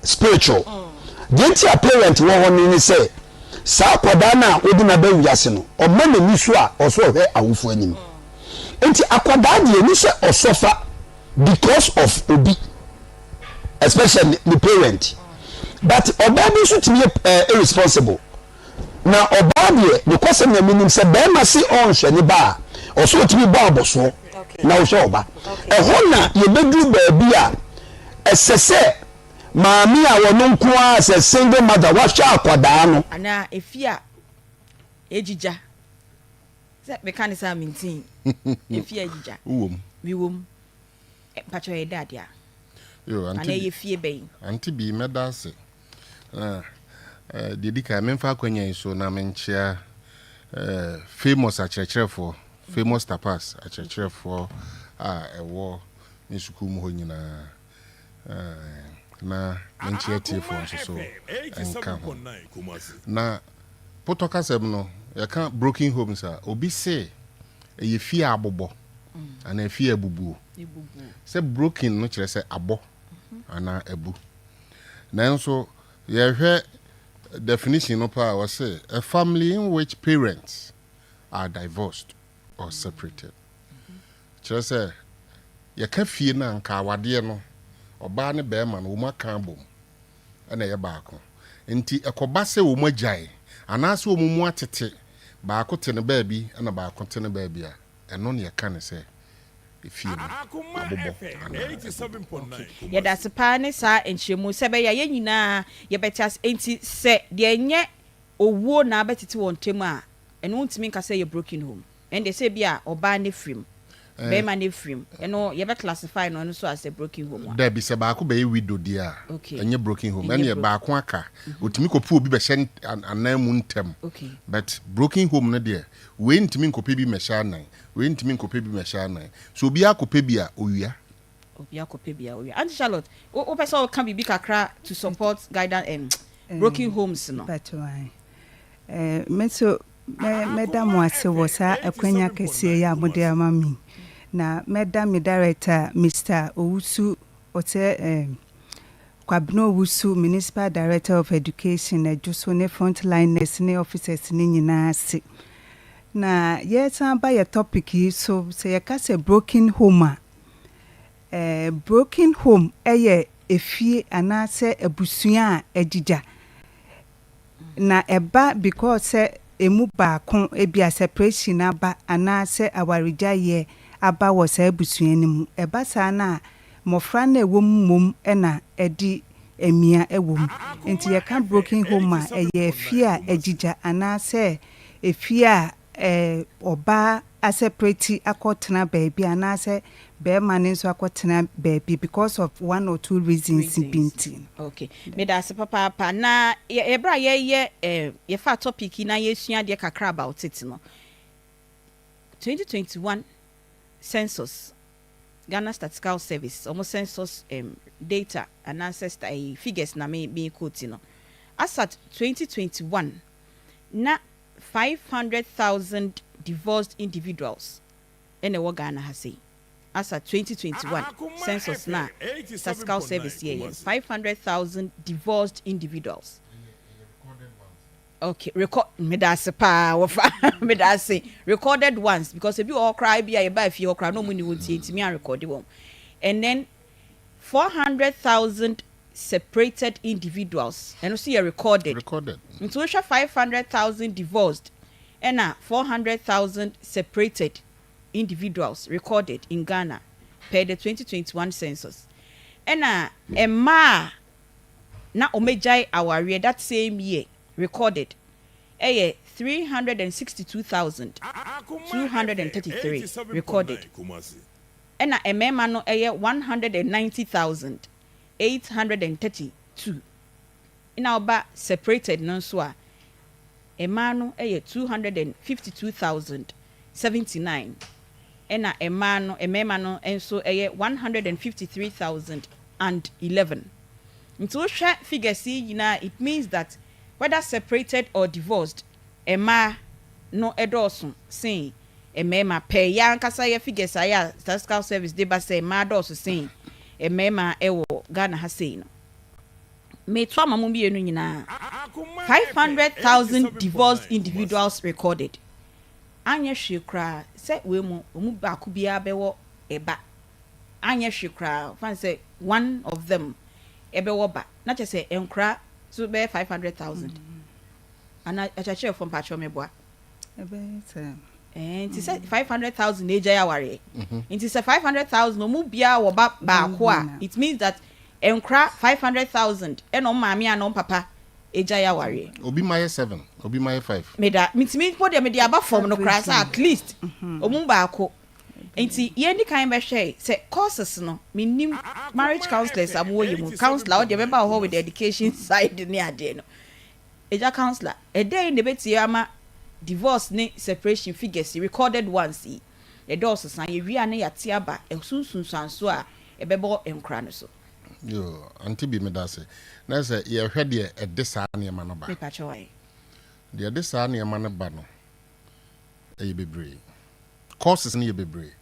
Spiritual deɛ nti a parent wɔ hɔ no ne sɛ saa akwadaa no a wode no aba wiase no, ɔma n'ani so a, ɔsɛ ɔhwɛ awofoɔ anim. Nti akwadaa deɛ ni sɛ ɔsɔfa because of obi, especially ne parent. But ɔbaa bi nso tumi yɛ irresponsible. Na ɔbaa deɛ, nokwasɛm na menim sɛ barima se ɔnhwɛ ne ba a, ɔsɛ ɔtumi bɔ abɔsoɔ na ɔhwɛ ɔba. Ɛhɔ na yɛbɛduru baabi a ɛsɛ sɛ maame a ɔno nko ara sɛ single mother wahwɛ akwadaa no. Anaa efie a egyigya. Sɛ meka ne saa mentii. Efie a egyigya. Wowɔ mu? Mewɔ mu. Mpakyɛw ɛyɛ dɛ adeɛ a? Yo, Anaa Auntie ɛyɛ fie bɛn? Auntie Bi, mɛda ase. Na eh, deɛ di kan, memfa akwanya yi so na menkyea eh, famous akyerɛkyerɛfoɔ, famous tapas akyerɛkyerɛfoɔ a ɛwɔ me sukuu mu hɔ nyinaa. Eh, na menkyea atiefoɔ nso so nka ho. Na potɔ kasɛm no, yɛka broken homes a, obi se ɛyɛ fie a abobɔ anaa fie a abubuo. Sɛ broken no kyerɛ sɛ abɔ anaa abu. Nanso yɛhwɛ definition no paa a, wɔse a family in which parents are divorced or separated. Kyerɛ sɛ yɛka fie no a, nka awadeɛ no, ɔbaa ne barima no wɔn aka abom na ɛyɛ baako. Nti ɛkɔba sɛ wɔn agyae anaasɛ wɔn mu atete, baako te ne baabi na baako te ne baabi a, ɛno na yɛka no sɛ efie no abobɔ anaa abubu. Okay. Yɛda ase paa ne saa nkyerɛmu sɛ ɛbɛyɛ a yɛn nyinaa yɛbɛte ase. Enti sɛ deɛ ɛnyɛ owuo na abɛtete wɔn ntam a, ɛno wontumi nka sɛ ɛyɛ broken home. Ɛnde sɛ ebia ɔbaa no afiri mu, barima no afiri mu, ɛno yɛbɛ classify no ɛno nso as a broken home a? Dabi, sɛ baako bɛyɛ widow deɛ a, ɛnyɛ broken home. Ɛnyɛ Ɛnneɛ broken. baako aka, ɔtumi kɔpɛ obi bɛhyɛ anan mu ntɛm. But broken home no deɛ, wei ntumi nkɔpɛ bi mmɛhyɛ anan, wei ntumi nkɔpɛ bi mmɛhyɛ anan. Sɛ obiara kɔpɛ bi a, owia. Obiara kɔpɛ bi a, owia. Auntie Charlotte, wo wopɛ sɛ woka biribi kakra to support guidance broken homes no? Mpakyɛw ae. Eh, me nso mɛ mɛda mo ase wɔ saa akwanya kɛseɛ yi a mode ama me yi. Na mɛda me director Mister Owusu ɔsɛ eh, Kwabena Owusu, Municipal Director of Education, Adwoso ne frontliners ne officers no nyinaa ase. Na yɛresan aba yɛ topic yi so, sɛ yɛka sɛ broken home a, eh, broken home yɛ efie anaasɛ abusua a agyigya. Na ɛba because sɛ ɛmu baako ebia separation aba anaasɛ awaregyaeɛ aba wɔ saa abusua no mu. Ɛba saa no a, mmɔfra no a ɛwɔ mu mmom na ɛde amia wɔ mu. Nti yɛka broken home a, ɛyɛ efie a agyigya anaasɛ efie a ɔbaa aseparate akɔtena baabi anaasɛ barima no nso akɔtena baabi because of one or two reasons bi nti. Okay, meda ase papaapa. Na yɛ berɛ a yɛyɛ yɛfaa topic yi na yɛsua adeɛ kakra about it no, 2021 census, Ghana Statistical Service, wɔn census data anaasɛ figures na me quote no, as at 2021 na 500,000 divorced individuals ɛna ɛwɔ Ghana ha sei. As at 2021 census na Statistical Service yɛyɛ no, 500,000 divorced individuals. Okay, record, meda ase paa wɔfa, meda ase. Recorded ones, because ebi wɔ hɔ koraa bi a yɛba fie hɔ koraa na ɔmo ni wɔn tie ntumi arekɔde wɔn. And then 400,000 separated individuals, ɛno nso yɛ recorded. Recorded. Nti wohwɛ 500,000 divorced ɛna 400,000 separated individuals recorded in Ghana per the 2021 census. Ɛna mmaa a na wɔagyae awareɛ that same year recorded ɛyɛ 362,233 recorded. Ɛna mmarima no ɛyɛ 190,832. Na ɔba separated no nso a, mmaa no yɛ 252,079, ɛna mmaa no mmarima no nso yɛ 153,011. Nti wohwɛ figures yi nyinaa, it means that whether separated or divorced, mmaa no dɔɔso sen mmarima pɛɛ. Yɛ ankasa yɛ figures a yɛ a Statistical Service de ba sɛ mmaa dɔɔso sen mmarima wɔ Ghana ha sei no. Meto ama mo mmienu nyinaa. 500,000 divorced individuals recorded. Anyɛ hwee koraa sɛ wei mu wɔn mu baako biara bɛwɔ ɛba. Anyɛ hwee koraa fa no sɛ one of them ɛbɛwɔ ba na kyerɛ sɛ nkora so bɛyɛ 500,000. Ana akyerɛkyerɛfoɔ mpakyɛw meboa? Ɛbɛyɛ saa. Ɛɛ nti sɛ 500,000 na egyae awareɛ. Nti sɛ 500,000 wɔn mu biara wɔ ba baako a it means that nkora 500,000 ɛna wɔn maame anaa wɔn papa egyae awareɛ. Obi ma yɛ seven, obi ma yɛ five. Meda metumi mpo deɛ mede aba fam no koraa sɛ at least wɔn mu baako. Nti yɛn di kan bɛhwɛ sɛ courses no mennim marriage counsellors a mowɔ yɛ mu counsellor wo deɛ bɛba wɔ hɔ with the education side ne adeɛ no. Agya councillor, ɛdɛn na ɛbɛtie ama divorce ne separation figures yi, recorded ones yi, ɛdɔɔso saa? Yɛwie a na yɛate aba ɛso nsunsuansoɔ a ɛbɛbɔ nkora no so. Yoo, Auntie Bi medase. Na sɛ yɛhwɛ deɛ ɛde saa nneɛma no ba. Mepakyɛw ae. Deɛ ɛde saa nneɛma no ba no, ɛyɛ bebree. Causes no yɛ bebree.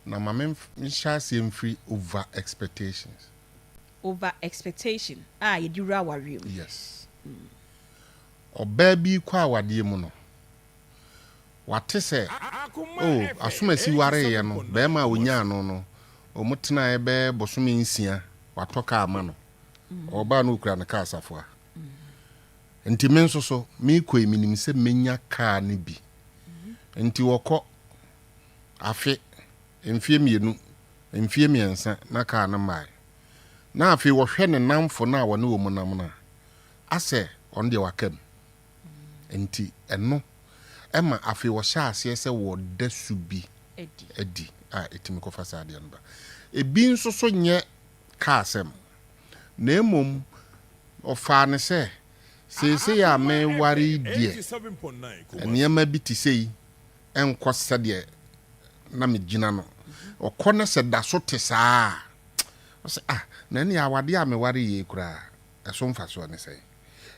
Na ma me nhyɛ aseɛ mfiri over expectations. Over expectation a yɛde wura awareɛ mu. Yes. Ɔbaa bi rekɔ awadeɛ mu no, wate sɛ, oh, Asomasi wareeɛ no, barima a ɔnyaa no no, wɔtenaeɛ bɛyɛ bosome nsia, watɔ kaa ama no. Ɔbaa no ɔkura ne kaa safoa. Nti me nso so, merekɔ yi, menim sɛ mɛnya kaa no bi. Nti ɔkɔ afe, mfeɛ mmienu, mfeɛ mmiɛnsa na kaa no mmaeɛ. Na afei ɔhwɛ ne nnamfo no a ɔne wɔn nam no a, asɛ ɔno deɛ waka mu. Nti ɛno ma afei ɔhyɛ aseɛ sɛ wɔda su bi adi a ɛtumi kɔfa saa adeɛ no ba. Ebi nso so nyɛ kaa asɛm, na mmom ɔfaa no sɛ seesei a meware yi deɛ, nneɛma bi te sei nkɔ sɛdeɛ na megyina no. Ɔkɔ na sɛ da so te saa a, ɔsɛ ah, na ɛnneɛ awadeɛ a meware yei koraa, ɛso mfasoɔ ne sɛn?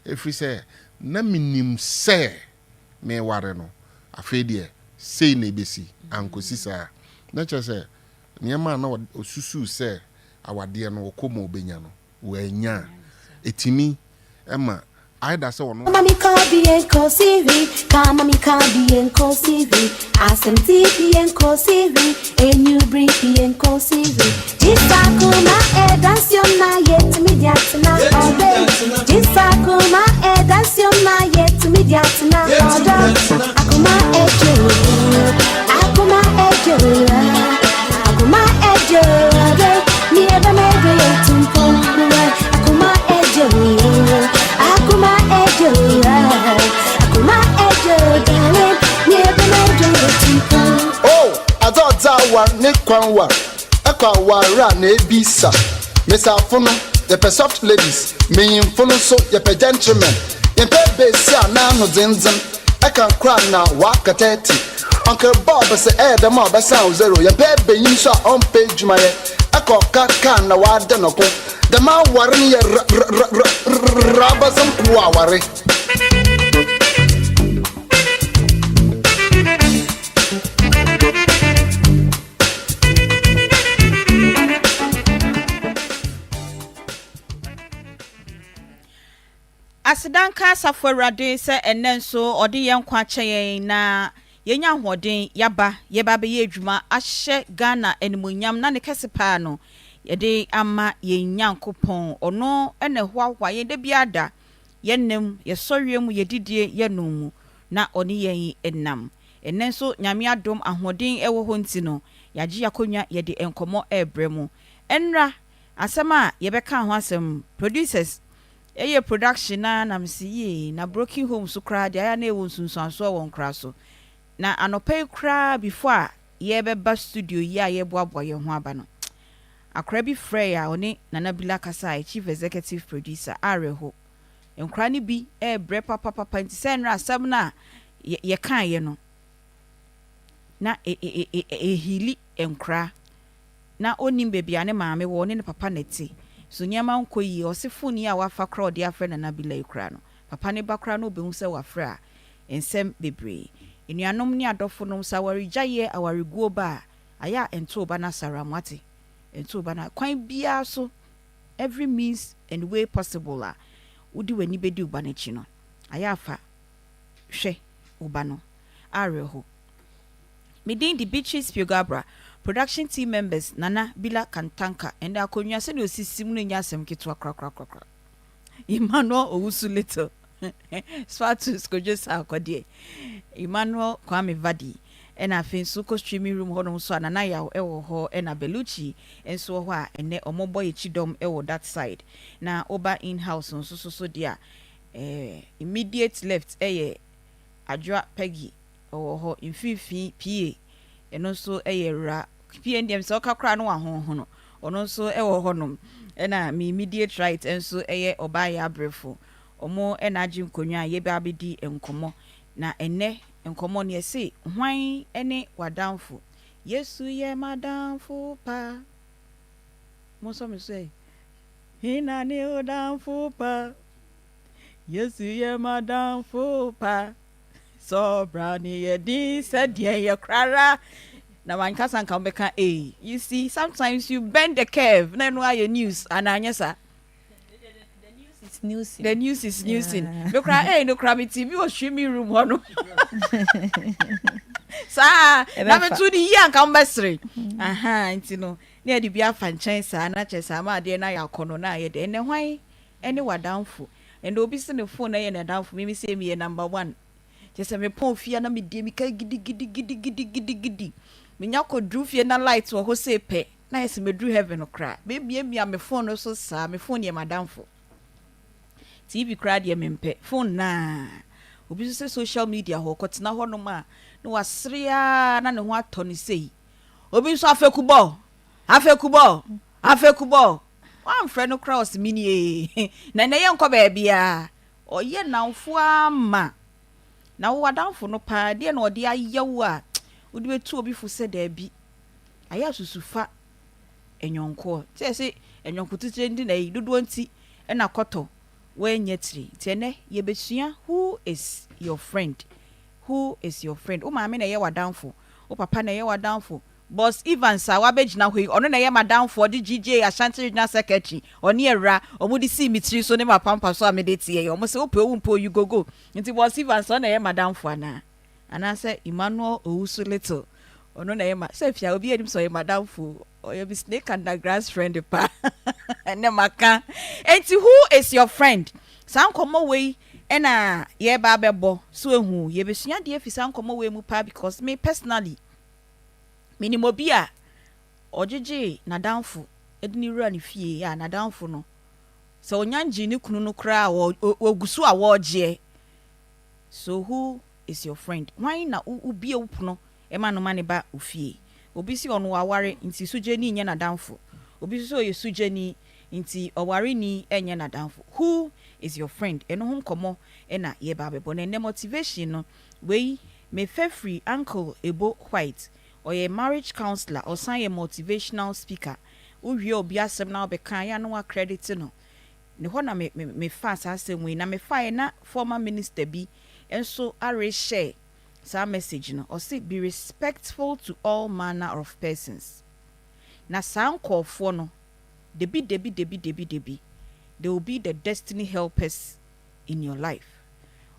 Ɛfiri sɛ na menim sɛ meware no, afei deɛ sei na ɛbɛsi, ankɔsi saa. Na kyerɛ sɛ nneɛma a na ɔsusuu sɛ awadeɛ no ɔkɔ mu a ɔbɛnya no, wannya a, ɛtumi ma either sɛ ɔno. Kama mi ka bi enko siri, kama mi ka bi enko siri, asem ti bi enko siri, enyu bri bi enko siri. Jisa kuma e dance na yet mi diatna obe. Jisa kuma e dance na yet mi diatna odo. Akuma ejo, akuma ejo, akuma ejo, mi ebe me do yetumpo. Akuma ejo, akuma ejo, akuma ejo, darling, mi ebe me do yetumpo. Oh, adze a ɔdze awar ne kwan war, ɛkɔ awar a na ebisa. Mbesiafo no, yɛpɛ soft ladies, mbanyimfo no so yɛpɛ gentlemen. Yɛmmpɛ basia a n'ano dzendzen, ɛka kor a na ɔaka 30. Uncle Bob sɛ ɛyɛ dɛm a ɔbɛsan wo zero. Yɛmmpɛ banyin so a ɔmmpɛ edwuma yɛ, ɛkɔ ɔka kaa na ɔada no ko. Dɛm awar no yɛ ra-ra-ra-ra-ra abasɛm kuw aware. Aseda nka Asafo Awurade sɛ ɛnnɛ nso ɔde yɛn nkwa akyɛ yɛn na yɛanya ahoɔden yɛaba yɛba abɛyɛ adwuma ahyɛ Ghana animuonyam na ne kɛse paa no yɛde ama yɛn Nyankopɔn. Ɔno na ɛhoahoa yɛn da biara da, yɛn nna mu, yɛn sɔreɛ mu, yɛn didie, yɛn nom mu, na ɔne yɛn nam. Ɛnnɛ nso Nyame adom ahoɔden wɔ hɔ nti no yɛagye akonnwa yɛde nkɔmmɔ rebrɛ mo. Ɛnnra asɛm a yɛbɛkaa ho asɛm, producers yɛ production no ara na mese yie na broken home so koraa deɛ ayɛ a na ɛwɔ nsunsuansoɔ wɔ nkora so. Na anɔpa yi koraa before a yɛrebɛba studio yi a yɛreboaboa yɛn ho aba no, akora bi frɛɛ a ɔne Nana Bila kasaeɛ, Chief Executive Producer, awerɛho. Nkora no bi rebrɛ papapapa nti sɛ nnora asɛm no a yɛkaeɛ no na ɛhili nkora. Na ɔnnim baabi a ne maame wɔ, ɔne ne papa na ɛte. So nneɛma nkɔ yie? Ɔse phone yi a wafa koraa a ɔde afrɛ Nana Bila yi koraa no, papa no ba koraa na ɔbɛhu sɛ wafrɛ a, nsɛm bebree. Anuanom ne adɔfonom, sɛ awaregyaeɛ, awareguo ba a, ayɛ a ɛnto wo ba no asara, moate? Ɛnto wo ba no, kwan biara so. every means and way possible a wode w'ani bɛdi wo ba no akyi no, ayɛ afa hwɛ wo ba no awerɛho. Me din de Beatrice Piogabra, production team members Nana Bila Kantanka, ɛnɛ akonnwa sɛdeɛ osisi mu no nyɛ asɛm ketewa korakorakorakora. Emmanuel Owusu Little, Sfatus Kodwo Sarkodie, Emmanuel Kwame Vadi, ɛna afei nso kɔ streaming room hɔnom nso a Nana Yaw ɛwɔ hɔ, ɛna Bellucci nso wɔ hɔ a ɛnɛ ɔmɔbɔ yɛkyi dɔm ɛwɔ that side. Na woba in house nso so deɛ a immediate left ɛyɛ Adwoa Peggy ɛwɔ hɔ, mfimfini PA ɛno nso ɛyɛ wura PA deɛ sɛ ɔka koraa no wahonhono, ɔno nso ɛwɔ hɔnom, ɛna me immediate right nso ɛyɛ ɔbaa yɛ abrɛfo. Ɔmo ɛna agye nkonnwa a yɛbɛ abɛdi nkɔmmɔ. Na ɛnɛ nkɔmmɔ no yɛse, hwan ɛne w'adamfo? Yesu yɛ m'adamfo pa. Mo nso mi so ɛ hina ne w'adamfo pa? Yesu yɛ m'adamfo pa, sɔbra ne yɛ din sɛdeɛ yɛ korara na wankasa nka wobɛka. Ee, you see, sometimes you bend the curve na ɛno ayɛ news anaa anyɛ saa? It's newsing. The news is newsing. Me kora ee no kora me TV wɔ streaming room hɔ no saa na Ɛbɛfa. Meto ne yie anka mbɛsere aha nti no ne yɛde bi afa nkyɛn saa na kyerɛ saa ama adeɛ no ayɛ akɔnɔ na ayɛ dɛ. Ɛnɛ hwan ɛne w'adamfo? Ɛnɛ obi si ne phone ɛyɛ n'adamfo. Mimi sɛ meyɛ number one, kyerɛ sɛ mepɔn fie na medie mika gidigidigidigidigidi, menya kɔduru fie na light wɔ hɔ sɛ pɛ na yɛ sɛ meduru heaven koraa, memiamia me phone no so saa. Me phone yɛ m'adamfo. TV koraa deɛ mempɛ, phone naa. Obi nso sɛ social media hɔ kɔtena hɔnom a na wasere a na ne ho atɔ ne sei. Obi nso afɛkubɔ afɛkubɔ afɛkubɔ, wamfrɛ no koraa ɔsi mi nie na ɛnɛ yɛnkɔ baabiara. Ɔyɛ namfo ama na wo adamfo no paa deɛ na ɔde ayɛ wo a wode bɛtu obi fo sɛ daabi, ayɛ asusufa ɛnyɔnkoɔ sɛ ɛsɛ ɛnyɔnko titire nti na ɛyi dodoɔ nti ɛna kɔtɔ wɔnyɛ tiri. Nti ɛnɛ yɛbɛsua, who is your friend? Who is your friend? Wo maame na ɛyɛ w'adamfo, wo papa na ɛyɛ w'adamfo, Boss Evans a wabɛgyina hɔ yi, ɔno na ɛyɛ m'adamfo. Ɔde GJ Ashanti Regional Secretary, ɔne awura ɔmo de sii me tiri so ne ma pampa so a mede teɛ yi. Ɔmo sɛ wopɛ owu mpo, you go go. Nti Boss Evans, ɔno na ɛyɛ m'adamfo anaa anaasɛ Emmanuel Owusu Little, ɔno na ɛyɛ ma sɛ fia obi anim sɛ ɔyɛ m'adamfo? Ɔyɛ mi snake under grass friend pa. Ɛnɛ maka enti, who is your friend? Saa nkɔmmɔ wei ɛna yɛreba abɛbɔ so ehu yɛbɛsua deɛ fi saa nkɔmmɔ wei mu paa, because me personally menim obi a ɔgyegye n'adamfo de ne wura ne fie a n'adamfo no sɛ ɔnya ngye ne kunu no koraa a wɔgu so a wɔregyeɛ. So who is your friend? Hwan na wobie wo pono ɛma no ma ne ba wo fie? Obi si ɔno waware nti sogyani nyɛ n'adamfo. Obi nso ɔyɛ sogyani nti ɔwareni nyɛ n'adamfo. Who is your friend? Ɛno ho nkɔmmɔ ɛna yɛba abɛbɔ. Na ɛnɛ motivation no wei mefɛ firi Uncle Ebo White. Ɔyɛ marriage counselor, ɔsan yɛ motivational speaker. Wowie obi asɛm na wobɛka yɛ a na wacredit no ne hɔ na me me mefa saa asɛm wei na mefaeɛ na former minister bi nso arehyɛ saa message no. Ɔse, "Be respectful to all manner of persons." Na saa nkɔɔfoɔ no, debi debi debi debi debi, they will be the destiny helpers in your life.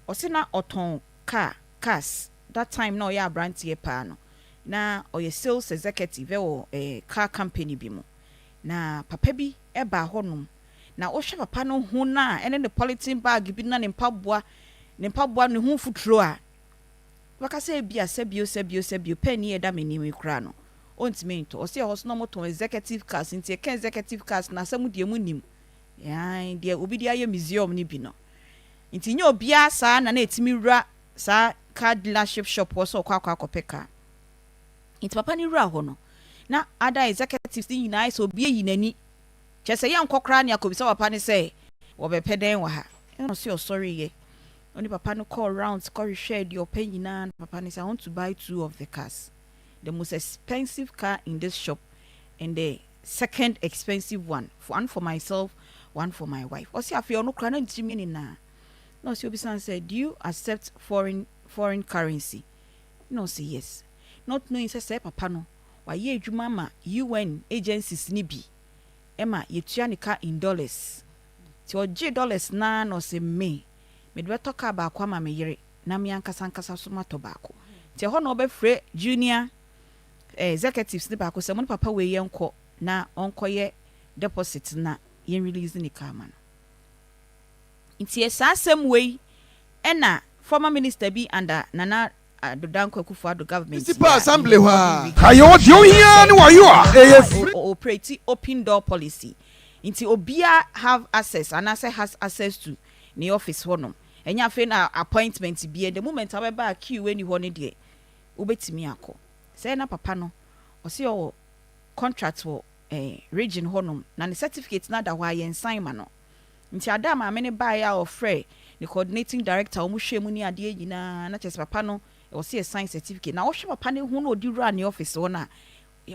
Ɔse na ɔtɔn car, cars. That time na ɔyɛ aberanteɛ paa no, na ɔyɛ sales executive ɛwɔ car company bi mu. Na papa bi ɛbaa hɔnom na wohwɛ papa no ho na ɛne ne polythene bag bi na ne mpaboa ne ho futuro a waka sɛ ebi a sɛbio sɛbio sɛbio pɛn ɛda m'anim yi koraa no ɔntumi ntɔ. Ɔsɛ ɛhɔ so na ɔmotɔn executive cars, nti ɛka executive cars na asɛm deɛ mu nim yan deɛ obi de ayɛ museum no bi no. Nti nye obiara saa na ɛtumi wura saa car dealership shop hɔ sɛ ɔkɔ akɔpɛ car. Nti papa no wura hɔ no na ada executives ne nyinaa sɛ obi ayi n'ani kyerɛ sɛ yɛnkɔ koraa ne akɔbisa papa no sɛ wɔbɛpɛ dɛn wɔ ha. Ɛna ɔsɛ ɔsɔreyɛ, ɔne papa no kɔɔ rounds kɔhwehwɛ deɛ ɔpɛ nyinaa. Na papa no sɛ, "I want to buy two of the cars, the most expensive car in this shop and the second expensive one, for one for myself, one for my wife." Ɔsɛ afei ɔno koraa na ne tirim yɛ ne naa na ɔsɛ obisan sɛ, "Do you accept foreign currency?" Na ɔsɛ, "Yes," not knowing sɛ papa no wayɛ adwuma ama UN agencies ni bi. Ma yɛtua ne ka in dollars. Nti ɔgyee dollars no ara na ɔse me, mede bɛtɔ car baako ama me yere na me ankasa ankasa nso matɔ baako. Nti ɛhɔ na ɔbɛfrɛ junior executives no baako sɛ mo ne papa wei yɛnkɔ na ɔnkɔyɛ deposit na yɛn release ne car ma no. Nti saa asɛm wei ɛna former minister bi under Nana Addo Dankwa Akufo Addo government yi Municipal a Assembly hɔ Gordon a. Ricky Kae o, deɛ ohia ara ne w'ayo a ɛyɛ a free. o operate open door policy nti obia have access anaasɛ has access to ne office hɔ nom ɛnyɛ afei na appointment bia the moment a wobɛba a queue ɛni hɔ no deɛ wobɛtumi akɔ sɛ na papa no ɔse ɔwɔ contract wɔ eh region hɔ nom na ne certificate no ada hɔ a yɛnsan ma no Nti ada a maame no baeɛ a ɔfrɛɛ ne coordinating director a wɔhwɛɛ mu ne adeɛ nyinaa na kyerɛ sɛ papa no ɛwɔ sɛ yɛ sign certificate na wohwɛ papa no ho na ɔde wuraa ne office hɔ no a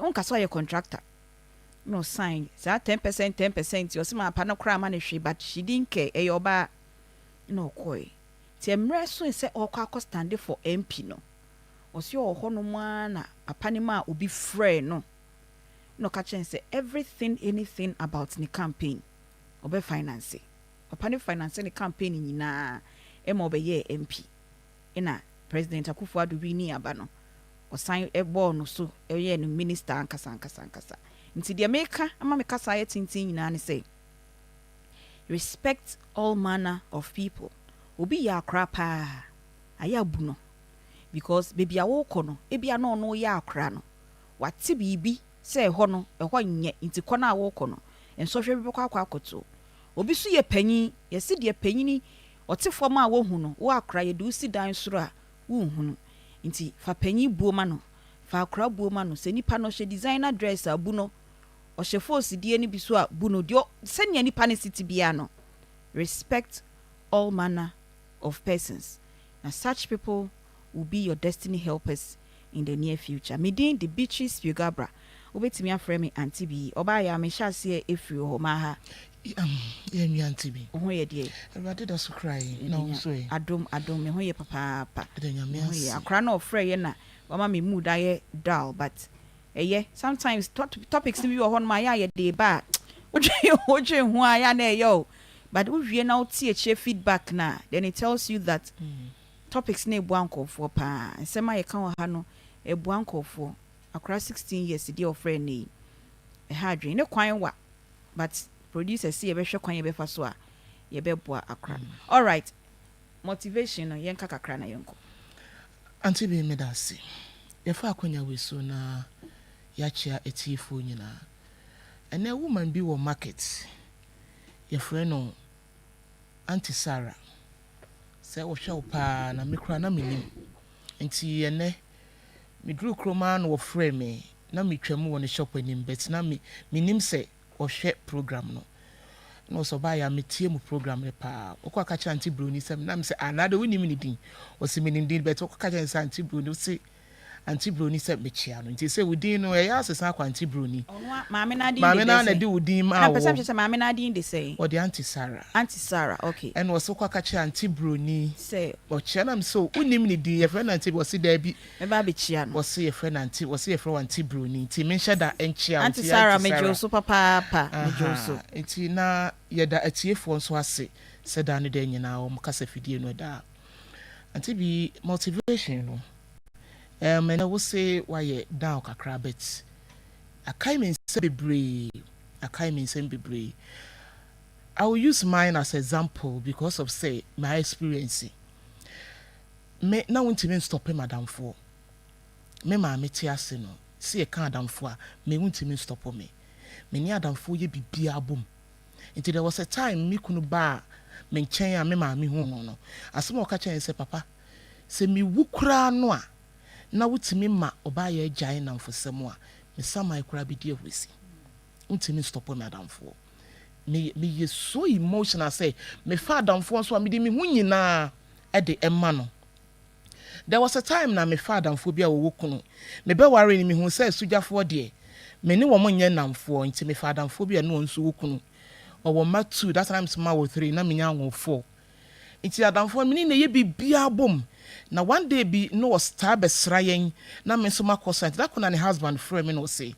wonka sɛ ɔyɛ contractor na ɔsign saa 10% 10% ɔse maa papa no koraa ma no hwee but she didn't care ɛyɛ ɔbaa na ɔkɔɛ nti mmerɛ soe sɛ ɔrekɔ akɔ stande for MP no ɔse ɔwɔ hɔ nom ara na papa no maa obi frɛɛ no na ɔka kyerɛ no sɛ everything anything about ne campaign ɔbɛ finance. Papa no finance ne campaign nyinaa ma ɔbɛyɛɛ MP ɛna President Akufo Addo winii aba no ɔsan bɔɔ no so yɛɛ no minister ankasa ankasa ankasa. Nti deɛ meka ama me kasa ayɛ tenten nyinaa ne sɛ respect all manner of people. Obi yɛ akora paa ayɛ abu no because baabi a wokɔ no ebia na ɔno yɛ akora no wate biribi sɛ ɛhɔ no ɛhɔ nyɛ nti kɔ no a wokɔ no Nsɔhwɛ bi bɛkɔ akɔ akɔto. Obi so yɛ panyin, yɛse deɛ panyini ɔte fam a wohu no, wo akora yɛde wo si dan soro a wonhunu. Nti fa panyin buo ma no, fa akora buo ma no, sɛ nipa no ɔhyɛ designer dress a bu no, ɔhyɛ foosidie no bi so a bu no, deɛ sɛnea nipa no si te biara no, respect all manner of persons, na such people will be your destiny helpers in the near future. Me din de Beatrice Piogabra. Wobɛtumi afrɛ me Auntie Bee. Ɔbaa yi a mehyɛ aseɛ firi hɔ. Maha. Yɛn nua Auntie Bee. Wo ho yɛ deɛ? Awurade da so kura yɛn. Na wo nso ɛ? Adom, adom. Me ho yɛ papaapa. Yɛda Nyame Me ho yɛ. ase. Akora no a ɔfrɛeɛ na wama me mood ayɛ dull but ɛyɛ. Sometimes topics no bi wɔ hɔnom a ɛyɛ a yɛde ba a wodwen wodwen ho a ɛyɛ a na ɛyɛ o. But wowie na wote akyire feedback no a then it tells you that topics no reboa nkurɔfoɔ paa. Nsɛm a yɛka wɔ ha no ɛboa nkurɔfoɔ. Akora 16 years deɛ ɔfrɛ nnɛ yi ɛha adwene. Ne kwan wa but producer se yɛbɛhwɛ kwan yɛbɛfa so a yɛbɛboa akora no. Alright motivation no yɛnka kakra na yɛnkɔ. Auntie Bee meda ase. Yɛfa akwanya wei so na yɛakyea atiefoɔ nyinaa. Ɛnɛ woman bi wɔ market yɛfrɛ no Auntie Sarah. Sɛ wɔhwɛ wo paa na me koraa na mennim. Nti ɛnɛ Meduruu kurom ara na wɔfrɛɛ me, na metwam wɔ ne shop anim but na me mennim sɛ ɔhwɛ program no. Ɛna ɔsɛ ɔbaeɛ a metie mo program no paa. Wokɔ ka kyerɛ Auntie Broni sɛ na mesɛ ah na ade wonim ne din? Ɔse menim din but wokɔ ka kyerɛ no sɛ Auntie Broni wose Auntie Broni sɛ mekyea no. Nti sɛ wo din no ɛyɛ asesa akɔ Auntie Broni. Ɔno a maame no adin de Maame no dɛ ara na sɛn? ɛde wo din Ɛna maa mpɛ sɛ wo. mekyerɛ sɛ maame no adin de sɛn? Ɔde Auntie Sarah. Auntie Sarah okay. Ɛna ɔse wokɔ ka kyerɛ Auntie Broni. Sɛ. Ɔkyea na mesɛ o wonim ne din yɛfrɛ no Auntie ɔse daabi. Mɛba abɛkyia no. Ɔse yɛfrɛ no Auntie ɔse yɛfrɛ wo Auntie Broni nti menhyɛ da nkyea wo Auntie nti Sarah Auntie megye wo Sarah. so papaapa megye wo so. Ahaa nti na yɛda atiefoɔ nso ase sɛ daa ne daa nyinaa wɔn kasa fidie no ɛda Auntie Bi motivation no ɛɛm ɛnɛ wo se wayɛ down kakra but akae me nsɛm bebree akae me nsɛm bebree I will use mine as example because of sɛ my experience me na wontumi nstɔpe madamfoɔ me maame te ase no sɛ yɛka adamfoɔ a me wontumi nstɔpo me me ne adamfoɔ yɛ biribiara bom nti there was a time me kunu baa me nkyɛn a me maame huu no no asɛm a ɔka kyerɛ ne sɛ papa sɛ mewu koraa no a na wotumi ma ɔbaa yɛ agyae nnamfosɛm a me saman koraa bɛdi ahurusi wontumi nstɔpo me adamfoɔ me meyɛ so emotional sɛ mefa adamfoɔ nso a mede me ho nyinaa de ma no. There was a time na mefa adamfoɔ bi a ɔwɔ kunu. Mebɛwaree no mehuu sɛ sogyafoɔ deɛ me ne wɔn nyɛ nnamfoɔ nti mefaa adamfoɔ bi a ne ɔno nso wɔ kunu. Ɔwɔ mma two, that time nso mawɔ three na menya nwoo four. Nti adamfoɔ no me ne no yɛ biribiara bom. Na one day bi na ɔtaa bɛsra yɛn na me nso makɔ sra nti da koro na ne husband frɛɛ me na ɔse.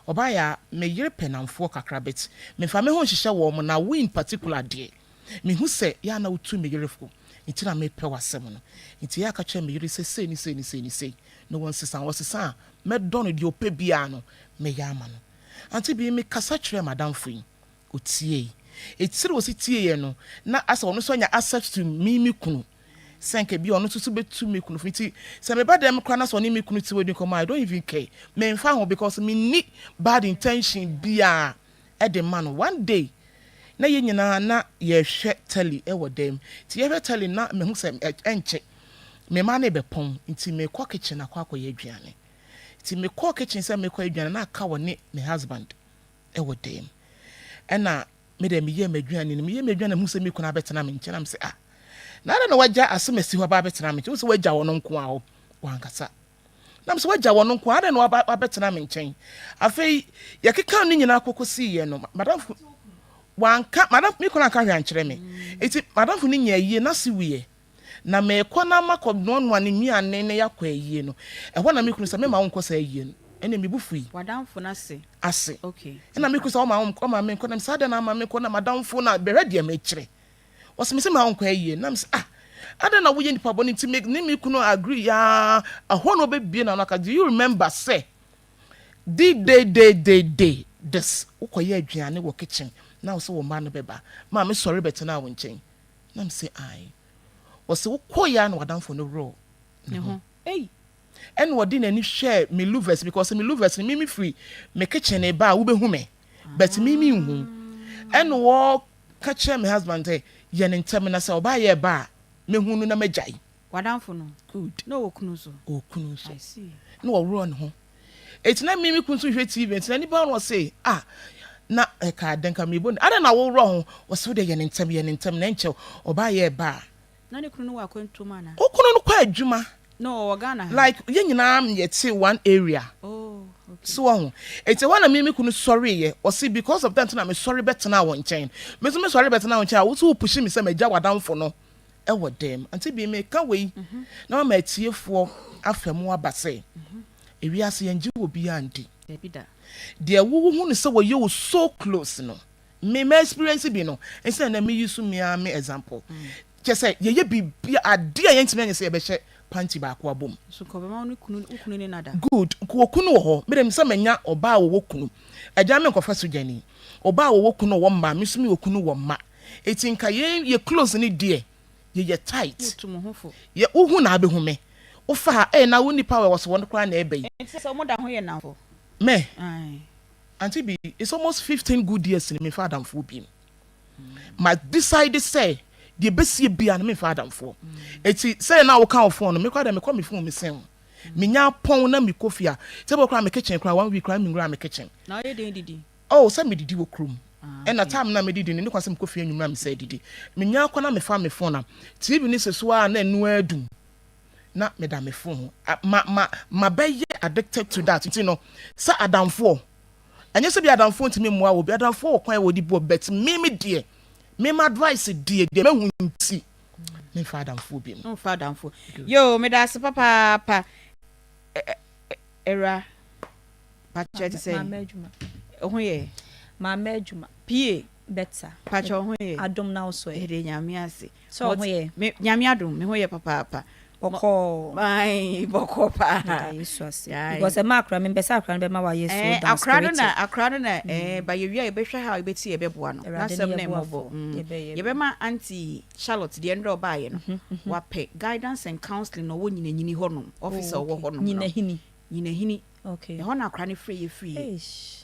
Ɔbaeɛ a, me yere pɛ nnamfoɔ kakra but memfa me ho nhyehyɛ wɔn na wo in particular deɛ, mehu sɛ yɛ a na wotu me yere fo nti na mepɛ w'asɛm no. Nti yɛ a ka kyerɛ me yere sɛ sei ne sei ne sei ne sei na wɔnsesa. Ɔsesa a, mɛdɔ no, deɛ ɔpɛ biara no mɛyɛ ama no. Auntie Bee, mekasa kyerɛɛ m'adamfo yi, ɔtiei. Etire a ɔsi tieeɛ no, na asɛ ɔno nso anya access to me me kunu. Sɛ nka ebia ɔno nso so bɛtu me kunu fo. Nti sɛ meba dɛm koraa na sɛ ɔne me kunu te hɔ di nkɔmmɔ a, I don't even care. Memfa ho because menni bad intention biara de ma no. One day, na yɛn nyinaa na yɛrehwɛ telly wɔ dɛm. Nti yɛrehwɛ telly no na mahu sɛ ɛnkyɛ me mma no rebɛpɔn. Nti mekɔ kitchen akɔ akɔyɛ aduane. Nti mekɔɔ kitchen sɛ merekɔyɛ aduane na aka ɔne me husband wɔ dɛm. Ɛna me deɛ meyɛɛ m'aduane no, meyɛɛ m'aduane na mehu sɛ me kunu abɛtena me nkyɛn na mese ah, na adɛn na wagya asɛm asi hɔ aba abɛtena me nkyɛn? Wohu sɛ wagya ɔno nko ara hɔ, wankasa. Na mese wagya ɔno nko ara, adɛn na waba abɛtena me nkyɛn? Afei yɛkeka ne nyinaa kɔkɔsiiɛ no, madamfo wanka, madamfo, me kunu anka hwee ankyerɛ me. Nti madamfo no nyaa yie, n'ase wuiɛ. Na merekɔ na makɔ noanoa ne nnuane na yɛakɔ ayie no, ɛhɔ na me kunu sɛ memma wonkɔ saa ayie no. Ɛnna me bo fui. W'adamfo no ase? Ase. Okay. Ɛnna me kunu sɛ ɔma wonkɔ, ɔma menkɔ. Na mese adɛn na ama menkɔ na m'adamfo na bɛhwɛ deɛ mekyerɛ. Ɔse mese mma wonkɔ ayie no. Na mese ah, adɛn na woyɛ nipa bɔne nti me ne me kunu agree aa, ɛhɔ na ɔbɛbue n'ano aka, do you remember sɛ di day day day day this wokɔyɛ aduane wɔ kitchen na wose wo mma no bɛba ma mesɔre bɛtenaa wo nkyɛn. Na mese ae. Ɔse wokɔeɛ ara na w'adamfo no werɛw ne ho. Ɛna ɔde n'ani hwɛɛ me louvers because me louvers no me me firi me kitchen reba a wobɛhu me but me me nhu. Ɛna ɔka kyerɛɛ me husband sɛ yɛ no ntɛm na sɛ ɔbaa yɛ ba a mɛhu no na magyae. W'adamfo no? Good. Na ɔwɔ kunu nso? Ɔwɔ kunu nso. I see. Na ɔworɔ ne ho. Enti na me me kunu nso hwɛ TV nti n'ani baa no ɔse ah na ɛka dɛn nka mebɔ ne adɛn na worɔ ho ɔse wode yɛ ne ntɛm yɛ ne ntɛm na ɛnkyɛ ɔbaa yɛ ɛba a. Na ne kunu no wɔ akwantuo mu anaa? Okunu no kɔ adwuma. No ɔwɔ Ghana ha? Like yɛn nyinaa yɛte one area. Oh okay. So wahu? Enti ɛhɔ na me me kunu sɔreeɛ ɔse because of that nti na mesɔre bɛtenaa wo nkyɛn. Me nso mesɔre bɛtenaa wo nkyɛn a wo nso wo pushi me sɛ magya w'adamfo no wɔ dɛm. Ante bi meka wei na mama atiefoɔ afa mu aba sɛ, ewiase yɛngye obiara ndi. Deɛ wo wohu no sɛ wɔyɛ wo so close no, me ma experience bi no, nti na ɛnɛ me use me ara me example. Kyerɛ sɛ yɛyɛ biribi adeɛ a yɛntumi anyɛ sɛ yɛbɛhyɛ panty baako abom. So nka ɔbɛma wo ne kunu wo kunu ne no ada? Good, nka okunu wɔ hɔ. Me deɛ sɛ manya ɔbaa a ɔwɔ kunu, agya me nkɔfa sogyani. Ɔbaa a ɔwɔ kunu ɔwɔ mma, me nso mewɔ kunu wɔ mma. Eti nka yɛn yɛ close ne deɛ yɛ yɛ tight. Mo tu mo ho fo. Yɛ wo hu na abɛ hu me. Wo fa ha eh na wo nipa wɔ ɛwɔ so wɔn koraa na ɛbɛ yi. Enti sɛ ɔmo da ho yɛ nnamfo. Me Ae. Auntie bi it's almost 15 good years ni me nfa adamfoɔ biem. Ma decide sɛ deɛ ɛbɛsie biara no me nfa adamfoɔ. Eti sɛdeɛ na wo ka wɔ phone no me koraa deɛ me kɔ me phone me sɛn wo. Me nya pɔn na me kɔ fie a sɛ ɛbɛ koraa me kitchen koraa one week koraa me nwura me kitchen. Na ɔyɛ dɛn didi? Oh sɛ medidi wɔ kurom ɛna time no a medidi no ne kwan sɛ mekɔ fie anwummerɛ a mesan didi. Menya kwan na mefa me phone a TV no si so ara na ɛno ara dum na meda me phone ho. Ma ma mabɛyɛ addicted to that nti no sɛ adamfoɔ ɛnyɛ sɛ bi adamfoɔ ntumi mmoa wɔ bi adamfoɔ wɔ kwan a wɔde boɔ but me me deɛ me ma advice deɛ deɛ mahu nti memfa adamfoɔ bi mu. Memfa adamfoɔ. Yoo meda ase papaapa Awura. Pakyɛ te sɛ. Maama adwuma. Ho yɛ. Maama adwuma. Pie. Better. Pakyɛ ho yɛ. Adom na wosɔ yɛ. Ɛde nyame ase. Sɛ ho yɛ. Me nyame adom me ho yɛ papaapa. Bɔkɔɔ. Ayi bɔkɔɔ paa. Ɛda Yesu ase. Because ɛma akora me mpɛ sɛ akora no bɛma wayɛ so down spirited. Akora no na akora no na ɛɛ ba yɛ wia yɛbɛhwɛ how yɛbɛti yɛbɛboa no. N'asɛm na ɛmɔbɔ. Yɛbɛma auntie Charlotte deɛ ndɛ ɔbaayɛ no. Wapɛ guidance and counseling na ɔwɔ nyinanyini hɔ nom office a ɔwɔ hɔ nom no. Nyinahini. Nyinahini. Okay. Ɛhɔ na akora no firi yɛ firi yɛ. Eish.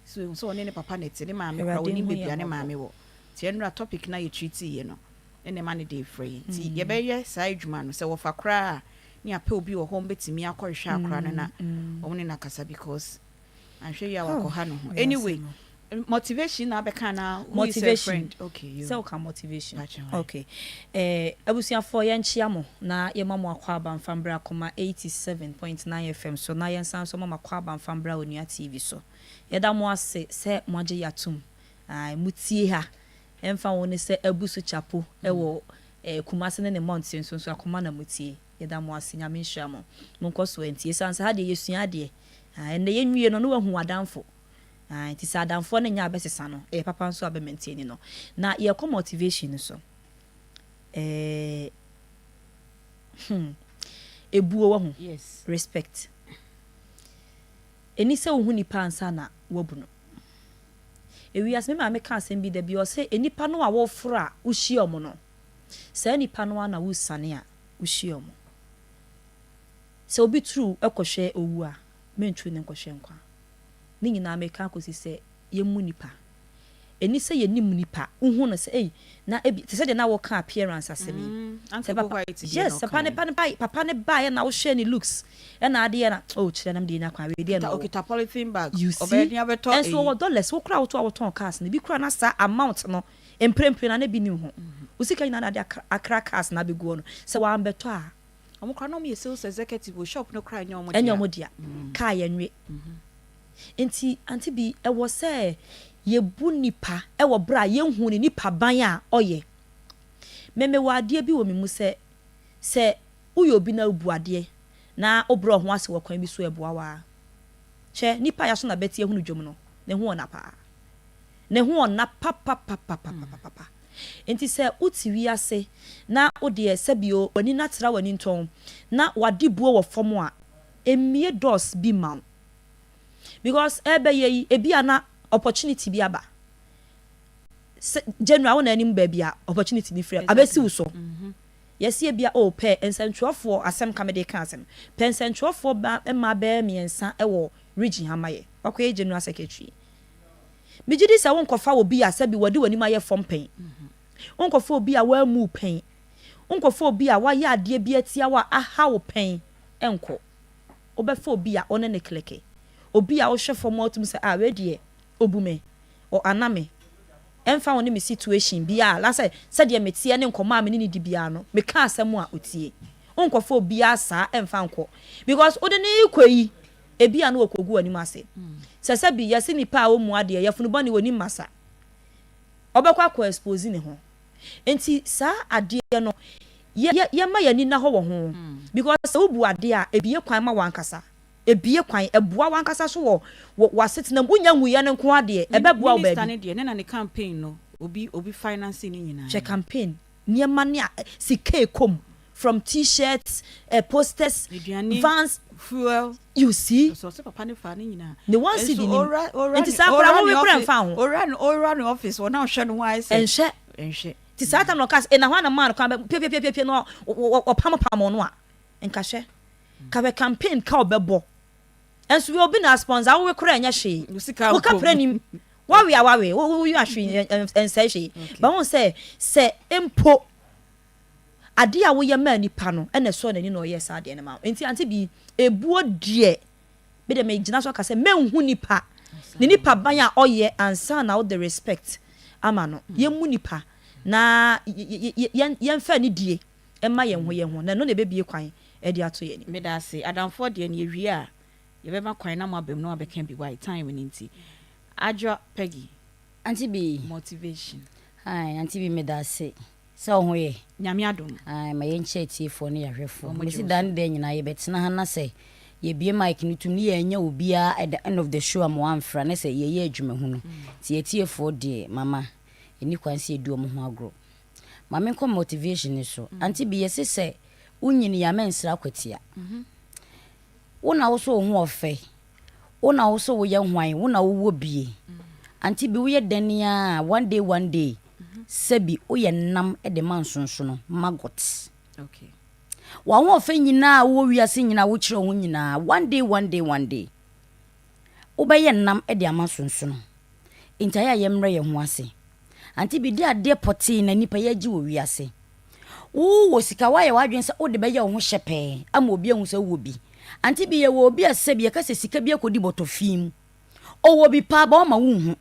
So ehu sɛ ɔne ne papa na ɛte ne maame kora Awurade onim nhu baabi yɛn a ne mmɔbɔ. maame wɔ. Nti ɛnora topic no a yɛ treatii yɛ no ɛna ɛma no de frɛ yɛn. Nti yɛbɛyɛ saa adwuma no sɛ wɔfa koraa a ne apɛ obi wɔ hɔ wɔn bɛtumi akɔhwehwɛ akora no na wɔn ne no akasa because anhwɛ yie a Oh, wakɔha ne ho. ɛyɛ Anyway, asɛm o. motivation na abɛka anaa who is a Motivation. friend? Okay, yo. Sɛ woka motivation. Pakyɛ why? Okay. Eh, abusuafoɔ yɛnkyea mo na yɛma mo akwaaba mfa mbra Akoma 87.9 FM so na yɛnsan nso ma mo akwaaba mfa mbra Onua TV so. Yɛda mo ase sɛ moagye yɛ atom. Ae, motie ha. Ɛmfa ho ne sɛ abu so kyapo wɔ eh, Kumasi ne ne mmɔnten so nso Akoma na motie. Yɛda mo ase. Nyame nhyira mo. Monkɔ so ntie. Esiane sɛ ha deɛ yɛsua adeɛ. Ah, ɛnnɛ yɛnwie no na wahu w'adamfo. Ah, nti sɛ adamfoɔ no nyɛ a bɛsesa no, ɛyɛ papa nso a bɛ maintain no. Na yɛkɔ motivation no so. Eh, hmm, ebuo wahu. Yes. Respect. Ɛni sɛ wohu nipa ansa na wabu no. Ewiase, me maame ka asɛm bi da bi, ɔsɛ nipa no a wɔforo a wohyia ɔmo no, saa nipa no ara na wosiane a wohyia ɔmo. Sɛ obi turu kɔhwɛ owu a, menturu no nkɔhwɛ nkwa. Ne nyinaa meka akɔsi sɛ yɛmmu nnipa. Ɛnni sɛ yɛnim nnipa, wohu no sɛ ei, na ebi, te sɛ deɛ na woka appearance asɛm yi. Sɛ papa, yes, papa ne ba ne bae, papa ne baeɛ na wohwɛ ne looks, ɛna adeɛ na, oh, kyerɛ na mede anya kwan, wei deɛ na ɔwɔ. Okita polythene bag, You see? ɔbɛyɛ den abɛtɔ Ɛnso eyi. ɔwɔ dollars, wo koraa woto a wotɔn cars no, ebi koraa na saa amount no, mprempren na na ebi nni wo ho. Wo sika nyinaa na ade akra cars no abɛgu hɔ no, sɛ wambɛtɔ a, Ɔmo koraa na ɔmo yɛ sales executive o shop no koraa nyɛ ɔmo dea. Ɛnyɛ ɔmo dea. Car yɛ nwe. Nti Auntie Bi ɛwɔ sɛ yɛbu nipa ɛwɔ berɛ a yɛnhu ne nipa ban a ɔyɛ. Me mewɔ adeɛ bi wɔ me mu sɛ, sɛ woyɛ obi na wobu adeɛ na wobrɛ wo ho ase wɔ kwan bi so a ɛboa wo ara. Hwɛ nipa a yɛaso n'abati ahunu dwom no, ne ho ɔna paa. Ne ho ɔna papapapapapapa. Enti sɛ wote wiase na wo deɛ sɛbio w'ani no atra w'ani ntɔn na w'adebuo wɔ fam a, ɛmmue doors bi mma wo. Because ɛrebɛyɛ yi, ebia na opportunity bi aba. Sɛ January wo na anim baabi a opportunity bi firi abɛsi wo so. Yɛse ebia oh pɛ nsɛntwerɛfoɔ asɛm ka mede reka asɛm. Pɛ nsɛntwerɛfoɔ ba mmaa bɛyɛ mmiɛnsa wɔ region ha ma yɛ. Wakɔyɛ general secretary. Megye di sɛ wonkɔfa obi a sɛbi wɔde w'anim ayɛ fam pɛn. Wonkɔfa obi a wammu wo pɛn. Wonkɔfa obi a wayɛ adeɛ bi atia wo a aha wo pɛn nkɔ. Wobɛfa obi a wo ne no kleke. Obi a wohwɛ fam a wotumi sɛ ah wei deɛ ɔbu me, ɔana me. Ɛmfa ho ne me situation biara anaasɛ sɛdeɛ meteɛ ne nkɔmmɔ a me ne no di biara no, meka asɛm a ɔtie. Wonkɔfa obiara saa mfa nkɔ because wode no rekɔ yi, Ebia na wɔkɔgu w'anim ase. Sɛ sɛbi yɛse nipa a ɔmmu adeɛ, yafunu bɔne, ɔnim masa. Ɔbɛkɔ akɔ expose ne ho. Nti saa adeɛ no yɛ yɛma yɛn ani nna hɔ wɔ ho. Because sɛ wobu adeɛ a, ɛbue kwan ma w'ankasa. Ɛbue kwan, ɛboa w'ankasa so wɔ wɔ w'asetena mu. Wonnya nwuiɛ no nko ara deɛ, ɛbɛboa wo Minister baabi. no deɛ, ne na ne campaign no, obi obi finance ne nyinaa. Hwɛ campaign, nneɛma ne a sika ɛkɔ mu. From T-shirts, eh, posters, Aduane, vans. fuel. You see? Nso ɔsɛ papa ne fa ne nyinaa. Ne one Nso cedi nim. owura owura Nti ne saa koraa owura wowe ne koraa office mfa ho. owura ne owura ne office hɔ na ɔhwɛ ne ho ayɛ sɛ. Ɛnhwɛ. Ɛnhwɛ. Nti saa time na ɔka sɛ, eh, na hwan na maa no kwan bɛ piapiapiapia na ɔpam pam no a. Nka hwɛ. Ka hwɛ campaign ka ɔbɛbɔ. Nso wei obi na sponsor wowe koraa ɛnyɛ hwee. Wo sika Wo nkɔ kapra mu. nim. Wawe a wawe. Wo wo ahwee ɛnsɛe hwee. But wohu sɛ sɛ mpo Adeɛ a woyɛ maa nipa no na ɛsɔɔ n'ani na ɔyɛɛ saa adeɛ no maa wo. Nti Auntie Bee, ebuo deɛ, me deɛ megyina so aka sɛ mɛnhu nipa, ne nipa ban a ɔyɛ ansa na wode respect ama no. Yɛmmu nipa na yɛmfa anidie mma yɛn ho yɛn ho na ɛno na ɛbɛbue kwan de ato yɛn anim. Meda ase. Adamfoɔ deɛ no yɛwie a yɛbɛma kwan na moaba mu na wabɛka bi why time no nti. Adwoa Peggy. Auntie Bee. Motivation. Hi Auntie Bee meda ase. Sɛ wo ho yɛ? Nyame adom. Ae, ma yɛnkyɛ atiefoɔ ne yɛahwɛfoɔ. Wɔn gye Mese wo daa so. ne daa nyinaa yɛbɛtena ha na sɛ yɛbue mic no tom ne yɛannya obiara at the end of the show ama wamfrɛ a na sɛ yɛyɛ adwumahunu. Nti atiefoɔ deɛ mama ɛnni kwan sɛ yɛdi wɔn ho agorɔ. Ma menkɔ motivation no so. Auntie Bi, yɛse sɛ wonyini a mɛnsra akwatia. Wo na wo so wo ho ɔfɛ, wo na wo so woyɛ hwan, wo na wowɔ bie. Auntie bi woyɛ dɛn a one day one day sɛbi woyɛ nam de ma nsonsono, maggot. Okay. W'ahoɔfɛ nyinaa a wowɔ wiase nyinaa wokyerɛ wo ho nyinaa one day one day one day wobɛyɛ nam de ama nsonsono. Nti ayɛ a yɛmmrɛ yɛn ho ase. Auntie bi de adeɛ pɔtee na nipa yɛgye wɔ wiase. Wo wɔ sika woayɛ w'adwene sɛ wode bɛyɛ wo ho hyɛpɛɛ ama obi ahu sɛ wowɔ bi. Auntie bi yɛwɔ obi a sɛbi yɛka sɛ sika bi akɔdi bɔtɔ fi mu. Ɔwɔ bi paa but ɔmma wonhu.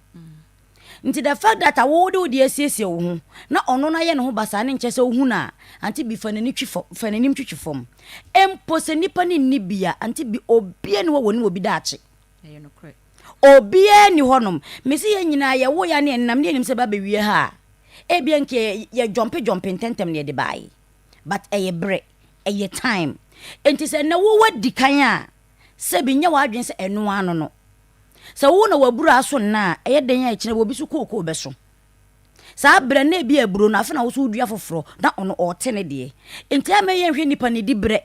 Nti the fact that a wo de wo deɛ asiesie wo ho na ɔno no ayɛ ne ho basaa no nkyɛ sɛ wohu no a, Auntie bi fa n'ani twi fam, fa n'anim twitwi fam. Mpo sɛ nipa no nni bi a, Auntie bi obiara nni hɔ a wɔnim obi daakye. Obiara nni hɔnom. Mese yɛn nyinaa yɛwo yɛn ne yɛnenam ne yɛnim sɛ ɛba bɛwie ha a, ebia nka yɛ jɔmpe jɔmpe ntɛntɛm na yɛde baeɛ. But ɛyɛ berɛ, ɛyɛ time. Enti sɛ nnɛ wo wadi kan a, Sɛbi nyɛ w'adwene sɛ ɛno ara no no. Sɛ wo na w'abura aso nnɛ a, ɛyɛ dɛn a ɛkyena bi obi so kookoo bɛso. Saa berɛ no na ebia aburo no afei na wo so wodua foforɔ na ɔno ɔrete ne deɛ. Nti ɛmma yɛnhwɛ nipa ne diberɛ,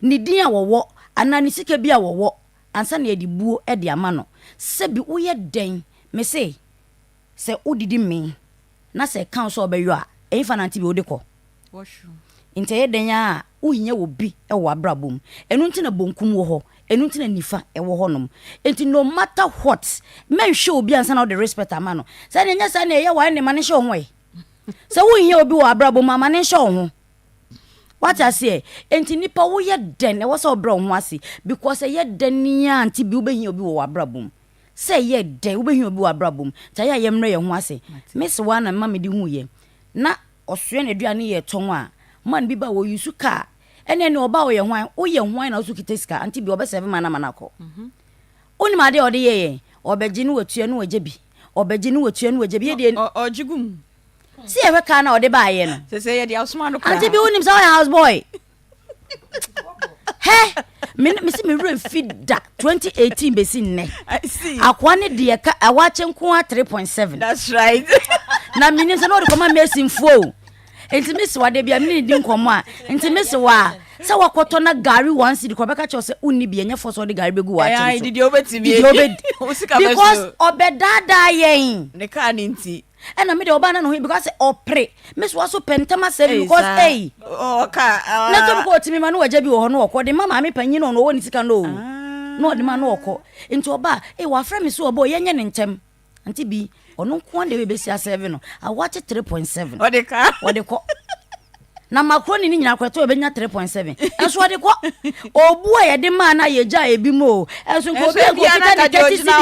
ne din a wɔwɔ anaa ne sika bi a wɔwɔ ansa na yɛde buo de ama no. Sɛbi woyɛ dɛn? Mese sɛ wodidi mee na sɛ ɛka wo sɛ wobɛyɔ a, ɛhefa na ante bi wode kɔ? Nti ɛyɛ dɛn ara a, wohia obi wɔ w'abrabɔ mu. Ɛno nti na bonkum wɔ hɔ, ɛno nti na nifa wɔ hɔnom. Nti no matter what, mɛnhwɛ obi ansa na wode respect ama no. Sɛ ɛnyɛ saa na ɛyɛ wo a, ɛnde ma no nhyɛ wo ho ɛ. Sɛ wonhia obi wɔ w'abrabɔ mu a, ma no nhyɛ wo ho. Wate aseɛ? Nti nipa woyɛ dɛn, ɛwɔ sɛ wobrɛ wo ho ase because ɛyɛ dɛn ara nti bi wobɛhia obi wɔ w'abrabɔ mu. Sɛ ɛyɛ dɛn, wobɛhia obi wɔ w'abrabɔ mu. Nti ayɛ a yɛmmrɛ yɛn ho ase. Me sewaa na mema mede huiɛ. Na ɔsoɛ n'aduane yɛ tɔn a, man bi ba wɔ use car ɛne ɛne ɔba ɔyɛ hwan, woyɛ hwan na woso kita sika, ante bi ɔbɛ sɛve man ama no akɔ. Wonim adeɛ a ɔde yɛ yɛn, ɔbɛgye ne watua ne wagya bi, ɔbɛgye ne watua ne wagya bi, yɛ deɛ. Ɔgye gu mu. Sɛ yɛhwɛ car no a ɔde baayɛ no. Sɛ sɛ yɛde asoma no koraa. Ante bi wonim sɛ ɔyɛ house boy. Hɛ! Me me se me werɛ mfi da 2018 bɛsi nnɛ. Akoa ne deɛ ka awakye nko a 3.7. That's right. Na menim sɛ na ɔde kɔma masonfoɔ o. Nti me sewa da bi a me ne di nkɔmmɔ a nti me sewa a sɛ wakɔtɔ na gari one cedi kɔ bɛka kyerɛ sɛ wonni bi ɛnyɛ fɔ sɛ ɔde gari bɛgu wakye so. Didi obetumi. Didi obedi. Because ɔbɛdaadaa yɛn. Ne kaa ne nti. Ɛna me deɛ ɔbaa na ne ho because ɔpere me so aso pɛ ntɛm asɛm bi because ɛyi ɔka na to bi kɔ ɔtumi ma no wagya bi wɔ hɔ no ɔkɔ de ma maame panyin no ɔno ɔwɔ ne sika no o na ɔde ma no ɔkɔ nti ɔbaa ee wafrɛ me so ɔbɔ yɛnyɛ ne ntɛm nti bi ɔno nko ara de bɛsi asɛve no awakye 3.7 ɔde ka ɔde kɔ Na macaroni no nyinaa koraa ɛtɔ ɛbɛnya 3.7 ɛnso ɔde kɔ obu a yɛde maa no a yɛgyaa ebi mu o ɛnso nka obi a nka okita ne 30 cedis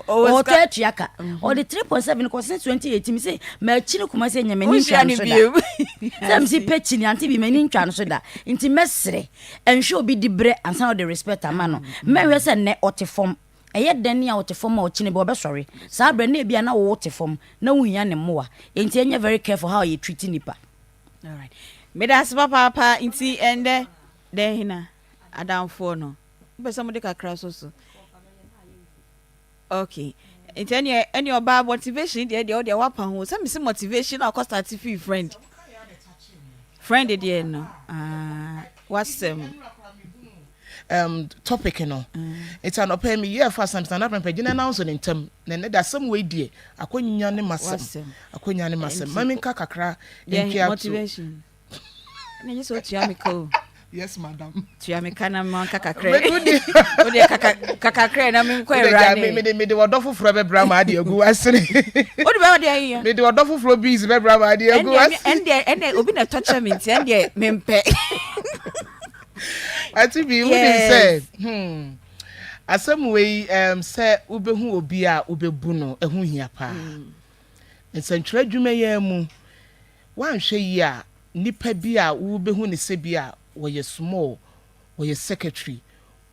ɔtɔ atua ka mhm. ɔde 3.7 kɔ since 2018 mi sɛ makyi no kuma sɛ nyɛ m'ani ntwa no so da sɛ mesi pɛ kyi ne ante bi m'ani ntwa no so da nti mɛsrɛ ɛnhwɛ obi di berɛ ansa na ɔde respect ama no mhm. mɛhwɛ sɛ nnɛ ɔte fam ɛyɛ dɛn ne a ɔte fam a ɔkyene bi ɔbɛsɔre saa berɛ na ebi a na wo te fam na wohia ne mmoa enti ɛnyɛ very careful how yɛ treat nipa Alright. Meda ase papaapa nti ɛndɛ dɛn hena adamfoɔ no wopɛ sɛ mode kakra so so okay nti ɛneɛ ɛneɛ ɔbaa motivation deɛ deɛ ɔdeɛ wapa ho sɛ mese motivation na ɔkɔ start fii friend friend deɛ no ah wasɛm um, topic no nti anɔpa yi meyɛɛ fast na mesɛ anɔpa mpɛ gyina na nso ne ntam na ɛnɛ de asɛm wei deɛ akɔnya ne masɛm akɔnya ne masɛm ma menka kakra ntwea to motivation na nyɛ sɛ otua me ka o yes madam tua me ka na manka kakra o deɛ kaka kakra na menkɔ awura ne mede mede ɔdɔ foforɔ bɛbra ma ade agu asene o de bɛwɔ deɛ ayɛ mede ɔdɔ foforɔ bees bɛbra ma ade agu asene ɛndeɛ ɛndeɛ obi na ɛtɔ kyɛ me nti ɛndeɛ mempɛ Ati bi wonim sɛ hmm, asɛm wei um, sɛ wobɛhu obi a wobɛbu no ɛho hia paa. Mm. Nsɛntwerɛ adwuma yi mu woanhwɛ yi a nipa bi a wobɛhu ne sɛ bi a wɔyɛ small, wɔyɛ secretary,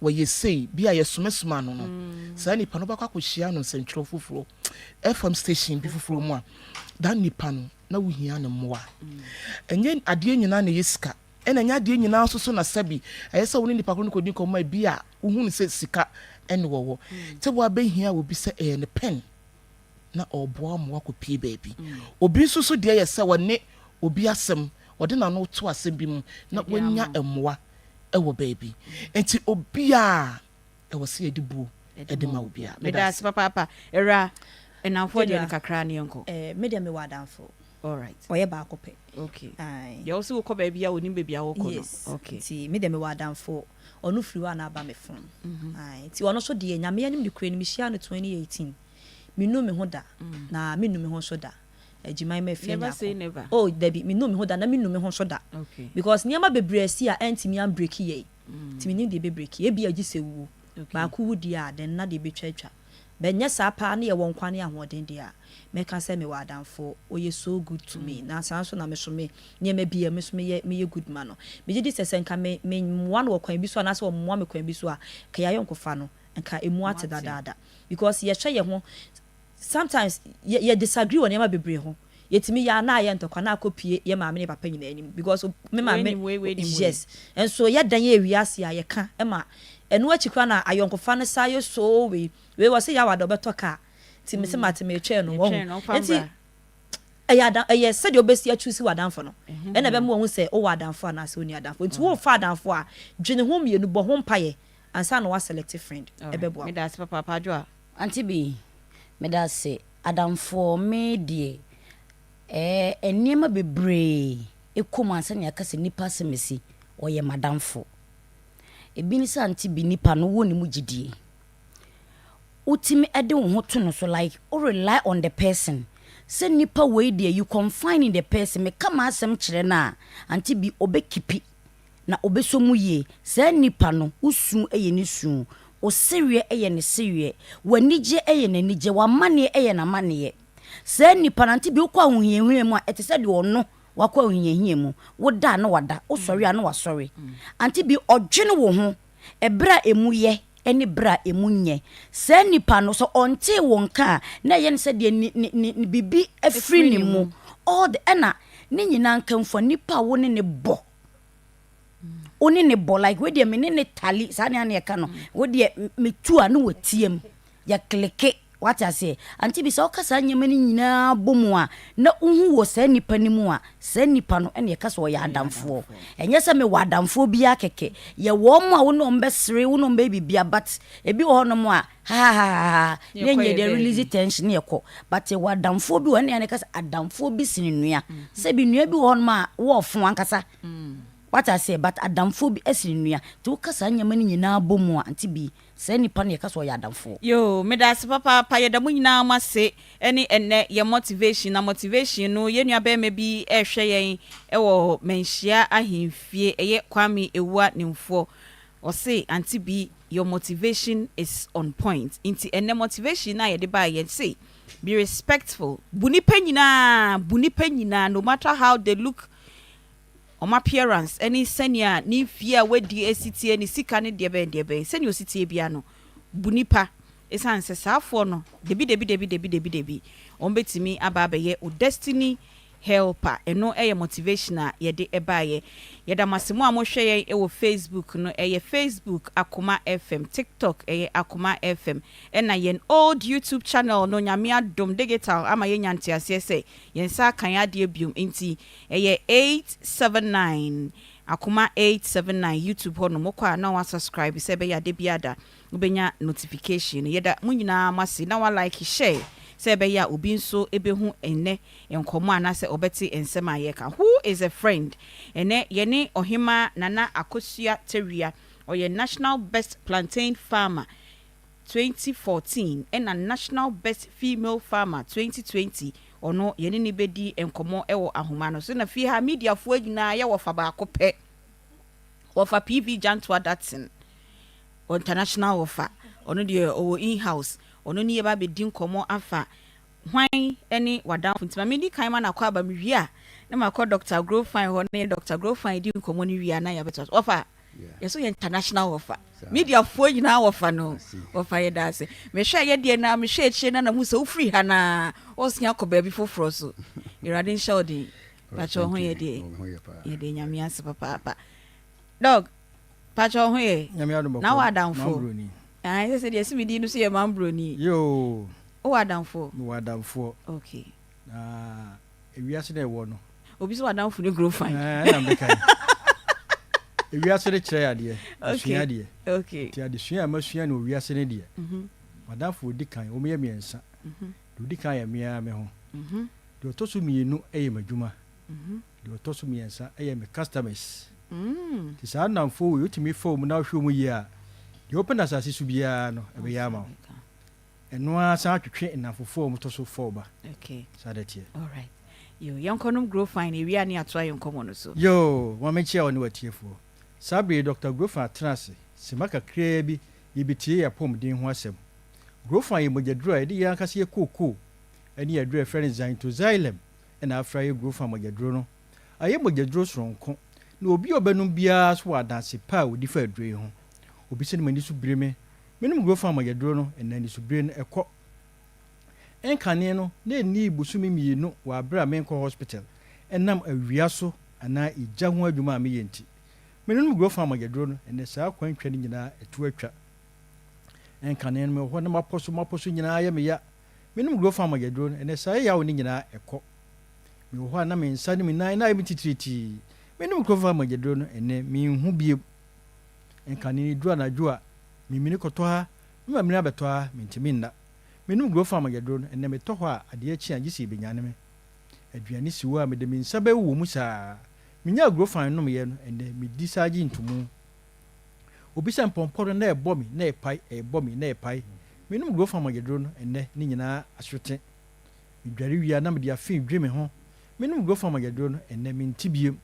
wɔyɛ sei bi a yɛsomasoma no no mm. saa nipa no wobɛkɔ akɔhyia no nsɛntwerɛ foforɔ FM station bi foforɔ mu a that nipa no na wohia ne mmoa. Mm. Ɛnyɛ adeɛ nyinaa na ɛyɛ sika. Ɛna ɛnyɛ adeɛ nyinaa nso so na sɛbi ɛyɛ sɛ wo ne nipa korɔ no kɔdi nkɔmmɔ a ebi a wohu no sɛ sika ɛne wɔwɔ. Sɛ woabɛhia obi sɛ ɛyɛ ne pɛn na ɔreboa wo ma woakɔpie baabi. Obi nso so deɛ yɛ sɛ ɔne obi asɛm, ɔde n'ano to asɛm bi mu na wanya mmoa wɔ baabi. Nti obiara ɛwɔ sɛ yɛde buo de ma obiara. Meda ase papaapa. Awura, nnamfoɔ deɛ no kakra ne yɛnkɔ. Eh, me deɛ mewɔ adamfo. Alright. Ɔyɛ baako pɛ. Okay. Aye. Deɛ wosɛ wokɔ baabi a onim baabi a wokɔ no. Yes. Okay. Nti me deɛ mewɔ adamfo. Ɔno firi hɔ a na aba me phone. Mm -hmm. Aye. Nti ɔno nso deɛ Nyame anim nokorɛ no mehyia no 2018. Menu me ho da. Mm. Na menu me ho nso da. Agyiman ma afie Never say never. Oh, dabi, menu me ho da na menu me ho nso da. Okay. Because nneɛma bebree asi a ɛntumi ambreki yɛn. Nti mennim deɛ ɛbɛbreki. Ebia gye sɛ wuo. Baako wu deɛ a, then na deɛ ɛbɛtwa atwa. But nyɛ saa paa na yɛwɔ nkwa ne ahoɔden deɛ a, mɛka sɛ mewɔ adamfo. Ɔyɛ so good to me. Na saa nso na me nso me nneɛma bi a me nso meyɛ meyɛ good ma no. Megye di sɛ sɛ nka me memmoa no wɔ kwan bi so anaasɛ ɔmmoa me kwan bi so a, nka yɛn ayɔnkofa no, nka ɛmu ate dadaada. Because yɛhwɛ yɛn ho Sometimes yɛ yɛ disagree wɔ nneɛma bebree ho. Yɛtumi yɛ a na ayɛ ntɔkwa na akɔ pie yɛ maame ne yɛ papa nyinaa anim because me Wei maame nim wei, wei nim wei. yes. Nso yɛ dɛn yɛ wiase a yɛka ma Ɛno akyi koraa na ayɔnkofa no san yɛ so wei. Wei wɔse yaw ada ɔbɛtɔ car nti mese mate metwɛn no wahu. Nti ɛyɛ ada ɛyɛ sɛdeɛ wobɛsi achusi w'adamfo no ɛna ɛbɛma wahu sɛ wowɔ adamfo anaasɛ wonni adamfo. Nti worefa adamfo a, dwene ho mmienu, bɔ ho mpaeɛ ansa na woaselect friend. Ɛbɛboa wo. Meda ase papaapa Adwoa. Auntie Bee, meda ase. Adamfoɔ, me deɛ ɛɛ nneɛma bebree kɔ mu ansa na yɛaka sɛ nipa asɛmasi, ɔyɛ m'adamfo. Ebi ne sɛ Auntie Bee nipa no wowɔ ne mu gyidie. Wotumi de wo ho to no so like wo rely on the person sɛ nipa wei deɛ you confine in the person meka m'asɛm kyerɛ no a Auntie Bee ɔbɛ kipi na ɔbɛsɔ mu yie. Saa nipa no wo su yɛ ne su, wo sereɛ yɛ ne sereɛ, w'anigyeɛ yɛ n'anigyeɛ, w'amaneɛ yɛ n'amaneɛ. Saa nipa no Auntie Bee wokɔ ahohiahia mu a ɛte sɛ deɛ ɔno wakɔ ahohiahia mu. Woda a na wada, wosɔre a na wasɔre. Auntie Bee ɔdwene wo ho ɛberɛ a ɛmu yɛ ne berɛ a ɛmu nyɛ. Saa nipa no sɛ ɔntee wo nka a na ɛyɛ no sɛ deɛ ne ne ne biribi afiri ne mu. All the ɛna ne nyinaa nkamfua nipa a wo ne no bɔ. Wo ne no bɔ like wei deɛ me ne no tali saa nea na yɛka no. Wo deɛ metu a na watiam. Yɛ kleke wate aseɛ. Ante bi sɛ woka saa nneɛma no nyinaa bɔ mu a na wohu wɔ saa nipa no mu a saa nipa no ɛna yɛka sɛ ɔyɛ adamfoɔ. Ɛnyɛ sɛ mewɔ adamfoɔ biara kɛkɛ. Yɛ wɔn a wo ne wɔn bɛsere, wo ne wɔn bɛyɛ biribiara but ebi wɔ hɔnom a hahahaha na ɛnyɛ deɛ release tension na yɛkɔ. But yɛwɔ adamfoɔ bi wɔ hɔ ɛna yɛka sɛ adamfoɔ bi sene nnua. Sɛ bi nnua bi wɔ hɔnom a wɔɔfo ankasa. Wate aseɛ but adamfoɔ bi sene nnua. Nti woka saa nneɛma no nyinaa bɔ mu a ante bi saa nipa no yɛka sɛ ɔyɛ adamfoɔ. Yoo medase papaapa yɛda mo nyinaa mo ase ɛne ɛnɛ yɛ motivation na motivation no yɛn nua bɛɛma bi ɛrehwɛ yɛn ɛwɔ manhyia ahemfie ɛyɛ Kwame Awua Nimfoɔ ɔse Auntie Bi your motivation is on point nti ɛnɛ motivation no a yɛde baeɛ yɛse be respectful bu nipa nyinaa bu nipa nyinaa no matter how they look Wɔn appearance ne sɛnea ne mfie a wadi si teɛ, ne sika ne deɛbɛn deɛbɛn, sɛnea ɔsi teɛ biara no, bu nipa. Esiane sɛ saa foɔ no, dabi dabi dabi dabi dabi dabi, wɔn bɛtumi aba abɛyɛ wo destiny helper. Ɛno yɛ motivation a yɛde baeɛ. Yɛda mo ase mo a mohwɛ yɛn wɔ Facebook no, ɛyɛ Facebook Akoma FM, TikTok ɛyɛ Akoma FM, ɛna yɛn old YouTube channel no, Nyame adom digital ama yɛanya nteaseɛ sɛ yɛn nsa aka yɛn adeɛ biom nti, Ɛyɛ 879 akoma 879 YouTube hɔ nom wokɔ a na wa subscribe sɛ ɛbɛyɛ a da biara da wobɛnya notification no. Yɛda mo nyinaa mo ase na wa like share sɛ ɛbɛyɛ a obi nso bɛhu ɛnnɛ nkɔmmɔ anaasɛ ɔbɛte nsɛm a yɛreka. Who is a friend? Ɛnnɛ yɛne Ɔhemaa Nana Akosua Tawia, ɔyɛ National Best Plantain Farmer 2014 ɛna National Best Female Farmer 2020 Ɔno yɛne no bɛdi nkɔmmɔ wɔ ahoma no so. Na fie ha mediafoɔ nyinaa yɛ wɔfa baako pɛ. Wɔfa PV Gyantoa Datson, international wɔfa. Ɔno deɛ ɔwɔ in-house. Ɔno ne yɛba abɛdi nkɔmmɔ afa hwan ne w'adamfo. Nti ma medi kan ma no akɔ aba mewie a na makɔ Doctor Grofine hɔ na yɛne Doctor Grofine di nkɔmmɔ no wie a na yɛabɛtoa so. Wɔfa! Yɛso yɛ international wɔfa. Media foɔ nyinaa wɔfa no. Wɔfa yɛ da ase. Mehwɛ yɛ deɛ na mehwɛ akyire na na hu sɛ wofiri ha na ɔsia kɔ baabi foforɔ so. Awurade nhyɛ wo den. Pakyɛ ho yɛ deɛ. Yɛ deɛ nyame ase papaapa. Dog, pakyɛ ho yɛ. Na wɔ adamfo. Ah, ɛsɛ sɛ deɛ ɛsi me din no so yɛ mambroni. Yoo. Wowɔ adamfo? Mewɔ adamfoɔ. Okay. Na ewiase na ɛwɔ no. Obi sɛ w'adamfo ne grow fine. Ɛɛ na mbɛka yi. Ewiase no kyerɛ adeɛ, esua adeɛ. Okay. Nti adesua a masua no wɔ wiase no deɛ, mhm. m'adamfo odi kan, wɔn yɛ mmiɛnsa. Mhm. Deɛ odi kan yɛ me ara me ho. Mhm. Deɛ ɔtɔ so mmienu yɛ m'adwuma. Deɛ ɔtɔ so mmiɛnsa yɛ me customers. Mm. Nti saa nnamfoɔ wei wotumi fa wɔn na wohwɛ wɔn yie a, deɛ wopɛ no asase so biara no, ɛbɛyɛ ama wo. Ɛno ara san twetwe nnamfofoɔ a wɔtɔ so fɔɔ ba. Okay. Saa na ɛteɛ. All right. Yo, yɛnkɔnom Grofine ewie a ne yɛatoa yɛn nkɔmmɔ no so. Yoo, ma menkyia wo ne w'atiefoɔ. Saa bere yi Dɔkta Grofine atena ase simma kakraa bi yɛbɛtie yɛn apɔmuden ho asɛm. Grofine yɛ mogyaduro a yɛde yɛn ankasa yɛ kookoo ne aduro a yɛfrɛ no Xanthoxylem na afra ayɛ Grofine mogyaduro no. Ayɛ mogyaduro soronko na obi a ɔbɛnom biara nso wɔ adanse pa a ɔdi fa aduro yi ho. Obi sɛ no m'ani so biri me Menom Grofan mogyaduro no ɛnnɛ anisobire no ɛkɔ. Ɛnkane no na ɛnnii bosome mmienu wɔ aberɛ a menkɔ hospital ɛnam awia so anaa egya ho adwuma a meyɛ nti. Menom Grofan mogyaduro no, ɛnnɛ saa kwantwa no nyinaa atu atwa. Ɛnkane no mewɔ hɔ na mapɔ so mapɔ so nyinaa yɛ me ya. Menom Grofan mogyaduro no, ɛnnɛ saa yaw no nyinaa ɛkɔ. Mewɔ hɔ a na me nsa ne me nan na ayɛ me titiritii. Menom Grofan mogyaduro no, ɛnnɛ menhu bio. Ɛnkane no ɛduru anadwo a, memini kɔtɔ ha, me mamini abɛtɔ ha, mentumi nna. Menom Grofan mogyaduro no, ɛnnɛ metɔ hɔ a adeɛ kye a gye sɛ yɛbɛnyane me. Aduane si hɔ a mede me nsa bɛwowɔ mu saa. Menyaa Grofan nomeɛ no, ɛnnɛ medi saa gye ntomu. Obi sɛ mpɔmpɔ no na ɛbɔ me na ɛpae, ɛbɔ me na ɛpae. Menom Grofan mogyaduro no, ɛnnɛ ne nyinaa asote. Medware wie a na mede afe dwe me ho. Menom Grofan mogyaduro no, ɛnnɛ mente biom.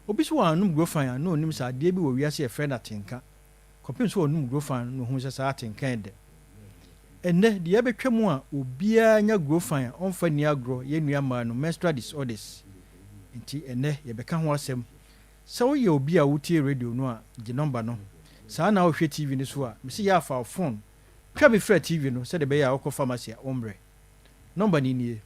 Obi sɛ wannom Grofan a na ɔnnim sɛ adeɛ bi wɔ wiase a yɛfrɛ no atenka. Kɔpem sɛ ɔnom Grofan no na ɔhuu sɛ saa atenka yɛ dɛ. Ɛnnɛ, deɛ abɛtwa mu a obiara nya Grofan a ɔmfa nni agorɔ yɛ nua mmaa no menstrual disorders. Nti ɛnnɛ yɛbɛka ho asɛm. Sɛ woyɛ obi a wotie radio no a, gye nɔmba no. Saa na wohwɛ TV no so a, mese yɛ a fa wo phone twa bi frɛ TV no sɛdeɛ ɛbɛyɛ a wokɔ pharmacy a wommrɛ. Nɔmba no nie,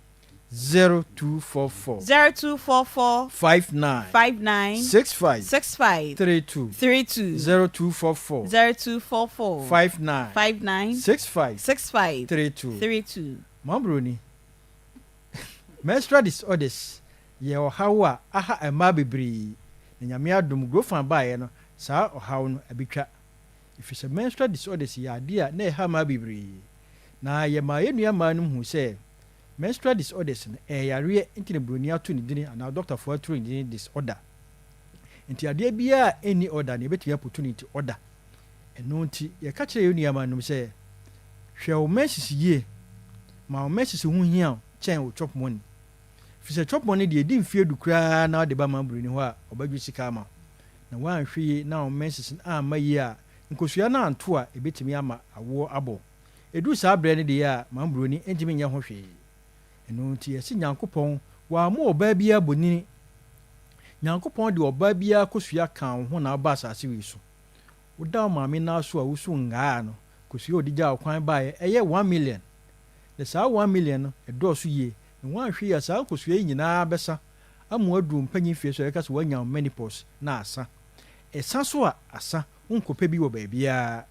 0244. 0244. 59. 59. 65. 65. 32. 32. 0244. 0244. 59. 59. 65. 65. 32. 32. Mambroni, Menstrual disorders yɛ ɔhaw a aha mmaa bebree, na Nyame adom Grofan baeɛ no saa ɔhaw no abɛtwa. Ɛfiri sɛ menstrual disorders yɛ adeɛ a na ɛha mmaa bebree. Na yɛmaa yɛn nua mmaa nom huu sɛ menstrual disorders no ɛyɛ yareɛ nti na broni ato ne dini anaa dɔktafoɔ aturo ne dini disorder. Nti adeɛ biara a ɛnni order no yɛbɛtumi aputu no nti order. Ɛno nti yɛka kyerɛ yɛn nua mmaa nom sɛ hwɛ wo menses yie, ma wo menses ho hia wo kyɛn wo chop money. Ɛfiri sɛ chop money deɛ ɛdi mfeɛ du koraa na wode ba ma broni hɔ a ɔbɛdwo sika ama wo. Na woanhwɛ yie na wo menses no amma yie a, nkosua no anto a ɛbɛtumi ama awoɔ abɔ. Ɛduru saa berɛ no deɛ a, maame buroni ntumi nyɛ ho hwee. Ɛno nti yɛse Nyankopɔn wammɔ ɔbaa biara bonini. Nyankopɔn de ɔbaa biara kosua kaa wo ho na wobaa asase wei so. Woda wo maame nan so a wosu ngaa no, kosua a ɔde gyaa wo kwan baeɛ, ɛyɛ 1,000,000. Na saa 1,000,000 no, ɛdɔɔso yie. Na woanhwɛ yie a, saa nkosua yi nyinaa bɛsa ama woaduru mpanyin mfeɛ so a yɛka sɛ woanya wo menopause na asa. Ɛsa so a, asa. Wonkɔpɛ bi wɔ baabiara.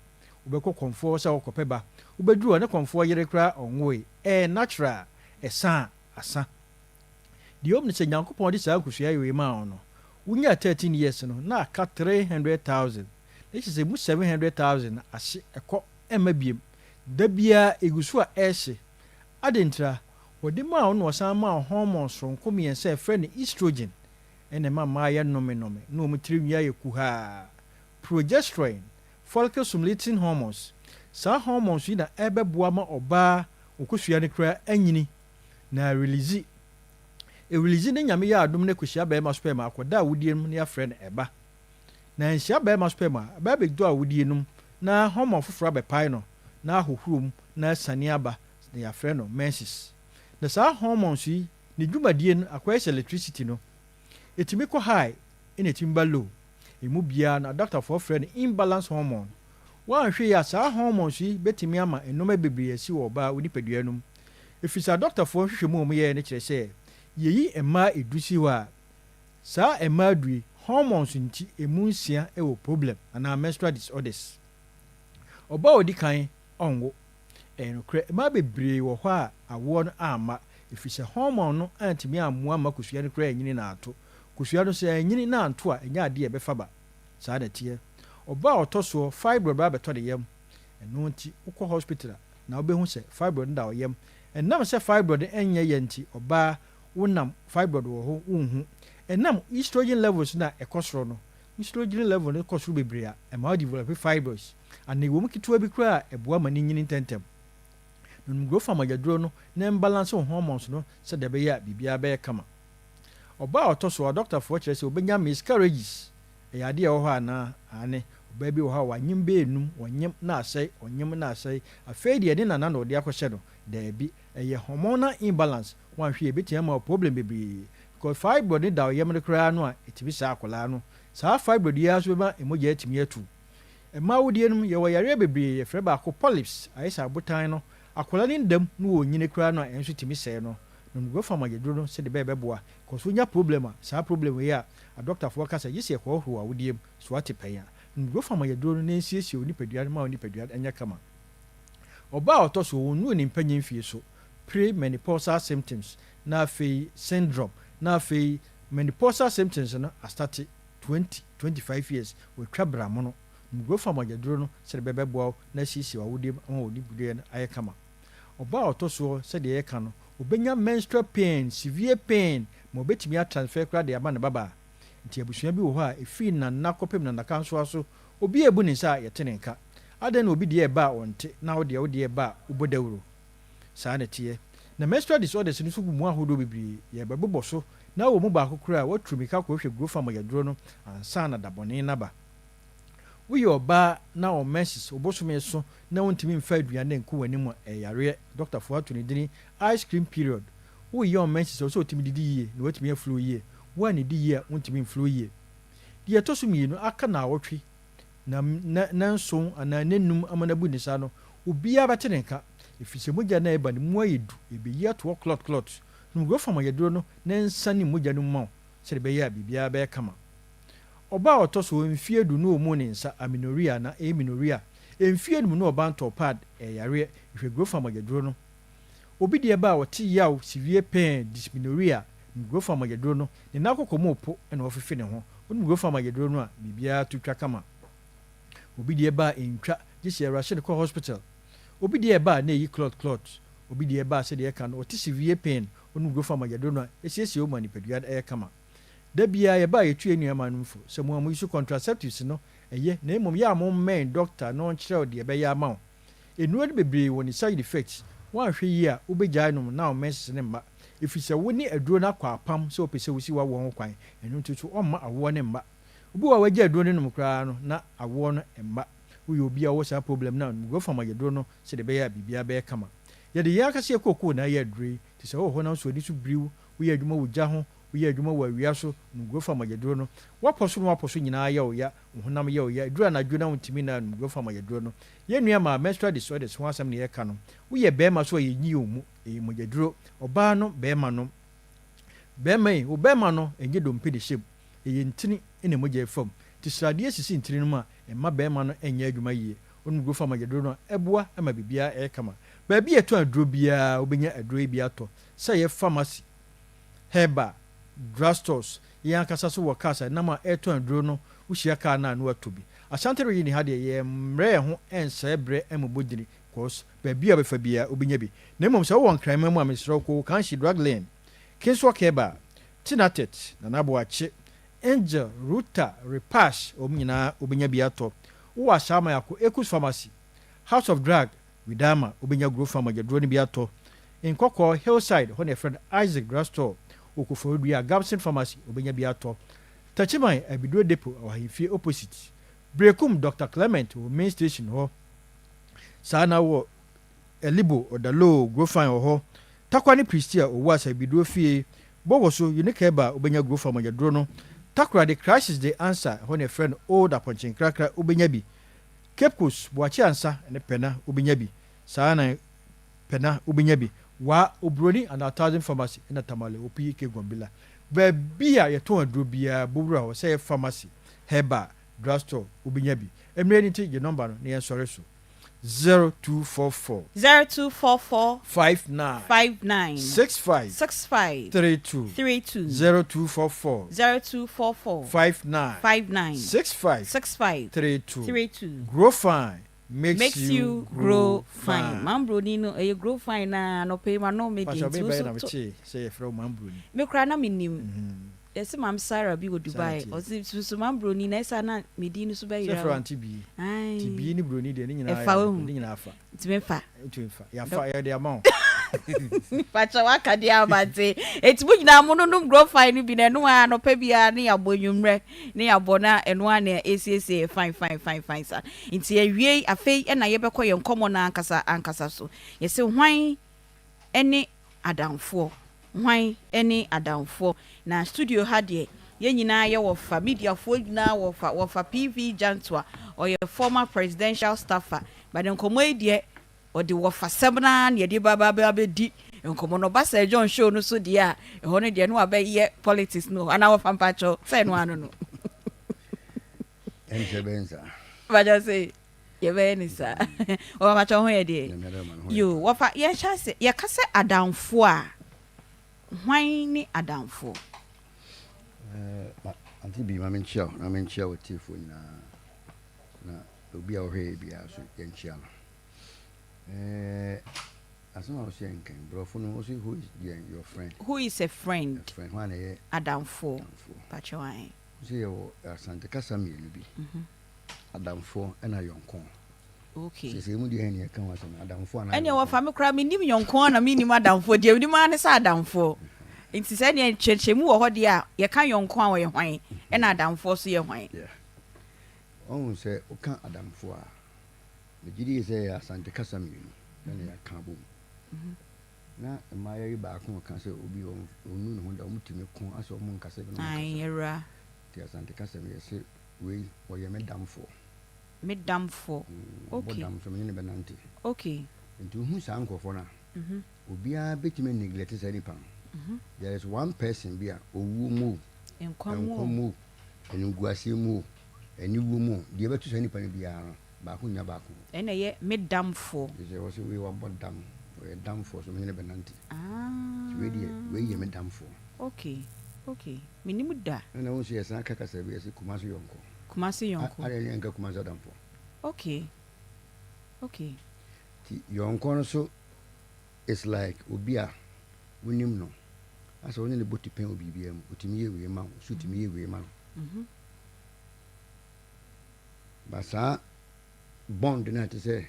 Wobɛkɔ kɔmfoɔ hɔ sɛ wokɔpɛ ba. Wobɛduru hɔ ne kɔmfoɔ yere koraa ɔnwoe. Ɛyɛ natural. Ɛsa a, asa. Deɛ ɛwom ne sɛ Nyankopɔn de saa nkosua wei maa wo no, wonyaa 13 years no, na aka 300,000. Na kyerɛ sɛ ɛmu 700,000 no ahye, ɛkɔ, ɛmma biom. Da biara ɛgu so a ɛrehye. Adɛn ntira? Wɔde maa wo na wɔsan maa wo hormone soronko mmiɛnsa a yɛfrɛ no estrogen, ɛna ɛma mmaa yɛ nnome-nnome na wɔn tiri nwi ayɛ kuhaa, progesterone, follicle stimulating hormones. Saa hormones yi na ɛbɛboa ma ɔbaa okosua no koraa anyini na arelease. Ɛrelease na Nyame yɛ adom na ɛkɔhyia barima sperm a akɔda awodie no mu na yɛafrɛ no ɛba. Na anhyia barima sperm a, ɛbɛ abɛdɔ awodie no mu na hormone foforɔ abɛpae no na ahohoro mu na asiane aba na yɛafrɛ no menses. Na saa hormones yi ne dwumadie no akɔyɛ sɛ electricity no, ɛtumi kɔ high ɛna ɛtumi ba low. Ɛmu biara no adɔktafoɔ frɛ no imbalance hormone. Woanhwɛ yie a saa hormones yi bɛtumi ama nnoɔma bebree asi wɔ ɔbaa wo nipadua no mu. Ɛfiri sɛ adɔktafoɔ nhwehwɛmu a wɔyɛeɛ no kyerɛ sɛ yɛyi mmaa ɛdu si hɔ a, saa mmaa du yi hormones nti ɛmu nsia wɔ problem anaa menstrual disorders. Ɔbaa a ɔdi kan ɔnwo. Ɛyɛ nokorɛ, mmaa bebree wɔ hɔ a awoɔ no amma, ɛfiri sɛ hormone no antumi ammoa amma kosua no koraa anyini na anto. Kosua no, sɛ anyini na anto a, ɛnyɛ adeɛ a ɛbɛfa ba. Saa na ɛteɛ. Ɔbaa a ɔtɔ soɔ, fibroid ba abɛtɔ ne yam. Ɛno nti, wokɔ hospital a, na wobɛhu sɛ fibroid no da wo yam. Ɛnam sɛ fibroid no nyɛ ya nti, ɔbaa, wonam, fibroid wɔ hɔ, wonhu. Ɛnam estrogen levels no a ɛkɔ soro no, estrogen level no kɔ soro bebree a, ɛma wo develop fibroids. Anaa ɛwɔ mu ketewa bi koraa a, ɛboa ma no nyini ntɛmntɛm. Nom Grofan mogyaduro no na ɛmbalance wo hormones no sɛdeɛ ɛbɛyɛ a biribiara bɛyɛ kama. Ɔbaa a ɔtɔ so a dɔktafoɔ kyerɛ sɛ ɔbɛnya miscarriages, ɛyɛ adeɛ a ɛwɔ hɔ anaa? Aane. Ɔbaa bi wɔ hɔ a wanyem bɛyɛ num, ɔnyem na asɛe, ɔnyem na asɛe, afei deɛ ne nana na ɔde akɔhyɛ no. Daabi. Ɛyɛ hormonal imbalance, woanhwɛ yie a ɛbɛtumi ama wo problem bebree. Because fibroid no da wo yam no koraa no a, ɛtumi sɛe akwadaa no. Saa fibroid yi ara nso bɛma mogya atumi atu. Mmaa awodeɛ no mu, yɛwɔ yareɛ bebree, yɛfrɛ baako polyps, ayɛ sɛ abotan no, akwadaa no nda mu na ɔrenyini koraa no a, ɛno nso tumi sɛe no. Nom Grofa mogyaduro no sɛdeɛ ɛbɛyɛ ɛbɛboa. Cos wonya problem a, saa problem wei a adɔktafoɔ ka sɛ gye sɛ yɛkɔhohoro w'awodeɛ mu, so woate pɛn a. Nom Grofa mogyaduro no na ɛnsiesie wo nipadua no ma wo nipadua no nyɛ kama. Ɔbaa a ɔtɔ so, ɔnnuu ne mpanyin mfie so, pre menopausal symptoms, na afei syndrome, na afei menopausal symptoms no astate 20, 25 years, watwa bramono. Nom Grofa mogyaduro no sɛdeɛ ɛbɛyɛ ɛbɛboa wo na asiesie w'awodeɛ mu ama wo nipadua no ayɛ kama. Ɔbaa a ɔtɔ soɔ, sɛdeɛ yɛka no, ɔbɛnya menstrual pain, severe pain, ma ɔbɛtumi atransfer koraa de ama ne babaa. Nti abusua bi wɔ hɔ a, ɛfiri nana kɔpem nanakansoa so, obi rebu ne nsa a, yɛte ne nka. Adɛn na obi deɛ reba a ɔnte, na wo deɛ wo deɛ reba a, wobɔ dawuro? Saa na ɛteɛ. Na menstrual disorders no nso gu mu ahodoɔ bebree, yɛrebɛbobɔ so, na wɔ mu baako koraa a, woaturu mmirika akɔhwehwɛ Grofa mogyaduro no ansa na da bɔne no aba. Woyɛ ɔbaa na wo menses, wo bosome so na wontumi mfa aduane nku w'anim a, ɛyɛ yareɛ. Dɔktafoɔ ato ne dini ice cream period. Woreyɛ wo menses a, ɛwɔ sɛ wotumi didi yie na woatumi aflow yie. Woannidi yie a, wontumi mflow yie. Deɛ ɛtɔ so mmienu, aka naawɔtwe na nnanson anaa nnanum ama no abu ne nsa no, obiara bɛte ne nka, ɛfiri sɛ mogya no a ɛreba no mu ayɛ du, ɛbɛyi ato hɔ clot clot. Nom Grofa mogyaduro no na ɛnsane mogya no mu ma wo sɛdeɛ ɛbɛyɛ a biribiara bɛyɛ kama. Ɔbaa a ɔtɔ so mfeɛ du no ɔmuu ne nsa, amenorrhea anaa amenorrhea, mfeɛ num no ɔbaa ntɔɔ pad, ɛyɛ yareɛ, hwehwɛ Grofa mogyaduro no. Obi deɛ ba a ɔte yaw, severe pain, dysmenorrhea, nom Grofa mogyaduro no, ne nan kɔkɔ mu repo na ɔfefe ne ho, wonom Grofa mogyaduro no a, biribiara to twa kama. Obi deɛ ba a ɛntwa, gye sɛ yɛrushe no kɔ hospital. Obi deɛ ba a na ɛyi clot clot. Obi deɛ ba a sɛdeɛ yɛka no, ɔte severe pain, wonom Grofa mogyaduro no a, ɛsiesie wo ma nipadua no yɛ kama. Da biara yɛba a yɛtu yɛn nuammaa fo sɛ mo a mo use contraceptives no ɛyɛ na mmom yɛ a mo mmɛn doctor na ɔnkyerɛ wo deɛ ɛbɛyɛ ama wo. Nnuro no bebree wɔ ne side effects, woanhwɛ yie a wobɛgyae nom na wo menses no mma ɛfiri sɛ wo ne aduro no akɔ apam sɛ wopɛ sɛ wosi w'awoɔ ho kwan ɛno nti so ɔmma awoɔ no mma. Obi wɔ hɔ a wagyae aduro no nom koraa no na awoɔ no mma. Woyɛ obi a wowɔ saa problem no a nom Grofam ayɛduro no sɛdeɛ ɛbɛyɛ a biribiara bɛyɛ kama. Yɛde yɛn ankasa yɛ kookoo na ayɛ aduro yi nti sɛ wowɔ hɔ na wo nso w'ani so biri wo, woyɛ adwuma wɔ gya ho, Woyɛ adwuma wɔ awia so, nom fa mogyaduro no. Woapɔ so na woapɔ so nyinaa yɛ wo ya, wo honam yɛ wo ya, ɛduru anadwo na wontumi nna nom fa mogyaduro no. Yɛn nua maa menstrual disorders ho asɛm na yɛreka no. Woyɛ barima nso a yɛnyi wo mu, ɛyɛ mogyaduro. Ɔbaa no, barima no. Barima yi, wo barima no, ɛnyɛ dompe na ɛhyɛ mu, ɛyɛ ntini na mogya fa mu. Nti sradeɛ sisi ntini no mu a, ɛmma barima no nyɛ adwuma yie. Wonom fa mogyaduro no a, ɛboa ma biribiara yɛ kama. Baabi a yɛtɔn aduro biara, wobɛnya aduro yi bi atɔ, sɛ ɛyɛ pharmacy, herbal, drugstores, yɛn ankasa nso wɔ cars a ɛnam a ɛretɔn aduro no, wohyia car no a na woatɔ bi. Ashanti region ha deɛ yɛmmrɛ yɛn ho nsɛe berɛ mmobɔ dini cos baabi a wobɛfa biara wobɛnya bi. Na mmom sɛ wowɔ Nkranman mu a mesrɛ wo kɔ Okanshi Drug Lane, Kingswalk Herbal, Tinatet, Nana Aboakye, Angel, Ruta, Repash wɔn nyinaa wobɛnya bi atɔ. Wowɔ Ashaiman a kɔ Ekus Pharmacy, House of Drug, Widama, wobɛnya Guro Farm agyaduro no bi atɔ. Nkɔkɔɔ, Hillside, hɔ na yɛfrɛ no Isaac Drug Store. Wɔ Koforidua, Gabson Pharmacy, wobɛnya bi atɔ. Techiman, Abiduro Depot, wɔ Ahemfie opposite. Berekum, Doctor Clement wɔ Main Station hɔ. Saa na wɔ Elibo, Odaloo, Guro Fine wɔ hɔ. Tarkwa ne Prestea, Owuasa, Abiduro Fie. Bogoso, Unique Herbal, wobɛnya Guro Farm agyaduro no. Takoradi, Crisis The Answer, hɔ na yɛfrɛ no Old Apɔnkye Nkrakra, wobɛnya bi. Cape Coast, Boakye Ansa ne Pɛna wobɛnya bi. Saa na Pɛna wobɛnya bi. Waa, Oburoni anaa Thousand Pharmacy na Tamale wɔ PK Gombila. Baabi a yɛtɔn aduro biara, bɔ wura hɔ, sɛ ɛyɛ pharmacy, herbal, drug store, wobɛnya bi. Mmerɛ no nti, gye nɔmba no na yɛnsɔre so. 0244. 0244. 59. 59. 65. 65. 32. 32. 0244. 0244. 59. 59. 65. 65. 32. 32. Grow fine makes, makes you grow fine. Man broni no ɛyɛ grow fine na anɔpɛ yi ma no me de nti wo so to. Sɛ yɛfrɛ wo man broni. Me kora na menim. Yɛse maame Sarah bi wɔ Dubai ɔse susu maame broni na ɛsa na me din no so bɛyera. Sɛ frɛ auntie Bii. Ti Bii ne broni deɛ ne nyinaa ɛfa wahu. Ne nyinaa fa. Ntumi fa. Ntumi fa. Yafa yɛde ama wo. Pakyɛ waka deɛ ama nti. Eti mo nyinaa mo nonom grow fine no bi na ɛno ara anɔpa biara ne yɛabɔ anwummerɛ ne yɛabɔ na ɛno ara na ɛsiesie yɛ fine fine fine fine saa. Nti awiei afei ɛna yɛbɛkɔ yɛn nkɔmmɔ no ankasa ankasa so. Yɛse hwan ne adamfoɔ? Hwan ne adamfoɔ? Na studio ha deɛ yɛn nyinaa yɛ wɔfa, mediafoɔ nyinaa wɔfa, wɔfa PV Jantoa, ɔyɛ former presidential staffer, but nkɔmmɔ yi deɛ ɔde wɔfasɛm no ara na yɛde ba ba abɛdi. nkɔmmɔ no. Ɔba Sir John show no so deɛ a, ɛhɔ no deɛ na wabɛyɛ politics no anaa wɔfa mpakyɛw sɛ ɛno ano no. Ɛm sɛ ɛbɛyɛ nsaa. Mpakyɛw se yɛbɛyɛ ne saa. Wɔfa mpakyɛw ho yɛ deɛ. Yo, wɔfa yɛnhyɛ ase yɛka sɛ adamfoɔ a, hwan ne adamfoɔ? Eh, Auntie Bi, ma menkyia wo na menkyia w'atiefoɔ nyinaa na obi a ɔhwɛ yɛ biara so yɛnkyia no. Eh, asɛm a wɔsɛ yɛnkan, borɔfo no wɔsɛ who is your friend? Who is a friend? A friend, hwan na ɛyɛ adamfoɔ? Pakyɛ wan? Wɔsɛ yɛwɔ Asante kasa mmienu bi, mhm. adamfoɔ ɛna yɔnko. Okay. Sese mu deɛ ɛne ɛka ho asɛm adamfoɔ anaa Ɛneɛ wɔfa me koraa mennim yɔnko na mennim adamfoɔ deɛ menim ara ne sɛ adamfoɔ. Nti sɛ ɛneɛ nkyerɛkyerɛmu wɔ hɔ deɛ a yɛka yɔnko a ɔyɛ hwan ɛna adamfoɔ nso yɛ hwan? Yeah. Wahu sɛ woka adamfoɔ a, megye die sɛ ɛyɛ Asante kasa mmienu ɛna yɛaka abom. Na mmaayewa yi baako reka sɛ obi ɔnnu ne ho da, wɔtumi ko asɛ wɔn nkasa bi na wɔn Ae, kasa. awura. Nti Asante kasa mu yɛse wei ɔyɛ me damfoɔ. Me damfoɔ. Ɔbɔ Okay. dam so me ne no bɛnante. Okay. Nti wohu saa nkurɔfoɔ no a, obiara bɛtumi a neglect saa nipa no. There is one person bi a owuo mu o, Nkwa mu nkwa o. mu o, animguaseɛ mu o, aniwuo mu o, deɛ ɛbɛto saa nipa no biara no, baako nnya baako. Ɛna ɛyɛ me damfoɔ. Nti sɛ wɔse wei wabɔ dam, ɔyɛ damfoɔ so me ne no bɛnante. Nti wei deɛ, wei yɛ me damfoɔ. Okay, okay. Mennim da. Ɛna wohu sɛ yɛsan ka kasa bi, yɛse Kumasi yɔnko. Kumasi yɔnko. Adɛn ne yɛnka Kumasi adamfoɔ? Okay, okay. Nti yɔnko no so is like obi a wonim no, asɛ wo ne no bɔ tipɛn wɔ biribiara mu, otumi yɛ wei ma wo, so otumi yɛ wei ma no. But saa bond no a ɛte sɛ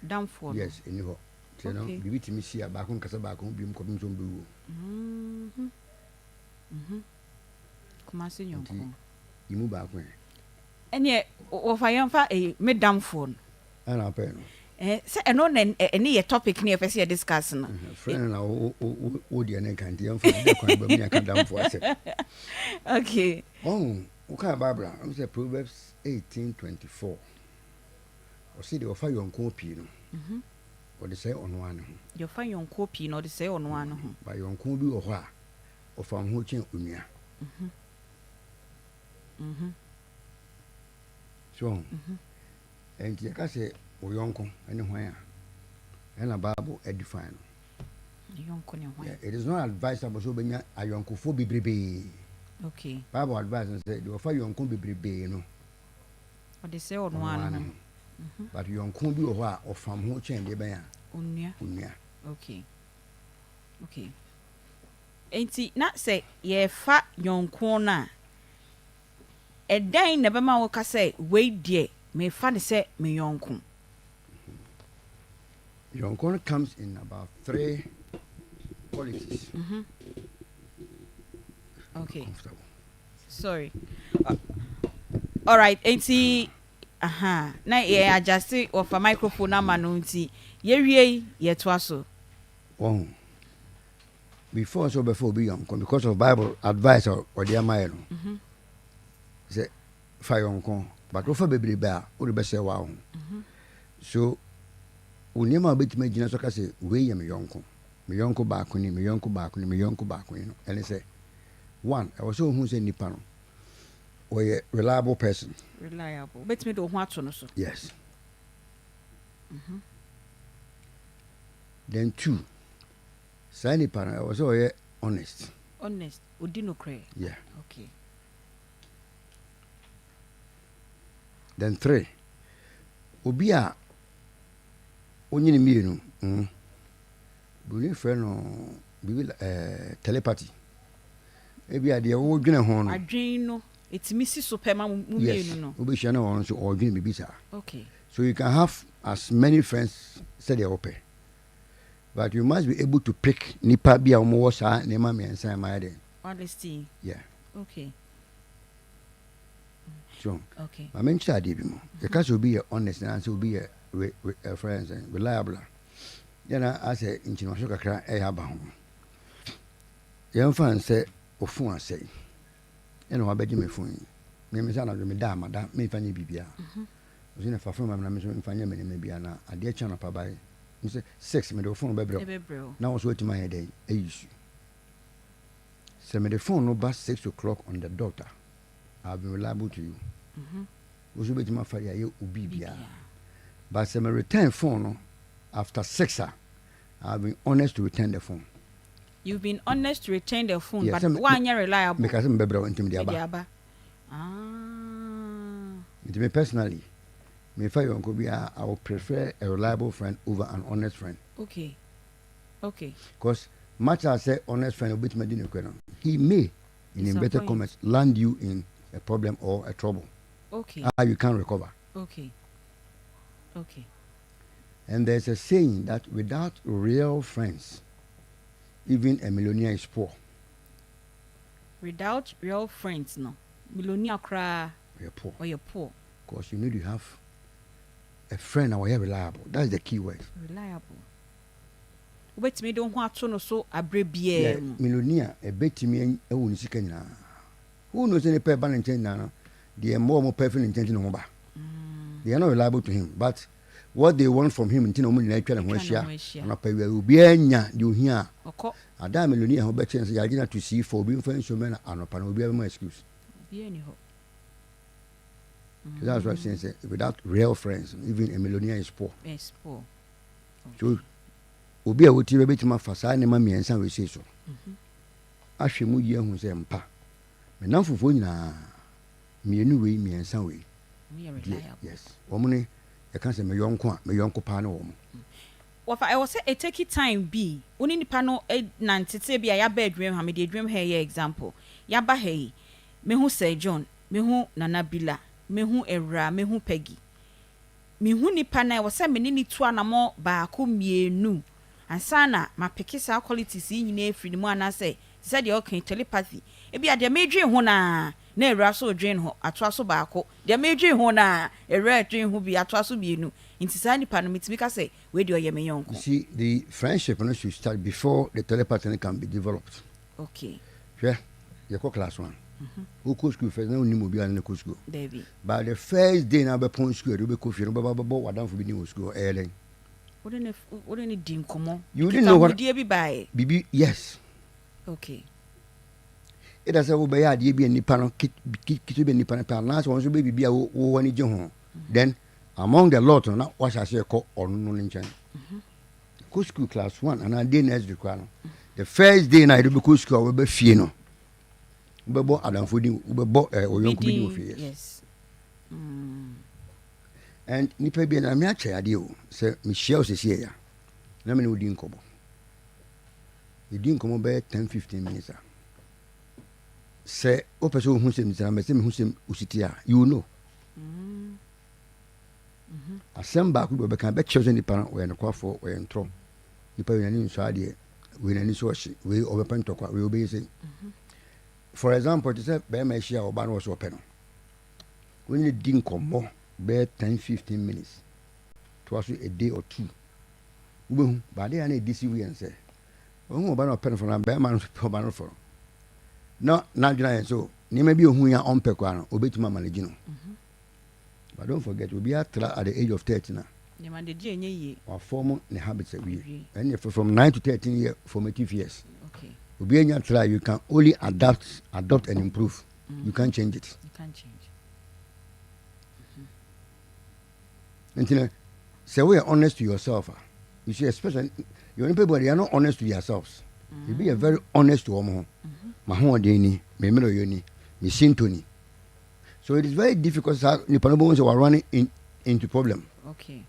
Damfoɔ no. Yes, ɛni hɔ. Nti no, Okay. biribi tumi si a baako nkasa baako ho biom kɔpem sɛ ɔmbɛwuo. Mhm. Mhm. Kumasi Nti yɔnko. yi mu baako ɛ. Ɛneɛ wɔfa yɛmfa eh, me damfoɔ no. Ɛna wopɛɛ no. Eh, sɛ ɛno na ɛne yɛ topic ne yɛpɛ sɛ yɛ discuss no. Friend na wo wo wo wo deɛ ne nka nti yɛmfa bi kwan ba mu ne aka damfoɔ asɛm. Okay. Ɔhu, wokaa Bible a, ɔhu sɛ Proverbs 18:24 ɔse deɛ ɔfa yɔnkoɔ pii no, ɔde sɛe ɔno ara ne ho. Deɛ ɔfa yɔnkoɔ pii no, ɔde sɛe ɔno ara ne ho. Ba yɔnkoɔ bi wɔ hɔ a, ɔfa wo ho kyɛn onua. So ɔho? Ɛnti yɛka sɛ wo yɔnko ne hwan a, ɛna Bible define no. Yɔnko ne hwan? Yeah, it is not advisable sɛ wobɛnya ayɔnkofoɔ bebrebee. Okay. Bible advice no sɛ deɛ ɔfa yɔnko bebrebee no, Ɔde sɛ ɔno ara ne ho. But yɔnko bi wɔ hɔ a ɔfam ho kyɛn deɛ bɛn a? Onua. Onua. Okay. Okay. Enti na sɛ yɛrefa yɔnko no a, ɛdɛn na ɛbɛma woka sɛ wei deɛ mefa no sɛ me yɔnko? Yɔnko no comes in about three qualities. Okay. Comfortable. Sorry. Alright, enti aha, na yɛ adjust wɔfa microphone ama no nti yɛwie yi yɛtoa so. Wɔn before sɛ ɔbɛfa obi yɔnko because of Bible advice a ɔde ama yɛ no sɛ fa yɔnko but wofa bebrebe a wode bɛsɛ wa ho so wo nneɛma a wobɛtumi agyina so ka sɛ wei yɛ me yɔnko, me yɔnko baako ni, me yɔnko baako ni, me yɔnko baako ni no, ɛne sɛ one, ɛwɔ sɛ wohu sɛ nipa no ɔyɛ reliable person. Reliable, wobɛtumi de wo ho ato no so. Yes. Then two, saa nipa no ɛwɔ sɛ ɔyɛ honest. Honest, odi nokorɛ. Yeah. Okay. Then three, obi a wonyini mmienu, buroni frɛ no biribi telepathy. Ebi a deɛ wodwene ho no. Adwene no, etumi si so pɛ ma mo mmienu no. Yes, wobɛhyia na wɔn nso ɔredwene biribi saa. Okay. So you can have as many friends sɛdeɛ wopɛ, but you must be able to pick nipa bi a wɔwɔ saa nneɛma mmiɛnsa ɛma yɛ den. Honesty. Yeah. Okay. So, Okay. ma menkyerɛ adeɛ bi mu. Yɛka sɛ obi yɛ honest na sɛ obi yɛ re re ɛfrɛ sɛ reliable a, yɛna asɛ nkyiniwaso kakra ɛyɛ aba ho. Yɛmfa nsɛ wo phone asɛe ɛna wabɛgye me phone yi. Me me sɛ anadwo meda a mada memfa nyɛ biribiara. Ɔsɛ na fa phone ma me na me nso memfa nyɛ me nneɛma biara na adeɛ kye anɔpa bae. Mesɛ 6 mede wo phone bɛbrɛ wo na wo nso woatumi ayɛ dɛn ayi su. Sɛ mede phone no ba 6 o'clock on the dot a, I have been reliable to you. Wo nso wobɛtumi afa de ayɛ wo biribiara. But sɛ me return phone no after 6 a, I have been honest to return the phone. You've been honest to return the phone, yeah, but woanyɛ reliable. Meka sɛ mebɛbrɛ wo nti mede aba. Ah. Nti me personally, mefa yɔnko biara, I would prefer a reliable friend over an honest friend. Okay. Okay. Because much as sɛ honest friend obetumi adi nokorɛ no, he may, in inverted commas, land you in a problem or a trouble. Okay. Ah, you can't recover. Okay. Okay. And there's a saying that without real friends, even a millionaire is poor. Without real friends no, millionaire koraa ɔyɛ poor. Ɔyɛ poor. Because you need to have a friend a ɔyɛ reliable. That's the key word. Reliable. Wobɛtumi de wo ho ato no so aberɛ biara Yeah, mu. millionaire ɛbɛtumi awu ne sika nyinaa. Who knows sɛ nipa ɛba ne nkyɛn nyinaa no, deɛ mmoa wɔn pɛ fi ne nkyɛn ti na wɔn ba. They are not reliable to him, but what they want from him nti na wɔn nyinaa atwa ne ho ahyia. Anɔpa awia obiara nya deɛ ohia a. Ɔkɔ. Ada a millionaire ho bɛkyɛ no sɛ yɛagye no ato sii fɔ obi mfa nsuo mmrɛ no anɔpa no obiara bɛma excuse. Obiara ni hɔ. So that's why I'm saying sɛ without real friends even a millionaire is poor. Is poor. So obi a wotie bɛbɛtumi afa saa nneɛma mmiɛnsa wei sei so ahwɛ mu yie ahu sɛ mpa me nnamfofoɔ nyinaa mmienu wei mmiɛnsa wei deɛ yes wɔn ne yɛka sɛ me yɔnko a me yɔnko paa ne wɔn. Wɔfa ɛwɔ sɛ eteki time bi wo ne nipa no nante te sɛ ebia yaba adwuma mu ha mede adwuma mu ha yɛ example yaba ha yi mehu Sir John mehu Nana Bila mehu Awuraa mehu Peggy mehu nipa no a ɛwɔ sɛ me ne no tu anamɔ baako mmienu ansa na mapeke saa qualities yi nyinaa afiri ne mu anaasɛ te sɛ deɛ ɔka yi telepathy ebia deɛ medwen ho no ara na Awuraa nso redwen ho atoa so baako deɛ medwen ho no ara Awuraa redwen ho bi atoa so mmienu nti saa nipa no metumi ka sɛ Wei deɛ ɔyɛ me yɔnko. You see, the friendship no should start before the telepathy no can be developed. Okay. Hwɛ, yɛkɔ class one. Wokɔ school first na wonim obi a ne no kɔ school. Dabi. But the first day na wobɛpɔn school ɛde wobɛkɔ fie no wobɛba bɛbɔ w'adamfo bi din wɔ school hɔ ɛyɛ dɛn? Wode ne wode ne di nkɔmmɔ. You didn't know what. Nkitahodie bi baeɛ. Bibi yes. Okay. Either sɛ wobɛyɛ adeɛ bi a nipa no ketewa bi a nipa no pɛ anaasɛ wɔn nso bɛyɛ biribi a wo wo ani gye ho. Then among the lot no na wahyɛ aseɛ kɔ ɔno no ne nkyɛn. Kɔ school class one anaa day nursery koraa no the first day na yɛde bɛkɔ school a wɔbɛba fie no wobɛbɔ adamfo din wobɛbɔ ɛɛ eh, ɔyɔnko bi din wɔ fie yes. Mm. And nipa bi na me akyɛ adeɛ o sɛ mehyia wo sɛsi ɛya na me ne wo di nkɔmmɔ. Yɛdi nkɔmmɔ bɛyɛ 10 15 minutes a sɛ wopɛ sɛ wohu sɛ mesɛ mɛsɛ mehu sɛ wositi a you will know. Mm. Asɛm baako bi ɔbɛka bɛkyerɛ sɛ nipa no ɔyɛ nokwafoɔ ɔyɛ ntorɔ nipa wei n'ani nsɔ adeɛ wei n'ani so ɔhye wei ɔbɛpɛ ntɔkwa wei ɔbɛyɛ sɛ mhm. for example te sɛ bɛrima ahyia ɔba no wɔ so ɔpɛ no wọ́n ne di nkɔmmɔ bɛyɛ 10 15 minutes toa so a day or two Wobɛhu, but adeɛ a na ɛdeceive yɛn sɛ, ɔhu ɔba no ɔpɛ no fɔ no, bɛrima no pɛ ɔba no fɔ no, na n'adwene ayɛ sɛ nneɛma bi ohu yɛ a ɔmpɛ koraa no, obɛtumi ama no gyi no. Mhm. But don't forget, obi atra at the age of 13 a, Nneɛma de gye ɛnyɛ yie. wafɔm ne habits awie. Awie. Ɛne yɛfrɛ from 9 to 13 yɛ formative years. Okay. Obi anya tra, you can only adapt, adopt and improve. You can't change it. You can't change. Nti no sɛ woyɛ honest to yourself a you see especially yɛ nipa bi they are not honest to themselves mm. ebi yɛ very honest to wɔn ho mm-hmm. ma hoɔden ni me mmerɛ yɛ ni me sinto ni so it is very difficult saa nipa no bɛ wɔn sɛ wa running in, into problem okay.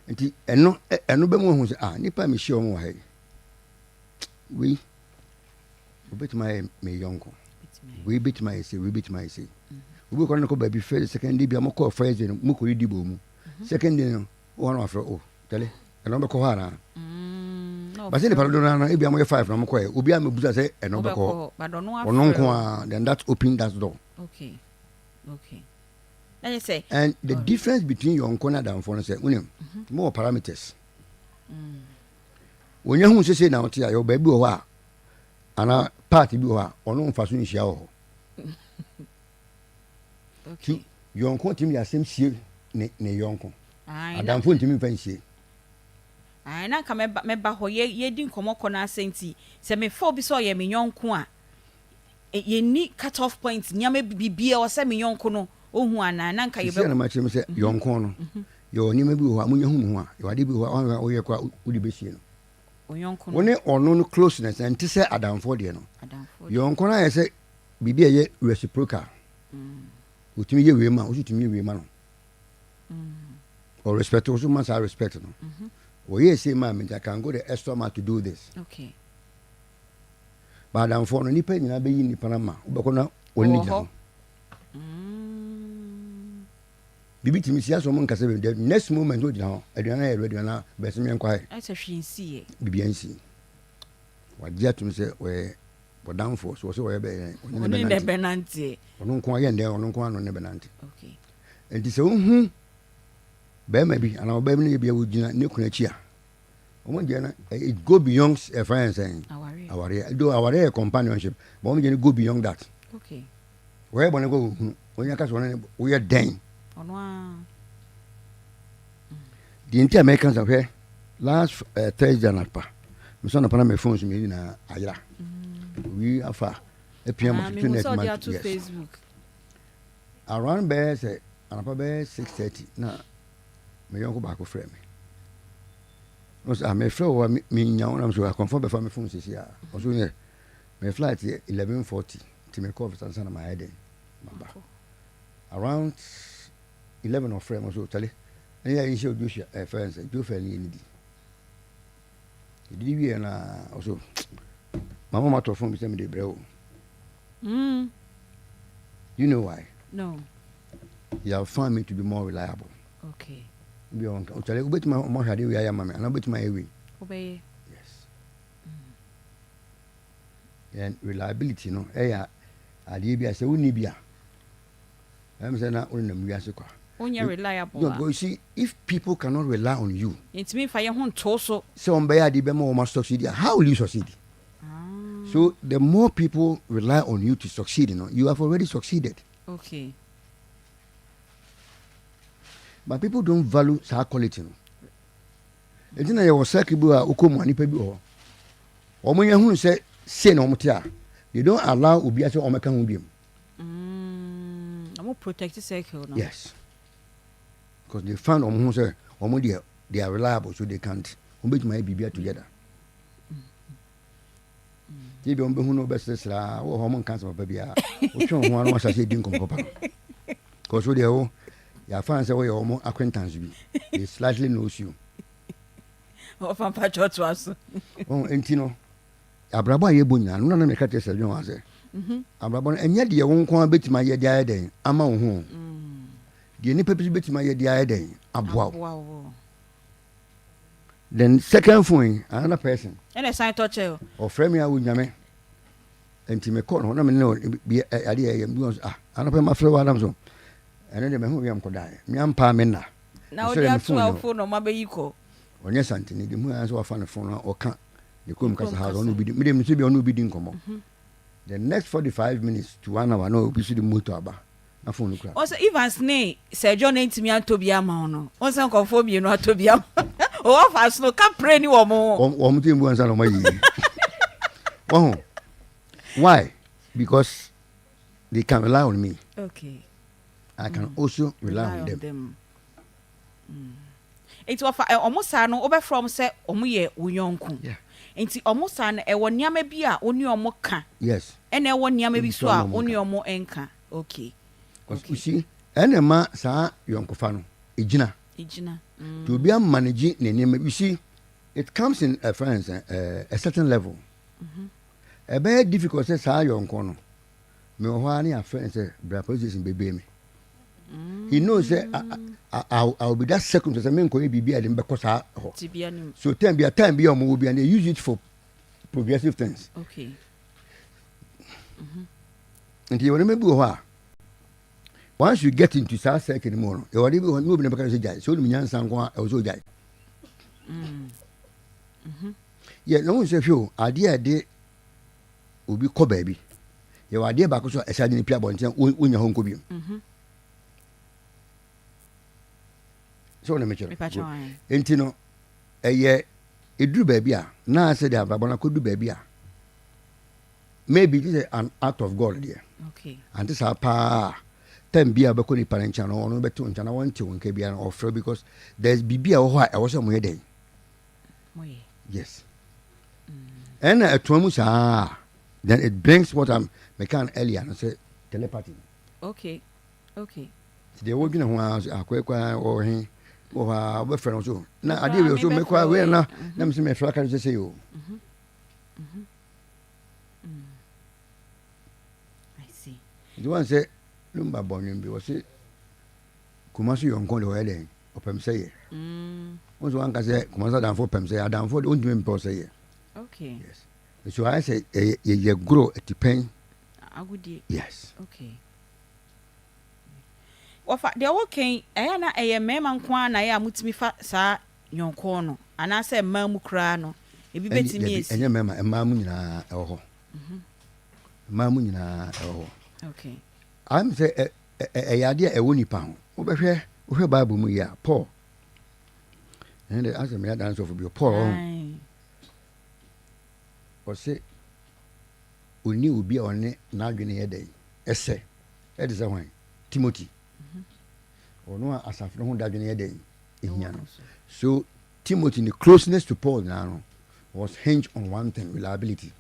nti ɛno ɛno bɛ mu ohun sɛ ah nipa mi hyia wɔn wɔ ha yi wei Obetumi ayɛ me yɔnko. Wei betumi ayɛ sei, wei betumi ayɛ sei. Obi kɔ no kɔ baabi first, second day bi a mokɔɔ first day no, mokɔdidi bɔ mu. Second day no, wɔn na wafrɛ, oh, tɛle, ɛna wobɛkɔ hɔ anaa? Mm, Basi nipa dodo no ebi a moyɛ five na mokɔɛ, obi a mebusa sɛ ɛna wobɛkɔ hɔ. Ɔno nko ara, then that open that door. Okay, okay. And the difference between yɔnko ne adamfoɔ no sɛ, wonim, mowɔ parameters. Mm. Wɔnya hu sese na wote a, yɛwɔ baabi wɔ hɔ a, anaa part bi wɔ hɔ a ɔno mfa so nhyia wɔ hɔ ti yɔnko tumi de asɛm sie ne ne yɔnko adamfo ntumi mfa nsie. Ae, na anka mɛba, mɛba hɔ. Yɛ, yɛredi nkɔmmɔ kɔ no ara sɛ nti, sɛ mefa obi sɛ ɔyɛ me yɔnko a, yɛnni cut off point, nneɛma bi, biribi a ɛwɔ sɛ me yɔnko no ɔhu anaa? Na anka Seesei yɛbɛ. a na makyerɛ mu sɛ yɔnko no, yɛwɔ nneɛma bi wɔ hɔ a monya hu mo ho a, yɛwɔ adeɛ bi wɔ hɔ a woanhwɛ a woyɛ koraa a wode bɛsie no. Wo yɔnko Wo no. ne ɔno no closeness ɛnte sɛ adamfoɔ deɛ no. Adamfoɔ deɛ. Yɔnko no ayɛ sɛ biribi a ɛyɛ reciprocal. Ɔtumi yɛ wei ma wo, wo nso tumi yɛ wei ma no. Ɔ respect wo so ma saa respect no. Wɔyɛɛ sei maa me nti I can go the extra mile to do this. Okay. Ba adamfoɔ no nipa nyinaa bɛyi nipa no ama wobɛkɔ na wɔne no gyina hɔ. Biribi tumi si asɛ ɔmo nkasa bi the next moment wogyina hɔ aduane ayɛ ready anaa bɛsɛ meɛnkɔ ayɛ. Ɛsɛ hwee nsiiɛ. Biribi ansi. Wagye atom sɛ ɔyɛ bɔdamfoɔ so ɔsɛ ɔyɛ bɛyɛ ɔne ne bɛnante. Ɔno nko ayɛ ndɛ ɔno nko ano ne bɛnante. Okay. Nti sɛ wohu bɛrima bi anaa ɔbaa bi ne bia wogyina ne kunu akyi a wɔn deɛ no it go beyond ɛfa yɛn sɛn awareɛ do awareɛ yɛ companionship but wɔn deɛ no go beyond that. Okay. Wɔyɛ bɔne kɔ wɔhunu wɔn aka sɛ wɔn woyɛ dɛn. Ɔno a. Deɛ nti a mɛka sɛ hwɛ last uh, Thursday anapa mesɛ anapa na me phone so mmienu nyinaa ayera mm. owi afa apia mo so net ma yes Around bɛyɛ sɛ anɔpa bɛyɛ 6:30 na me yɔnko baako frɛ me. Ɔsɛ ah mefrɛ wo a menya wo nam so akɔmfo bɛfa me phone sisi a. Ɔso yɛ me flight yɛ 11:40 nti mekɔ office ansa na mayɛ dɛn maba. Around 11 ɔfrɛ me so tale ɛne yɛ nhyɛ Joshua ɛfrɛ eh, sɛ Joshua ne yɛ nidi. Yɛdidi wieɛ na ɔso mama matɔ phone bi sɛ mede brɛ wo. Mm. You know why? No. You have found me to be more reliable. Okay. Bi a wɔnka ɔkyerɛ wobɛtumi ɔmo ahwɛ adeɛ wei ayɛ ama me anaa wobɛtumi ayɛ wei. Wobɛyɛ. Yes. Mm. And reliability no ɛyɛ adeɛ bi a sɛ wonni bi a ɛm sɛ na wonenam wiase kwa. Wonyɛ reliable a. No, you see, if people cannot rely on you. Yɛntumi nfa yɛn ho nto so. Sɛ wɔn bɛyɛ adeɛ bɛma wɔn succeed how will you succeed? So the more people rely on you to succeed, you know, you have already succeeded. Okay. But people don't value saa quality no. Nti na yɛwɔ circle bi a wokɔ mu a nipa bi wɔ hɔ. Wɔn yɛn hunu sɛ sei na wɔn te a, they don't allow obi asɛ wɔn ka ho biom. Mm, wɔn protect circle no. Yes. Because they found wɔn ho sɛ wɔn deɛ they are reliable so they can't. Wɔn bɛtumi ayɛ biribi together. Nti ebia wɔbɛhu no wɔbɛseresere a wɔ hɔ wɔn nka asɛm papa biara wotwe wo ho ano ahyɛ ase di nkɔmmɔ papa no kɔ so deɛ wo yɛafa sɛ woyɛ wɔn acquaintance bi they slightly knows you wɔfa mpakyɛ ɔtoa so wɔn nti no abrabɔ a yɛbɔ nyinaa no na meka kyerɛ sɛ dwen sɛ mhm. abrabɔ no ɛnyɛ deɛ wo nko ara bɛtumi ayɛ de ayɛ dɛn ama wo ho mm. deɛ nipa bi bɛtumi ayɛ de ayɛ dɛn aboa wo Then second phone yi another person. Ɛna ɛsan tɔ kyɛ o. Ɔfrɛ mi a onya me nti me kɔ no na me ne no bi ade yɛ bi wɔn so ah anɔpɛ ma frɛ wa nam so ɛno de me ho yam kɔ dan me ampa me nna. Na ɔde ato a phone na ɔma bɛyi kɔ. Ɔnyɛ santini de mu ayɛ sɛ wafa ne phone na ɔka ne kurom kasa ha ɔno obi di me de me sɛ bi ɔno obi di nkɔmɔ. Mhm. The next 45 minutes to one hour na obi so de moto aba. na phone no kura. Wɔn sɛ Evans ne Sir John antumi antɔ bi ama wo no, wɔn sɛ nkurɔfoɔ mmienu atɔ bi ama wo. Wɔn fa so ka pere ni wɔn ho. Wɔn wɔn ti mbu ansa na wɔn ayi. Wɔn ho. Why? Because they can rely on me. Okay. I can mm. also rely, rely on them. them. Mm. Nti wɔfa ɛ wɔn saa no wobɛfrɛ wɔn sɛ wɔn yɛ wo yɔnko. Yeah. Nti wɔn saa no ɛwɔ nneɛma bi a wo ne wɔn ka. Yes. Ɛna ɛwɔ nneɛma bi so a wo ne wɔn nka. Okay. Okay. You see, ɛna ɛma saa yɔnkofa no egyina. Egyina. Mm. To obi amanage ne nneɛma. You see, it comes in a friends uh, a certain level. Ɛbɛyɛ mm -hmm. difficult sɛ saa yɔnko no. Me wɔ hɔ ara ne afrɛ no sɛ bra police station bebe me. Mm. He knows sɛ I, I, I, I will be that circumstance sɛ menkɔyɛ biribi a de mbɛkɔ saa hɔ. So time bi a time bi a wɔn wɔ bi and they use it for progressive things. Okay. Mm -hmm. Nti yɛwɔ nneɛma bi wɔ hɔ a once you get into saa circle no mu no yɛwɔ ade bi wɔ hɔ ne obi na bɛka sɛ gyae sɛ wonim nyansa nko a ɛwɔ sɛ ogyae mm. mm-hmm. yɛ na wohu sɛ hwɛ o adeɛ a ɛde obi kɔ baabi yɛwɔ adeɛ baako so a ɛsɛ ade no pia abɔnten wonya hɔ nkɔ biom mm-hmm. sɛ wona mekyerɛ nti no ɛyɛ. Ɛduru baabi a, na sɛ deɛ abrabɔ no akɔdu baabi a, maybe gye sɛ an act of God deɛ. Okay. Ante saa paa a, time bi a wobɛkɔ nipa no nkyɛn no, ɔno bɛte wo nkyɛn na wɔnte wo nka biara no, ɔfrɛ because there's biribi a ɛwɔ hɔ a ɛwɔ sɛ moyɛ dɛn? Moyɛ. Yes. Ɛna ɛtoa mu saa then it brings what I'm meka no earlier no sɛ telepathy. Okay. Okay. Nti deɛ wodwene ho ara sɛ akɔɛ koraa wɔ he wɔ hɔ a wobɛfrɛ no so na adeɛ wei so mekɔ a wei na na mesɛ mefrɛ aka no sɛ sɛ o. Nti wɔn sɛ lumba bɔ nwom bi wɔ se Kumasi yɔnko deɛ ɔyɛ dɛn ɔpɛm sɛ yɛ. Wɔn sɛ wɔn sɛ Kumasi adamfo pɛm sɛ yɛ adamfo deɛ ɔntumi mpɛ ɔsɛ yɛ. Okay. Yes. Nso ayɛ sɛ yɛyɛ goro atipɛn. Agodie. Yes. Okay. Wɔfa deɛ woka yi, ɛyɛ a na ɛyɛ mmarima nko ara na ɛyɛ a motumi fa saa yɔnkoɔ no anaasɛ mmaa mu koraa no ebi bɛtumi Dabi, asi? ɛnyɛ mmarima, mmaa mu nyinaa ɛwɔ hɔ. Mmaa mu nyinaa ɛwɔ hɔ. Okay. Ayɛ me sɛ ɛyɛ adeɛ a ɛwɔ nipa ho. Wobɛhwɛ, wohwɛ Bible mu yi a, Paul, ɛne deɛ asɛ meyɛ adansefo bio, Paul ɔho, ɔse ɔni obi a ɔne n'adwene yɛ dɛn ɛsɛ. Ɛte sɛ hwan? Timothy. Ɔno a asafo no ho dadwene yɛ dɛn? Ehia no. So Timothy ne closeness to Paul nyinaa no was hinged on one thing, reliability.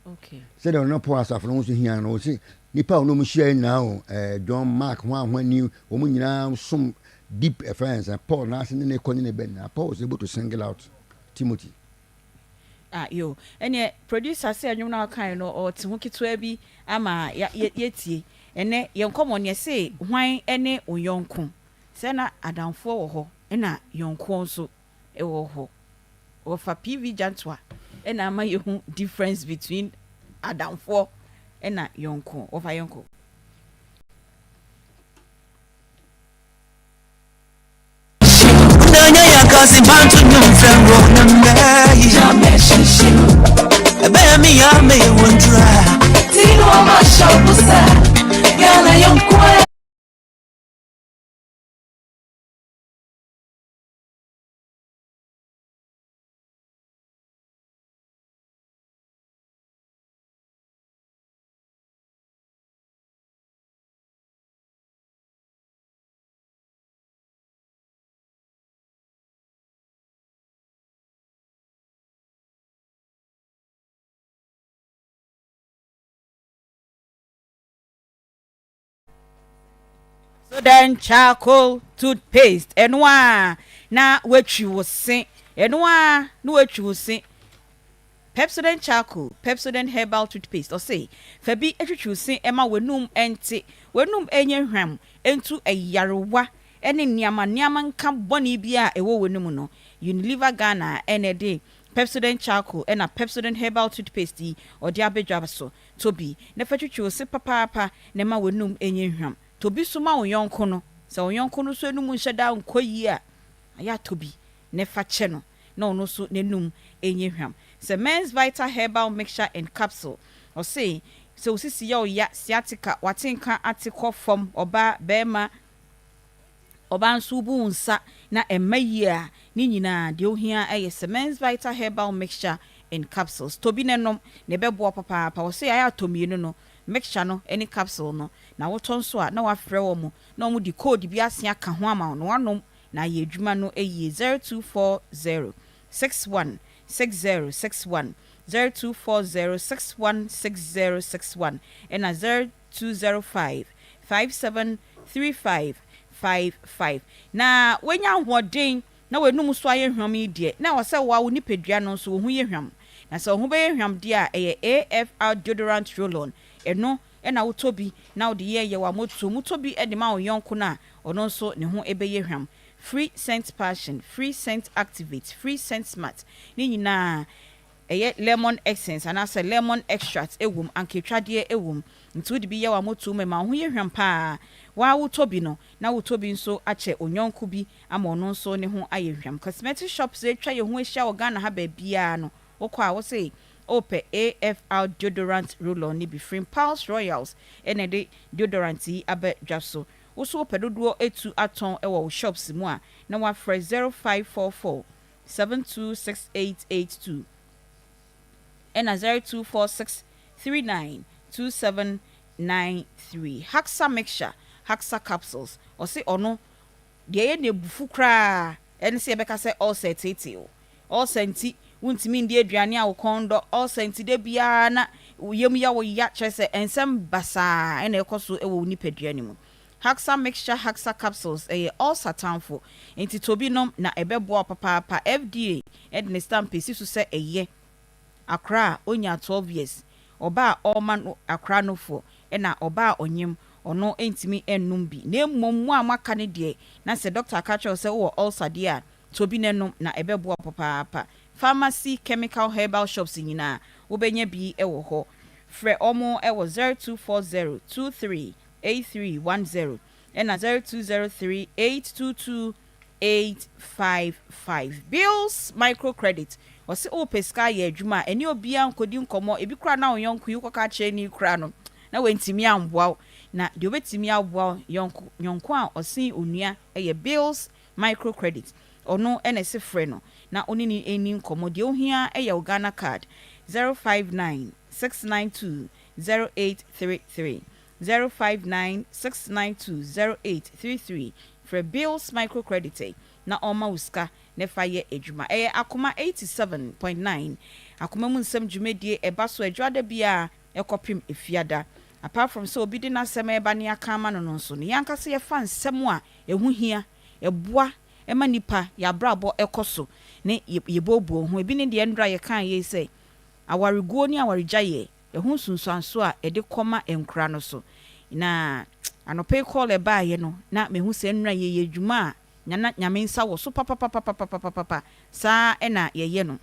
Okay. Sɛdeɛ ɔno na Paul asafo no ho so hia no, ɔse nipa a ɔno ɔmo hyia nyinaa o, eh, John Mark ho ahoa ni, wɔn nyinaa som deep ɛfɛ nsa Paul n'ase ne ne kɔ ne ne bɛ nyinaa. Paul was able to single out Timothy. Ah yoo ɛneɛ producer sɛ ɛnwom no a wokaeɛ no ɔte ho ketewa bi ama yɛatie. Ɛnɛ yɛn nkɔmmɔ no yɛse hwan ne wo yɔnko? Sɛ na adamfoɔ wɔ hɔ ɛna yɔnkoɔ nso wɔ hɔ. Wɔfa PV Gyantoa ɛna ama yɛhu difference between adamfoɔ ɛna yɔnko. Wɔfa yɔnko. Pepsodent charcoal toothpaste ɛno ara na woatwi wo se ɛno ara na woatwi wo se Pepsodent charcoal Pepsodent herbal toothpaste ɔse fa bi twitwi wo se ɛma w'anum nte w'anum nyɛ hwam ntu yarewa ne nneɛma nneɛma nka bɔne biara a ɛwɔ w'anum no, Unilever Ghana na ɛde Pepsodent Charcoal na Pepsodent Herbal Toothpaste yi ɔde aba dwa so. Tɔ bi na fa twitwi wo se papaapa na ɛma w'anum nyɛ hwam. Tɔ bi nso ma wo yɔnko no. Sɛ wo yɔnko no nso anum nhyɛ da nkɔ yie a, ayɛ a tɔ bi na fa kyɛ no na ɔno nso n'anum nyɛ hwam. Sɛ Men's Vital Herbal Mixture and Capsule, ɔse sɛ wo sisi yɛ wo ya, sciatica, w'atenka ate kɔ fam, ɔbaa, barima, Ɔbaa nso wobu wo nsa na ɛmma yie a, ne nyinaa deɛ wohia yɛ Semens Vital Herbal Mixture in Capsules. Tɔ bi na nom na ɛbɛboa wo papaapa. Wɔse ayɛ a tɔ mmienu no, mixture no ne capsule no, na wotɔ nso a na woafrɛ wɔn na wɔde code bi asen aka ho ama wo na woanom na ayɛ adwuma no yie. 0240 61 60 61, 0240 61 60 61 ɛna 0205 57 3555 Na woanya ahoɔden na w'anum nso ayɛ hwam yi deɛ, na ɛwɔ sɛ wo ara wo nipadua no nso wo ho yɛ hwam. Na sɛ wo ho bɛyɛ hwam deɛ a, ɛyɛ AFR Deodorant Roll-On. Ɛno na wotɔ bi na wode yɛ yɛ w'amotuo mu. Wotɔ bi de ma wo yɔnko no a, ɔno nso ne ho bɛyɛ hwam. Free Scent Passion, Free Scent Activate, Free Scent Smart, ne nyinaa Ɛyɛ lemon essence anaasɛ lemon extract wom, ankaatwadeɛ wom. Nti wode bi yɛ w'amotuo mu ɛma wo ho yɛ hwam paa. Wo ara wotɔ bi no, na wotɔ bi nso akyɛ onyɔnko bi ama ɔno nso ne ho ayɛ hwam. Cosmetic shops a atwa yɛn ho ahyia wɔ Ghana ha baabiara no, wokɔ a wose wopɛ AFR deodorant roll-on no bi. Firi Pulse Royals na ɛde deodorant yi aba dwa so. Wo nso wopɛ dodoɔ atu atɔn wɔ wo shops mu a, na woafrɛ 0544. 726882 ɛna 0246 39 2793. Haxa mixture, Haxa capsules, ɔse ɔno deɛ ɛyɛ no abufu koraa ɛne sɛ yɛbɛka sɛ ulcer teetee wo. Ulcer nti wontumi ndi aduane a wo kɔn dɔ, ulcer nti da biara na wo yam yɛ wo ya, kyerɛ sɛ nsɛm basaa ɛna ɛkɔ so wɔ wo nipadua no mu. Haxa mixture, Haxa capsules ɛyɛ ulcer tamfo, nti tɔ bi nom na ɛbɛboa wo papaapa. FDA de ne stamp asi so sɛ ɛyɛ. Akora a onya 12 years, ɔbaa a ɔrema no akora nofoɔ, ɛna ɔbaa a ɔnyem, ɔno ntumi nnom bi. Na mmom mo a moaka no deɛ, na sɛ dɔkta ka kyerɛ wo sɛ wowɔ ulcer deɛ a, tɔ bi na nom na ɛbɛboa wo papaapa. Pharmacy, chemical, herbal shops nyinaa, wobɛnya bi wɔ hɔ. Frɛ wɔn wɔ 0240 23 8310 ɛna 0203 822 855. Bills Microcredit, Ɔse wopɛ sika ayɛ adwuma a, ɛne obiara nkɔdi nkɔmmɔ, ebi koraa na wo yɔnko yi wokɔka akyerɛ no yi koraa no na wantumi amboa wo, na deɛ obɛtumi aboa wo yɔnko yɔnko a ɔsen onua yɛ Bills Microcredit, ɔno na ɛse frɛ no na wo ne no nni nkɔmmɔ, deɛ wohia yɛ wo Ghana card 059 692 0833 059 692 0833 Frɛ Bills Microcredit na ɔmma wo sika na fa yɛ adwuma. Ɛyɛ Akoma 87.9 Akoma mu nsɛm dwumadie ɛba so Adwoada biara ɛkɔpem Efiada. Apart from sɛ obi de n'asɛm reba na yɛaka ama no no nso no, yɛn ankasa yɛfa nsɛm a ɛho hia, ɛboa ma nnipa, yɛn abrabɔ kɔ so ne yɛbooboo ho. Ebi ne deɛ nnora yɛkaeɛ yi sɛ awareguo ne awaregyaeɛ, ɛho nsunsuansoɔ a ɛde kɔma nkora no so. Na anɔpa yi call ɛbaeɛ no na mehu sɛ nnora yɛyɛ adwuma a na Nyame nsa wɔ so papapapapapapa saa na yɛyɛ no.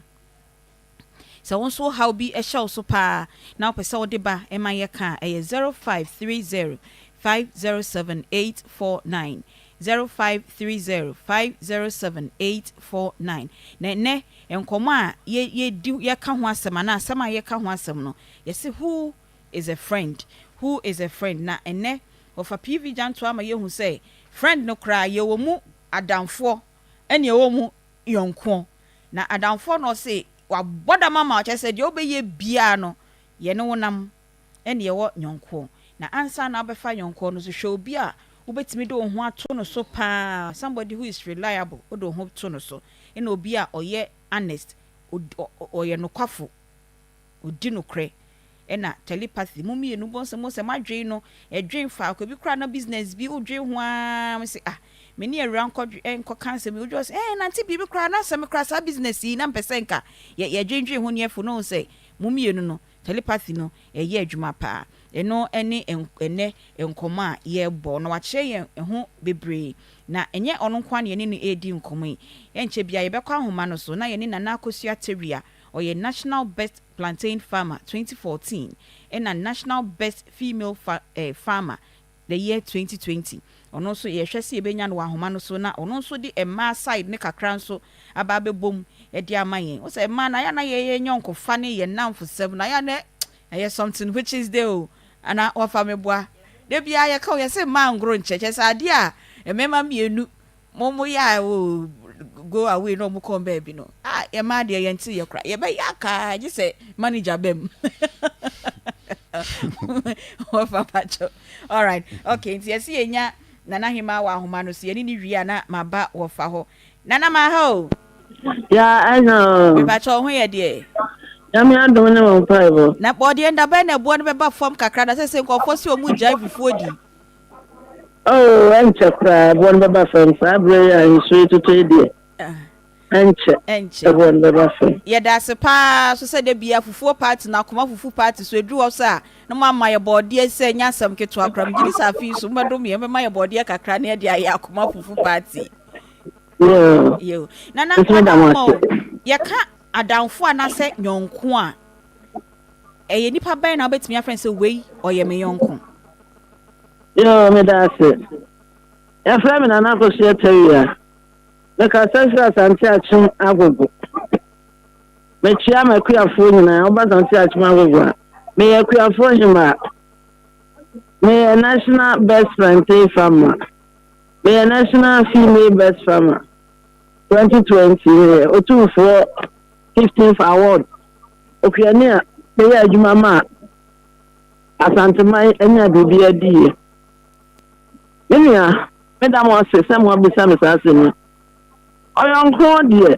Sɛ wo nso wo haw bi hyɛ wo so paa na wopɛ sɛ wode ba ma yɛka a, ɛyɛ 0530 507 849, 0530 507 849. Na ɛnnɛ nkɔmmɔ a yɛdi yɛka ho asɛm anaa asɛm a yɛka ho asɛm no, yɛse who is a friend? Who is a friend? Na ɛnnɛ wɔfa PV Gyantoa ama yɛahu sɛ friend no koraa yɛwɔ mu adamfoɔ ɛne yɛwɔ mu yɔnkoɔ. Na adamfoɔ no ɔse wabɔ dam ama wo kyerɛ sɛ deɛ wobɛyɛ biara no yɛne wo nam ɛne yɛwɔ yɔnkoɔ. Na ansa na wobɛfa yɔnkoɔ no nso hwɛ obi a wobɛtumi de wo ho ato no so paa, somebody who is reliable wode wo ho to no so ɛna obi a ɔyɛ honest, ɔyɛ nokwafo. Ɔdi nokorɛ ɛna telepathy mo mmienu bɔ nsɛ mo sɛ moadwen no ɛdwen faako ebi koraa na business bi wodwen ho ara mo sɛ ah me ne awura nkɔ nkɔka nsɛm yi wodwen sɛ ɛɛ nante biribi koraa na asɛm koraa saa business yi na mpɛ sɛ nka yɛ yɛdwendwen ho ne ɛfo no sɛ mo mmienu no telepathy no ɛyɛ adwuma paa ɛno ɛne ɛnɛ nkɔmɔ a yɛrebɔ na wakyerɛ yɛn ɛho bebree na ɛnyɛ ɔno nko ara na yɛne no ɛredi nkɔmɔ yi ɛnkyɛ bia yɛbɛkɔ ahoma no so na yɛne Nana Akosua Tawia Ɔyɛ National Best Plantain Farmer 2014 ɛna National Best Female fa eh, Farmer the year 2020. Ɔno nso yɛhwɛ sɛ yɛbɛnya no wɔ ahoma no so na ɔno nso de mmaa side no kakra nso aba abɛbom de ama yɛn. Wo sɛ mmaa no ayɛ a na yɛyɛ nyɔnkofa ne yɛn nnamfosɛm no ayɛ a na ɛyɛ something which is there o ana wɔfa me boa. Da biara yɛka o yɛse mmaa ngoro nkyɛ kyerɛ sɛ adeɛ a mmarima mmienu Mo mo yɛ a o go away na ɔmo kɔn baabi no ah yɛ mmaa deɛ yɛn ti yɛ kora yɛ bɛ yɛ akaa gye sɛ manager bɛm wɔfa pakyɛw alright okay nti yɛsi yɛ nya nana hema wɔ ahoma no so yɛ ne ne wie a na ma ba wɔfa hɔ nana ma ha o. Ya ɛna o. Mepakyɛw ho yɛ deɛ. Nyame adom ne wɔn mpaebɔ. Na bɔdeɛ ndabɛn na ɛboɔ no bɛba fam kakra na sɛ sɛ nkurɔfoɔ si wɔn gyae fufuo di. Oh, ɛnkyɛ koraa ɛboɔ no bɛba fam. Saa berɛ yi a nsuo yi totɔ yi deɛ, ɛnkyɛ ɛboɔ no bɛba fam. Yɛda ase paa nso sɛ da biara fufuo party no, akoma fufu party so ɛduru hɔ sɛ a na moama yɛ bɔɔdeɛ sɛ ɛnyɛ asɛm ketewa koraa. Megye di sɛ afe yi so mobɛdom yɛn, mobɛma yɛ bɔɔdeɛ kakra na yɛde ayɛ akoma fufu party. Yo. Nana, yɛka adamfo anaasɛ nyɔnko a, ɛyɛ nipa bɛn na wobɛtumi afrɛ no sɛ wei ɔyɛ me yɔnko? Yoo, meda ase. Yɛfrɛ me Nana Akosua Tawia. Mekasa firi Asante Akyem Agogo. Mekyia m'akuafoɔ nyinaa. Woba Asante Akyem Agogo a, meyɛ akuafoɔ hemaa. Meyɛ National Best Plantain Farmer. Meyɛ National Female Best Farmer. 2020 yɛ Otumfoɔ 15th Award Okuani a meyɛ adwuma ma Asanteman anya biribi adie. Me nua, meda mo ase sɛ moabisa me saa asɛm yi. Ɔyɔnkoɔ deɛ,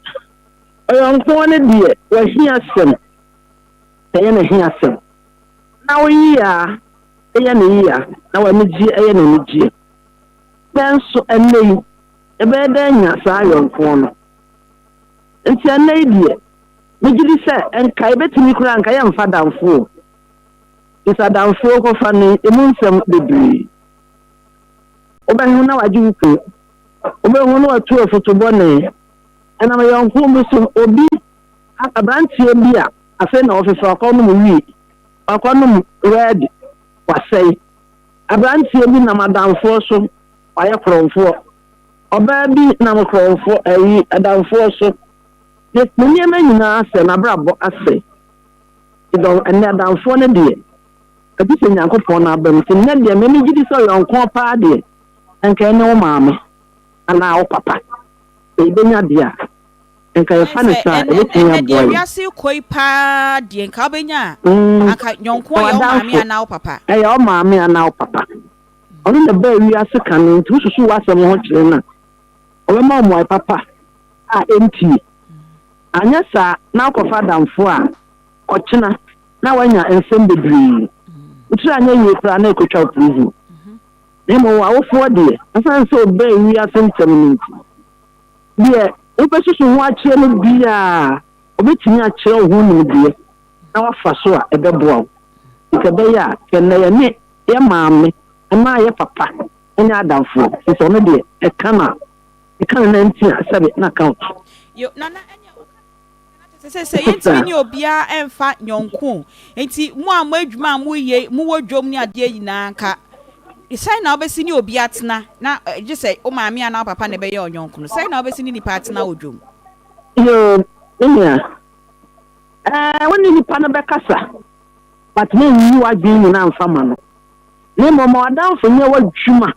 ɔyɔnkoɔ no deɛ w'ahiasɛm, ɛyɛ n'ahiasɛm. Na wo yea yɛ ne yea, na w'anigyeɛ yɛ n'anigyeɛ. Nanso ɛnnɛ yi, yɛbɛyɛ dɛn anya saa ayɔnkoɔ no? Nti ɛnnɛ yi deɛ, megye di sɛ nka yɛbɛtumi koraa nka yɛmfa adamfo o. Firi sɛ adamfoɔ kɔfa no yi, ɛmu nsɛm bebree. Wobɛhu na wagye wo kunu. Wobɛhu na watu afotu bɔne. Ɛnam ayɔnkoɔ bi so, obi, aberanteɛ bi a afei na ɔfefa wakɔnom wii, wakɔnom rɛd, wasɛe. Aberanteɛ bi nam adamfoɔ so, wayɛ korɔmfoɔ. Ɔbaa bi nam korɔmfoɔ, ayi, adamfoɔ so, ne ne nneɛma nyinaa asɛe, n'abrabɔ asɛe. Nti dɔn, ɛnnɛ adamfoɔ no deɛ, ɛgye sɛ Nyankopɔn no aba mu. Nti nnɛ deɛ, me megye di sɛ ɔyɔnkoɔ paa deɛ, nka ɛne wo maame anaa wo papa. Sɛ yɛbɛnya deɛ a, nka yɛfa no Sɛ saa a, ɛnɛ ɛbɛtumi ɛnɛ deɛ aboa yɛn. wiase rekɔ yi paa deɛ nka wobɛnya a, Mm, anka yɔnkoɔ yɛ wo maame w'adamfo, anaa wo papa. ɛyɛ wo maame anaa wo papa. Ɔno na ɛbaa wiase kane, nti wosusu w'asɛm ho kyerɛ no a, ɔbɛma wo mmuae papa a ɛntie. Anyɛ saa na wokɔfa adamfo a, ɔkyena na woanya nsɛm bebree. Wo tiri anyɛ yie koraa na ɛkɔtwa wo prison. Na mmom w'awofoɔ deɛ, ɛsiane sɛ wɔbaa wiase ntɛm no nti, deɛ wobɛsusu ho akyerɛ no biara, wɔbɛtumi akyerɛ wo ho nimdeɛ na woafa so a ɛbɛboa wo. Nti ɛbɛyɛ a, sɛ nnɛ yɛne yɛn maame anaa yɛn papa nyɛ adamfoɔ, ɛfiri sɛ ɔno deɛ, ɛka no a, ɛka no nantin a, sɛbe na aka wo to. Yo, Nana, ɛneɛ woka Kyerɛ sɛ sɛ yɛntumi ne obiara mfa nyɔnko o. Nti mo a mo adwuma a moyɛ yi, mowɔ dwom ne adeɛ nyinaa nka sɛn na wobɛsi ne obi atena na gye sɛ wo maame anaa wo papa na ɛbɛyɛ ɔnyɔnko no, sɛn na wobɛsi ne nipa atena wɔ dwom? Yoo, me nua, ɛɛ wo ne nipa no bɛkasa but mennyi w'adwene nyinaa mfa ma no. Na mmom ma w'adamfo nyɛ w'adwuma,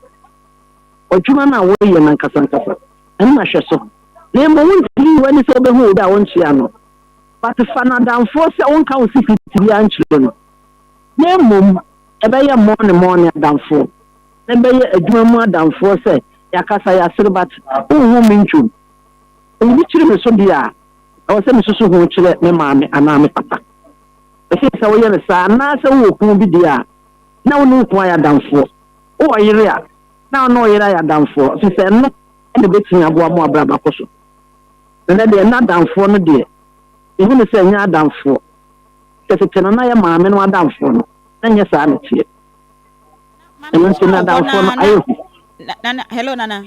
w'adwuma no a woyɛ no ankasa ankasa, ɛno na hwɛ so. Na mmom wontumi nyi w'ani sɛ wobɛhu obi a wonkyea no, but fa no adamfoɔ sɛ wonka wo secret biara nkyerɛ no, na mmom ɛbɛyɛ mɔne mɔne adamfoɔ, na ɛbɛyɛ adwuma mu adamfoɔ sɛ yɛakasa yɛasere but wonhu me ntwom. Sɛ biribi kyere me so deɛ a, ɛwɔ sɛ mesusu ho kyerɛ me maame anaa me papa. Ɛfiri sɛ woyɛ no saa anaasɛ wowɔ kunu bi deɛ a, na wo ne wo kunu ayɛ adamfoɔ. Wowɔ yere a, na wo ne wo yere ayɛ adamfoɔ, ɛfiri sɛ ɛno na ɛbɛtumi aboa mo abrabɔ akɔ so. Na nɛ deɛ na adamfoɔ no deɛ, mehu no sɛ ɛnyɛ adamfoɔ. Sɛ tete no na yɛ maame no adamfoɔ no, na ɛnyɛ saa na ɛteɛ. Ɛno nti na adamfoɔ no ayɛ hu. Nana, hello Nana.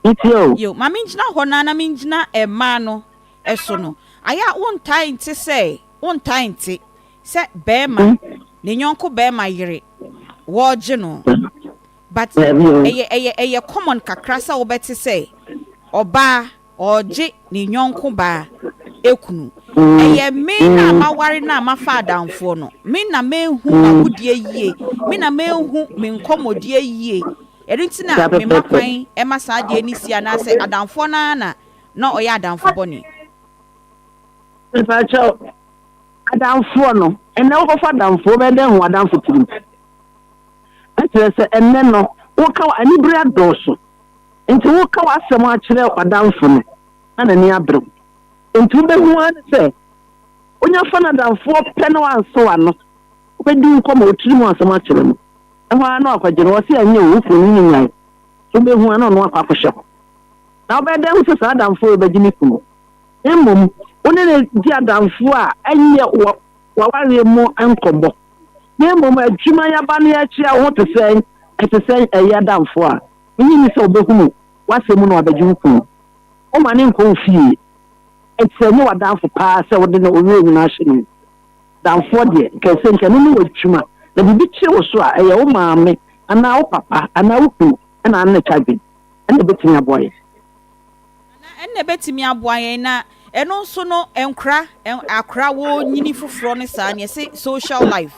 Metie o. Yo, ma mengyina hɔ na na mengyina mmaa no so no. Ayɛ a wontae nte sɛ, wontae nte sɛ bɛrima, ne yɔnko bɛrima yere, wɔregye no. But ɛyɛ ɛyɛ ɛyɛ common kakra sɛ wobɛte sɛ ɔbaa ɔregye ne yɔnko baa ekunu. Ɛyɛ me na maware na mafa adamfoɔ no, me na menhu m'agodie yie, me na menhu me nkɔmmɔdie yie. Ɛno nti na mema kwan ma saa adeɛ no si anaasɛ adamfoɔ no ara na na ɔyɛ adamfo bɔne. Mepakyɛw, adamfoɔ no, ɛnnɛ wokɔfa adamfoɔ, wobɛyɛ dɛn ahu w'adamfo tirim? Ɛkyerɛ sɛ ɛnnɛ no, woka anibere adɔɔso. Nti woka w'asɛm akyerɛ w'adamfo no, na n'ani abere wo. Nti wobɛhu ara ne sɛ, wonya fa no adamfoɔ pɛ na wanso w'ano, wobɛdi wo kɔma wo tirim asɛm akyerɛ no. Ɛhɔ ara na wakɔgye no, ɔse ɛnyɛ o, wo kunu no ne nyae. Wobɛhu ara na ɔno akɔ akɔhyɛ hɔ. Na wobɛyɛ dɛn ahu sɛ saa adamfoɔ wei bɛgye ne kunu? Mmom, wo ne no di adamfoɔ a ɛnyɛ w'awareɛ mu nkɔmmɔ. Na mmom adwuma yɛaba no yɛkyea wo ho te sɛn, ɛte sɛn, ɛyɛ adamfo a, menye nni sɛ ɔbɛhunu w'asɛm mu na wabɛgye wo kunu. Woma no nkɔ wo fie. Ɛte sɛ ɛnyɛ w'adamfo paa sɛ wode no wo werɛ nyinaa hyɛ ne mu. Adamfoɔ deɛ, nka ɛsɛ nka ɛno ne w'adwuma, na biribi kyere wo so a, ɛyɛ wo maame anaa wo papa anaa wo kunu na ano na ɛtwa adwene, ɛna ɛbɛtumi aboa yɛn. Anaa ɛno na ɛbɛtumi aboa yɛn na ɛno nso no nkora akora wɔnyini foforɔ no saa neɛ se social life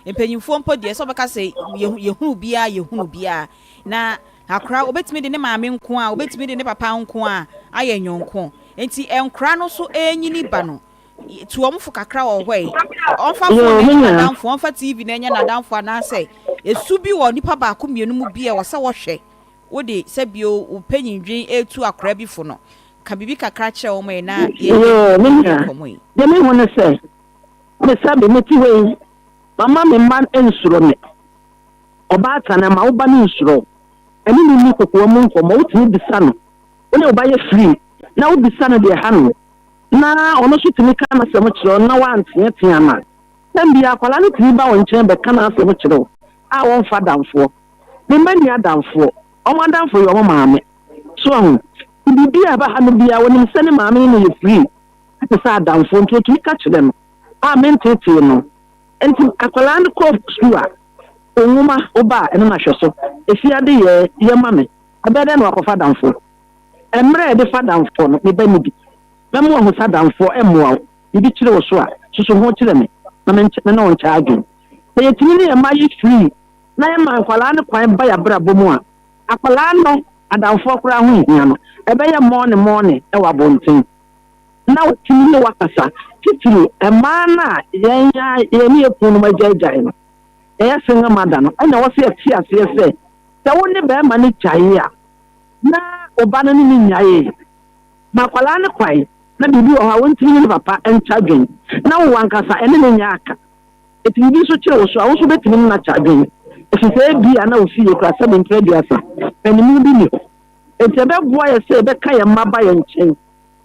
mpanyinfoɔ mpo deɛ sɛ ɔbɛka sɛ yɛhunu biara yɛhunu biara na Akora obetumi de ne maame nko a, obetumi de ne papa nko a ayɛ nyɔnko. Nti nkora no so ɛrenyini ba no, tu wɔn fo kakra wɔ hɔ yi. Ɔmfa phone Yoo, na me ɛnyɛ nua. n'adamfo, ɔmfa TV na ɛnyɛ n'adamfo anaasɛ esu bi wɔ nipa baako mmienu mu bi a ɛwɔ sɛ wɔhwɛ. Wode sɛ bio wo panyin dwen retu akora bi fo no, ka biribi kakra kyerɛ wɔn ɛ na yɛn Yoo, me yɛn nua. nkɔmmɔ yi. Deɛ mehu ne sɛ, me sɛbe mete hɔ yi, mama me mma nsuro me. Ɔbaatan, mma wo ba no nsuro wo. Ɛne no nni kokoa mu nkɔmmɔ. Wotumi bisa no, wo ne wo ba yɛ free, na wobisa no deɛ ɛha no, na ɔno nso tumi ka n'asɛm kyerɛ wo na woanteatea no a, tɛm biara akwadaa no tumi ba wo nkyɛn bɛka n'asɛm kyerɛ wo a ɔmfa adamfoɔ. Me mma nni adamfoɔ. Wɔn adamfo yɛ wɔn maame. So wahu? Nti biribi a ɛba ha no biara, ɔnim sɛ ne maame ne no yɛ free te sɛ adamfoɔ, nti ɔtumi ka kyerɛ no a menteetee no. Nti akwadaa no kɔ sukuu a, wo nwoma, wo ba a, ɛno na hwɛ so. Efie ade yɛ, yɛ ma me. Ɛbɛyɛ dɛn na wakɔfa adamfoɔ? Mmerɛ a yɛde fa adamfoɔ no, me ba nni bi. Mɛma wahu sɛ adamfoɔ mmoa wo. Biribi kyere wo so a, susu ho kyerɛ me na me ne wo nkyɛ adwene. Sɛ yɛtumi ne yɛn mma yɛ free na yɛma nkwadaa no kwan ba yɛn abrabɔ mu a, akwadaa no adamfoɔ koraa ho nhia no. Ɛbɛyɛ mɔɔne mɔɔne wɔ abɔnten. Na watumi ne wo akasa, titiriw mmaa no a yɛn a yɛne yɛn kununom agyaagyae no, yɛyɛ single mother no, ɛna ɛwɔ sɛ yɛte aseɛ sɛ, sɛ wo ne barima no gyae a, na wo ba no ne no nnyaee. Ma akwadaa no kwan na biribi wɔ hɔ a ɔntumi ne ne papa nkyɛ adwene, na wo ankasa ɛne no nyɛ aka. Enti biribi nso kyere wo so a, wo nso wobɛtumi ne no akyɛ adwene, ɛfiri sɛ ebia na wo fie koraa sɛbe mprɛ aduasa, panimu bi nni hɔ. Enti ɛbɛboa yɛn sɛ yɛbɛka yɛn mma aba yɛn nkyɛn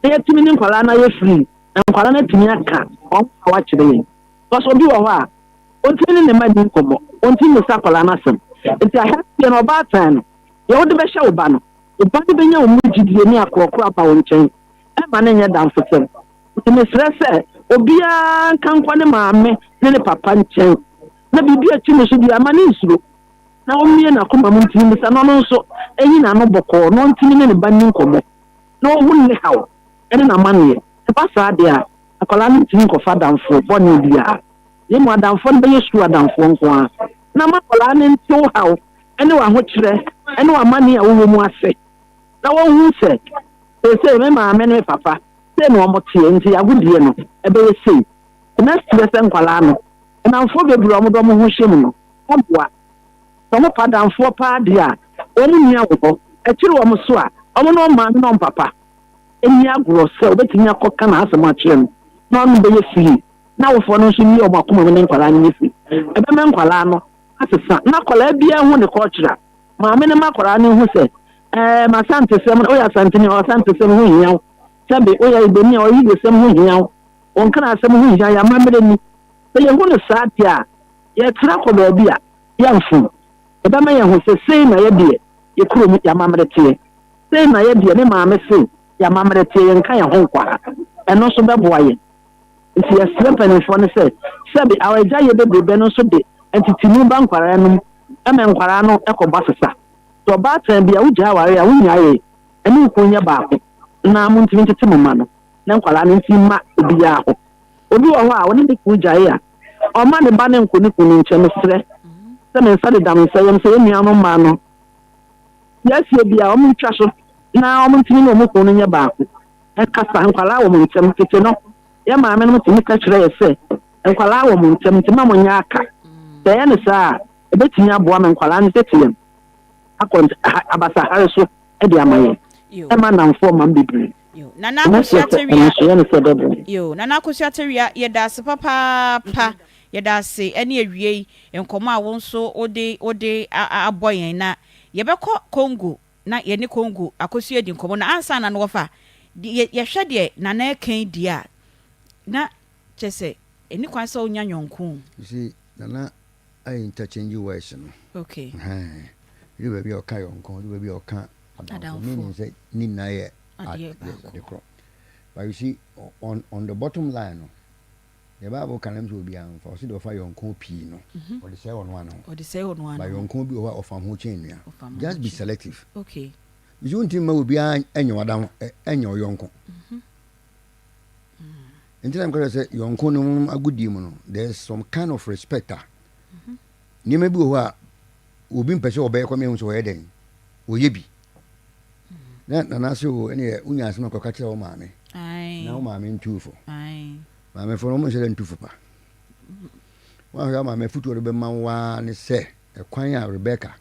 na yɛatumi ne nkwadaa no ayɛ free, na nkwadaa no atumi aka wɔn haw akyerɛ yɛn. Because obi wɔ hɔ a, ɔntumi ne ne mma nni nkɔmmɔ, ɔntumi mmisa akwadaa no asɛm. Enti ahyɛaseɛ no, ɔbaatan no, deɛ wode bɛhyɛ wo ba no, wo ba no bɛnya wo mu gyidie ne akorɔkorɔ aba wo nkyɛn, ɛmma no nyɛ damfosɛm. Nti mesrɛ sɛ obiara nka nkɔ ne maame ne ne papa nkyɛn, na biribi a ɛkyi ne so biara, mma no nsuro, na ɔmmue n'akoma mu ntumi mmisa, na ɔno nso nyi n'ano bɔkɔɔ na ɔntumi ne ne ba nni nkɔmmɔ, na ɔnhu ne haw ne n'amanneɛ. Ɛba saa deɛ a, akwadaa no ntumi nkɔfa adamfoɔ bɔne biara, na mmom adamfoɔ no bɛyɛ sukuu adamfoɔ nko ara. Na ma akwadaa no nte wo haw ne w'ahokyerɛ ne w'amanneɛ a wowɔ mu ase, na wɔnhu sɛ seesei me maame ne me papa sei na wɔteɛ, nti agodie no ɛbɛyɛ sei. Mɛsrɛ sɛ nkwadaa no, nnamfoɔ bebree a wɔde wɔn ho hyɛ mu no, wɔboa. Sɛ wɔpɛ adamfoɔ paa deɛ a, wɔn nua wɔ hɔ. Ɛkyere wɔn so a, wɔn ne wɔn maame ne wɔn papa nni agorɔ sɛ wɔbɛtumi akɔka n'asɛm akyerɛ no na ɔno bɛyɛ free. Na awofoɔ no nso nyi wɔn akoma mu ne nkwadaa no nyɛ free. Ɛbɛma nkwadaa no asesa. Na akwadaa biara hu ne culture. Maame no ma akwadaa no hu sɛ, ɛɛ, m'asantesɛm, woyɛ Asanteni a, w'asantesɛm ho hia wo. Sɛbe, woyɛ Igboni a, w'Igbosɛm ho hia wo. Wo nkrasɛm ho hia, yɛn amammerɛ ni. Sɛ yɛhu no saa deɛ a, yɛtra kɔ baabi a, yɛmfom. Ɛbɛma yɛahu sɛ sei na yɛdeɛ yɛ kurom yɛn amammerɛ teɛ. Sei na yɛdeɛ me maame se yɛn amammerɛ teɛ, yɛnka yɛn ho nkɔ ha. Ɛno nso bɛboa yɛn. Nti yɛsrɛ mpanimfoɔ no sɛ, sɛbe awaregyaeɛ bebrebe no nso de ntetemu ba nkwadaa no mu ma nkwadaa no kɔbɔ asesa. Sɛ ɔbaatan bi a wogyae aware a, wonnyaee, ɛne wo kunu nyɛ baako na montumi ntete mo mma no na nkwadaa no ntumi mma obiara hɔ. Obi wɔ hɔ a, ɔne ne kunu gyae a, ɔmma ne ba no nkɔ ne kunu no nkyɛn. Mesrɛ sɛ me nsa deda me nsa yam sɛ yɛn nuanom mmaa no, siesie bi a wɔntwa so na wɔntumi ne wɔn kunu no nyɛ baako nkasa. Nkwadaa wɔ mo ntam. Tete no, yɛn maamenom tumi ka kyerɛ yɛn sɛ, Nkwadaa wɔ mo ntam, nti mma monnyɛ aka. Sɛ yɛyɛ no saa a, ɛbɛtumi aboa ma nkwadaa no tete yɛn akɔ abasahare so de ama yɛn. Ɛmma nnamfoɔ mma mo bebree. Yo, Nana Mɛsrɛ Akosua sɛ Tawia. ɛno nso yɛ no sɛ ɛbɛboa. Yo, Nana Akosua Tawia, yɛda ase papaapa. Yɛda ase ɛne awiei nkɔmmɔ a wo nso wode wode abɔ yɛn. Na yɛbɛkɔ Congo na yɛne Congo Akosua adi nkɔmmɔ. Na ansa na no wɔfa, yɛ yɛhwɛ deɛ Nana ɛka yi deɛ a, na kyerɛ sɛ ɛni kwan sɛ wonya nyɔnko o. You see, Nana ayɛ interchange words no. Okay. Ɛhɛn. Ɛdu baabi a ɔka yɔnko, ɛdu baabi a ɔka adamfo. Meaning sɛ ne nyinaa yɛ Adeɛ baako. Ade korɔ. But you see, on, on the bottom line no, the Bible ka no sɛ obiara mfa, ɔse deɛ ɔfa yɔnko pii no, ɔde sɛe ɔno ano ho. Ɔde sɛe ɔno ano But ho. yɔnko bi wɔ hɔ a ɔfam ho kyɛn nua. Ɔfam ho Just be kyɛn. selective. Okay. You see, wontumi mma obiara nyɛ w'adamfo, nyɛ ɔyɔnko. Nti na mekɔhwɛ sɛ yɔnko no mu agodie mu no, there is some kind of respect a nneɛma bi wɔ hɔ a obi mpɛ sɛ ɔbɛyɛ kɔ mehu sɛ ɔyɛ dɛn. Wɔyɛ bi. Na Nana se o ɛneɛ wonya asɛm a kɔka kyerɛ wo maame. Na wo maame ntu fo. Maamefo no wɔn nhyɛ dɛ ntu fo pa. Woanhwɛ a maame afutuo a ɔde bɛma wo ara ne sɛ ɛkwan a Rebecca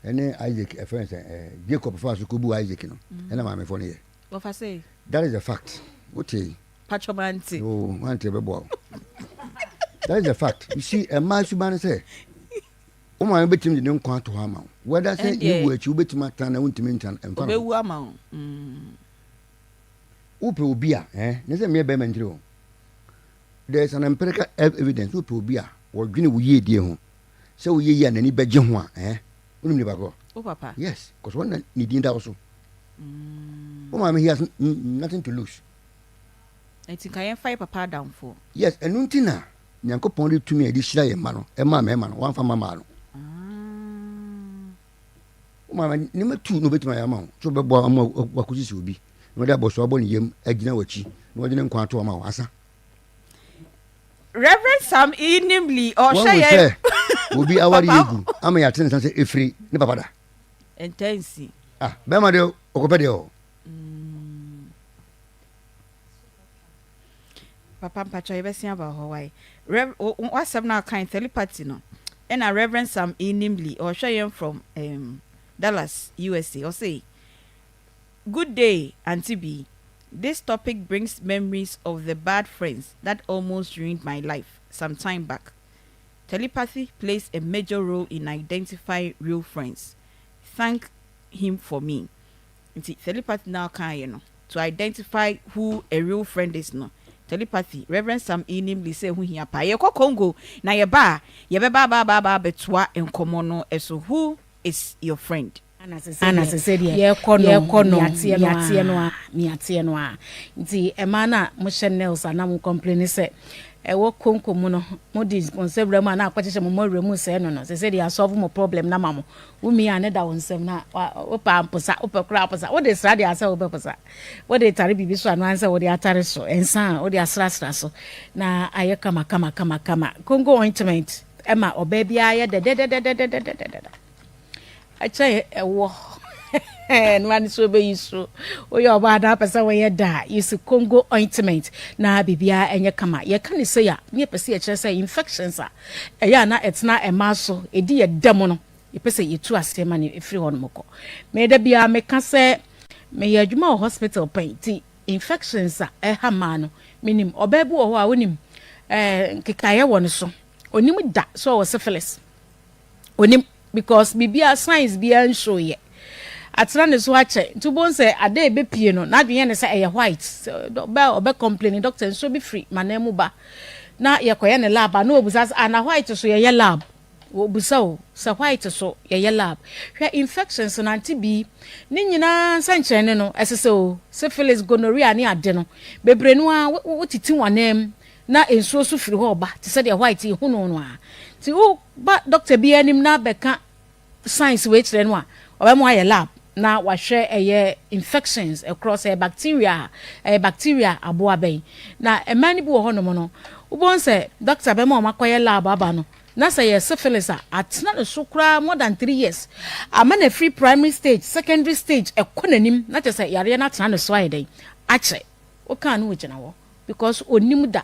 ɛne Isaac ɛfrɛ no sɛ ɛɛ Jacob faa so kɔbu Isaac no ɛna maamefo no yɛ. Wɔfa sɛ. That is the fact. Wote yi. Patro mante. Oh, wante ɛbɛboa wo. That is the fact. You see, ɛmaa suban ne sɛ wo maame bɛtumi de ne nkwa ato hɔ ama wo. Whether sɛ ne wu akyi wobɛtumi atena na wontumi ntena ɛmfa no. Ɔbɛwu ama wo. Mm. Wopɛ obi a, eh, ne sɛ mmea bɛrima ntiri o. There is an empirical evidence. Wopɛ obi a wɔdwene wo yiedie ho sɛ woyɛ yie a n'ani bɛgye ho a, eh, wonim nipa korɔ? Wo papa. Yes, because wɔn na ne din da wo so. Mm. Wo maame he has nothing to lose. Nti nka yɛmfa yɛ papa adamfoɔ. Yes, ɛno nti na Nyankopɔn de tumi a yɛde hyira yɛn mma no ɛmaa mmarima no, wamfa mma mmaa no. Ah. Wo maame nneɛma tu na obetumi ayɛ ama wo. So bɛboa ama wakosisi obi na ɔde abɔso abɔ ne yam agyina w'akyi na ɔde ne nkwa ato ama wo asa. Reverend Sam E. Nimley ɔhwɛ yɛn. Wɔn sɛ obi aware yɛ gu ama yɛate ne nsa sɛ efiri ne papa da. Ntansi. Ah, bɛrima deɛ ɔkɔpɛ deɛ ɔ. Mm. Papa mpakyɛw yɛbɛsen aba hɔ wai. Rev w'asɛm no a wokae telepathy no ɛna Rev Sam E. Nimley ɔhwɛ yɛn from um, Dallas USA ɔse Good day Auntie B this topic brings memories of the bad friends that almost ruined my life some time back. Telepathy plays a major role in identify real friends. Thank him for me. Nti telepathy no a ɔkaeɛ no, to identify who a real friend is no, telepathy, Rev. Sam E. Nimley sɛ ɛho hia paa. Yɛkɔ Congo na yɛba a, yɛbɛba aba aba aba abɛtoa nkɔmmɔ no so, Who is your friend? Ana sɛ deɛ yɛkɔ no nea teɛ no ara nea teɛ no ara nti mmaa no a mohyɛ nails a na mo complain sɛ ɛwɔ konko mu no mode mo nsa wura mu a na akɔkyekyɛ mo mɔwerɛ mu sɛɛ no no sɛ sɛ deɛ asɔlve mo problem no ama mo Wo mia ne da wo nsam na wopɛ a mposa, wopɛ koraa posa. Wode sra deɛ asɛ wobɛposa. Wode tare biribi so ano ansɛ wode atare so. Nsa a wode asrasra so na ayɛ kama kama kama kama. Congo ointment ɛma ɔbaa biara yɛ dɛdɛdɛdɛdɛdɛdɛdɛ. Ɛkyɛ ɛwɔ ɛno ano so bɛyi so. Woyɛ ɔbaa na apɛ sɛ woyɛ da a, use Congo ointment na biribiara ɛnyɛ kama. Yɛka ne sei a, ne yɛpɛ sɛ yɛkyerɛ sɛ infections a ɛyɛ a na ɛtena mmaa so, ɛdi yɛ da mu no, yɛpɛ sɛ yɛtu aseɛ ma no ɛfiri hɔ nom kɔ. Me da biara meka sɛ meyɛ adwuma wɔ hospital pɛn nti infections a ɛha mmaa no menim. Ɔbaa bi wɔ hɔ a wonim eh, nkekaeɛ wɔ ne so. Onim da sɛ ɔwɔ syphilis. Onim because biribiara signs biara nhyoo yɛ. Atena ne so akyɛ nti wobɛhu sɛ ada a ɛbɛpie no n'adwene yɛ ne sɛ ɛyɛ white. Ɔbɛ ɔbɛ complain doctor nsuo bi firi m'anan mu ba na yɛkɔyɛ ne lab a na ɔbusa sɛ ah na white so yɛyɛ lab. Wɔbisa o sɛ white so yɛyɛ lab. Hwɛ infections no ante bi ne nyinaa nsɛnkyerɛnne no ɛsesɛ o syphilis, gonorrhea ne ade no bebree no ara wotiti w'anan mu na nsuo nso firi hɔ reba te sɛ deɛ white yi hu no no ara. Nti woba doctor bi anim na bɛka signs wei kyerɛ no a, ɔbɛma wayɛ lab na wahwɛ ɛyɛ infections ɛkorɔ sɛ ɛyɛ bacteria a, ɛyɛ bacteria aboa bɛn. Na mmaa no bi wɔ hɔnom no, wobɛhu sɛ doctor bɛma wɔn akɔyɛ lab aba no, na sɛ ɛyɛ syphilis a, atena ne so koraa more than 3 years, ama no afiri primary stage, secondary stage, ɛkɔ n'anim, na kyerɛ sɛ yareɛ no atena ne so ayɛ dɛn, akyɛ. Wokaa no wogyina hɔ because onim da.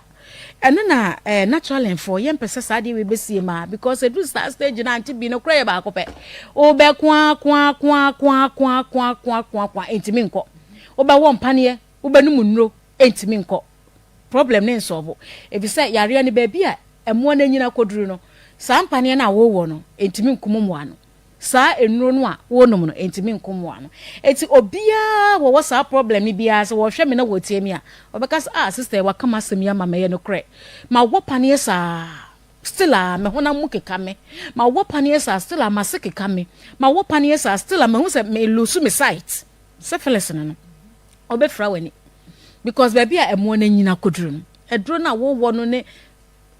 Ɛno na eh, naturally foɔ yɛmpɛ sɛ saa adeɛ wei bɛsie maa because ɛduru saa stage no ante bi no korɛ yɛ baako pɛ. Wobɛ koa koa koa koa koa koa koa koa koa ɛntumi nkɔ. Wobɛwɔ mpaneɛ, wobɛnum nnuro, ɛntumi nkɔ. Problem ne nsɔɔbo. Ɛfiri sɛ yareɛ no baabi a mmoa no anyini akɔduru no, saa mpaneɛ no a wowɔ no ɛntumi nkum mmoa no. Saa nnuro no a wonom no ɛntumi nko mmoa no. Enti obiara a wɔwɔ saa problem no biara sɛ wɔhwɛ me na wɔtie me a, ɔbɛka sɛ ah sister yi waka m'asɛm yi ama me ɛyɛ nokorɛ. Mawɔ paneɛ saa still a me honam mu keka me. Mawɔ paneɛ saa still a m'ase keka me. Mawɔ paneɛ saa still a mahu sɛ me lose me sight. Syphilis no no ɔbɛfira w'ani because baabi a mmoa no anyini akɔduru no aduro no a wowɔ no ne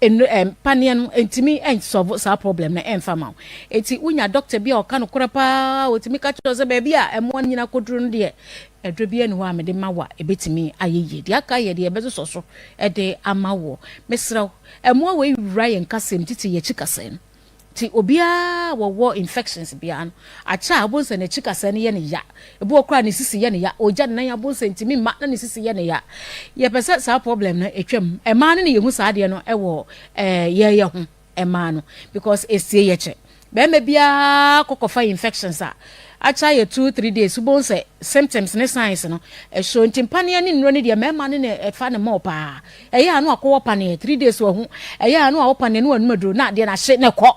Nnuro ɛɛ mpaneɛ no ntumi nsɔlvo saa problem no ɛmfa ma wo. Eti wonya doctor bi a ɔka nokorɛ paa ɔtumi ka kyerɛ wo sɛ baabi a mmoa no nyina kɔduru no deɛ aduro biara nni hɔ a mede ma wo a ɛbɛtumi ayɛ yie. Deɛ aka yɛ deɛ yɛbɛsosɔ so de ama woɔ. Mesrɛ wo, mmoa wei wura yɛn kasɛm titiri yɛn akyi kasɛɛ no. Nti obiara a wɔwɔ infections biara no, akyɛ a wobɛhu sɛ n'akyi kasɛɛ no yɛ no ya. Ebi wɔ koraa a ne sisi yɛ no ya. Ɔgya ne nan a wobɛhu sɛ ntumi mma na ne sisi yɛ no ya. Yɛpɛ sɛ saa problem no ɛtwam. Mmaa no na yɛhu saa adeɛ no wɔ yɛn ho, mmaa no, because ɛsie yɛ kyɛ. Barima biara kɔ kɔfa infections a, akyɛ ayɛ 2, 3 days, wobɛhu sɛ symptoms ne signs no ɛso. Nti mpaneɛ ne nnuro no deɛ, mmarima no na ɛfa ne mɔɔ paa. Ɛyɛ a na wakɔwɔ paneɛ, 3 days wahu. Ɛyɛ a na wawɔ paneɛ na wanum aduro na adeɛ no ahye na ɛkɔ.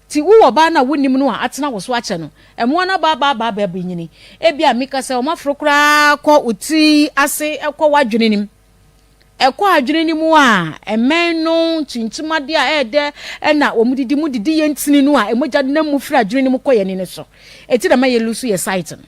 Nti wowɔ ɔbaa no a wonim no a atena wo so akyɛ no, ɛmoa no aba aba aba aba abɛnyini. Ebi a mika sɛ wɔn aforo koraa kɔ wo tiri ase, ɛkɔ w'adwene nim. Ɛkɔ adwene no mu a, mmɛn no kyinkyim adeɛ a ɛyɛ dɛ ɛna wɔn didi mu didi yɛn ntini no a mogya nam mu firi adwene no mu kɔ yɛn ani no so. Eti na ma yɛ lose yɛ sight no.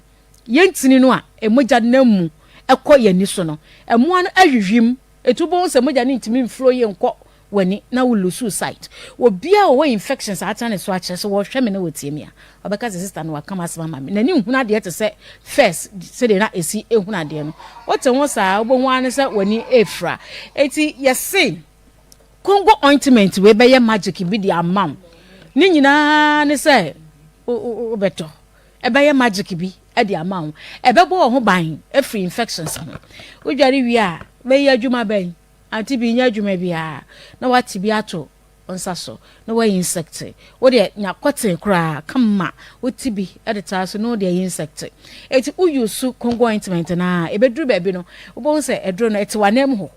Yɛn ntini no a mogya nam mu ɛkɔ yɛn ani so no, ɛmoa no awihwim. Etu bɔn sɛ mogya no ntumi mflow yie nkɔ w'ani na wo lose sight. Obiara a ɔwɔ infections a atena ne so akyerɛ sɛ wɔhwɛ me na wɔtie me a, ɔbɛka sɛ sister no waka m'asɛm ama me. N'ani nhunu adeɛ te sɛ first sɛdeɛ na ɛsi ehunu adeɛ no. Wote ho saa, wobɛhu ara ne sɛ w'ani efura. Eti yɛse Congo ointment wei bɛyɛ magic bi de ama wo. Ne nyinaa ne sɛ wobɛtɔ. Ɛbɛyɛ magic bi de ama wo. Ɛbɛbɔ wo ho ban afiri infections ho. Wodware wie a, bɛyɛ adwuma bɛn? Ante bi nyɛ adwuma biara na wate bi ato wo nsa so na wayi insect. Wo deɛ nya cotton koraa kama, wote bi de taa so na wode ayi insect. Eti wo use Congo ointment no a, ebeduru baabi no, wobɛhu sɛ aduro no ɛte w'anan mu hɔ.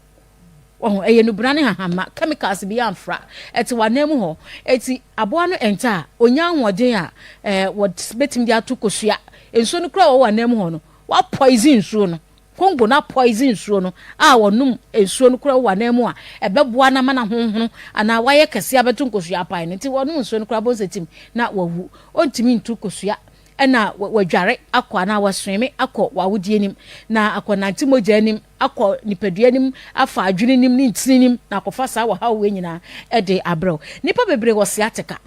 Wahu, ɛyɛ nubena ne hahama, chemicals bi amfra, ɛte w'anan mu hɔ. Eti aboa no ɛnta a, onya ahoɔden a ɛɛ wɔbɛtumi de ato kosua. Nsuo no koraa wɔ w'anan mu hɔ no, wa poison nsuo no. Congo na poison nsuo no a wɔnom nsuo no koraa wɔ ananmu a ɛbɛboa no ama no ahonhono anaa wayɛ kɛseɛ abɛto nkosua apae no nti wɔnom nsuo no koraa bɔhu sɛ tim na wawu. Ɔntumi ntu kosua ɛna wadware akɔ anaa wasweme akɔ w'awodeɛ anim na akɔnante mogya anim akɔ nipadua anim afa adwene anim ne ntini anim na akɔfa saa wɔhaw wei nyinaa ɛde abrɛ wo. Nnipa bebree wɔ sciatica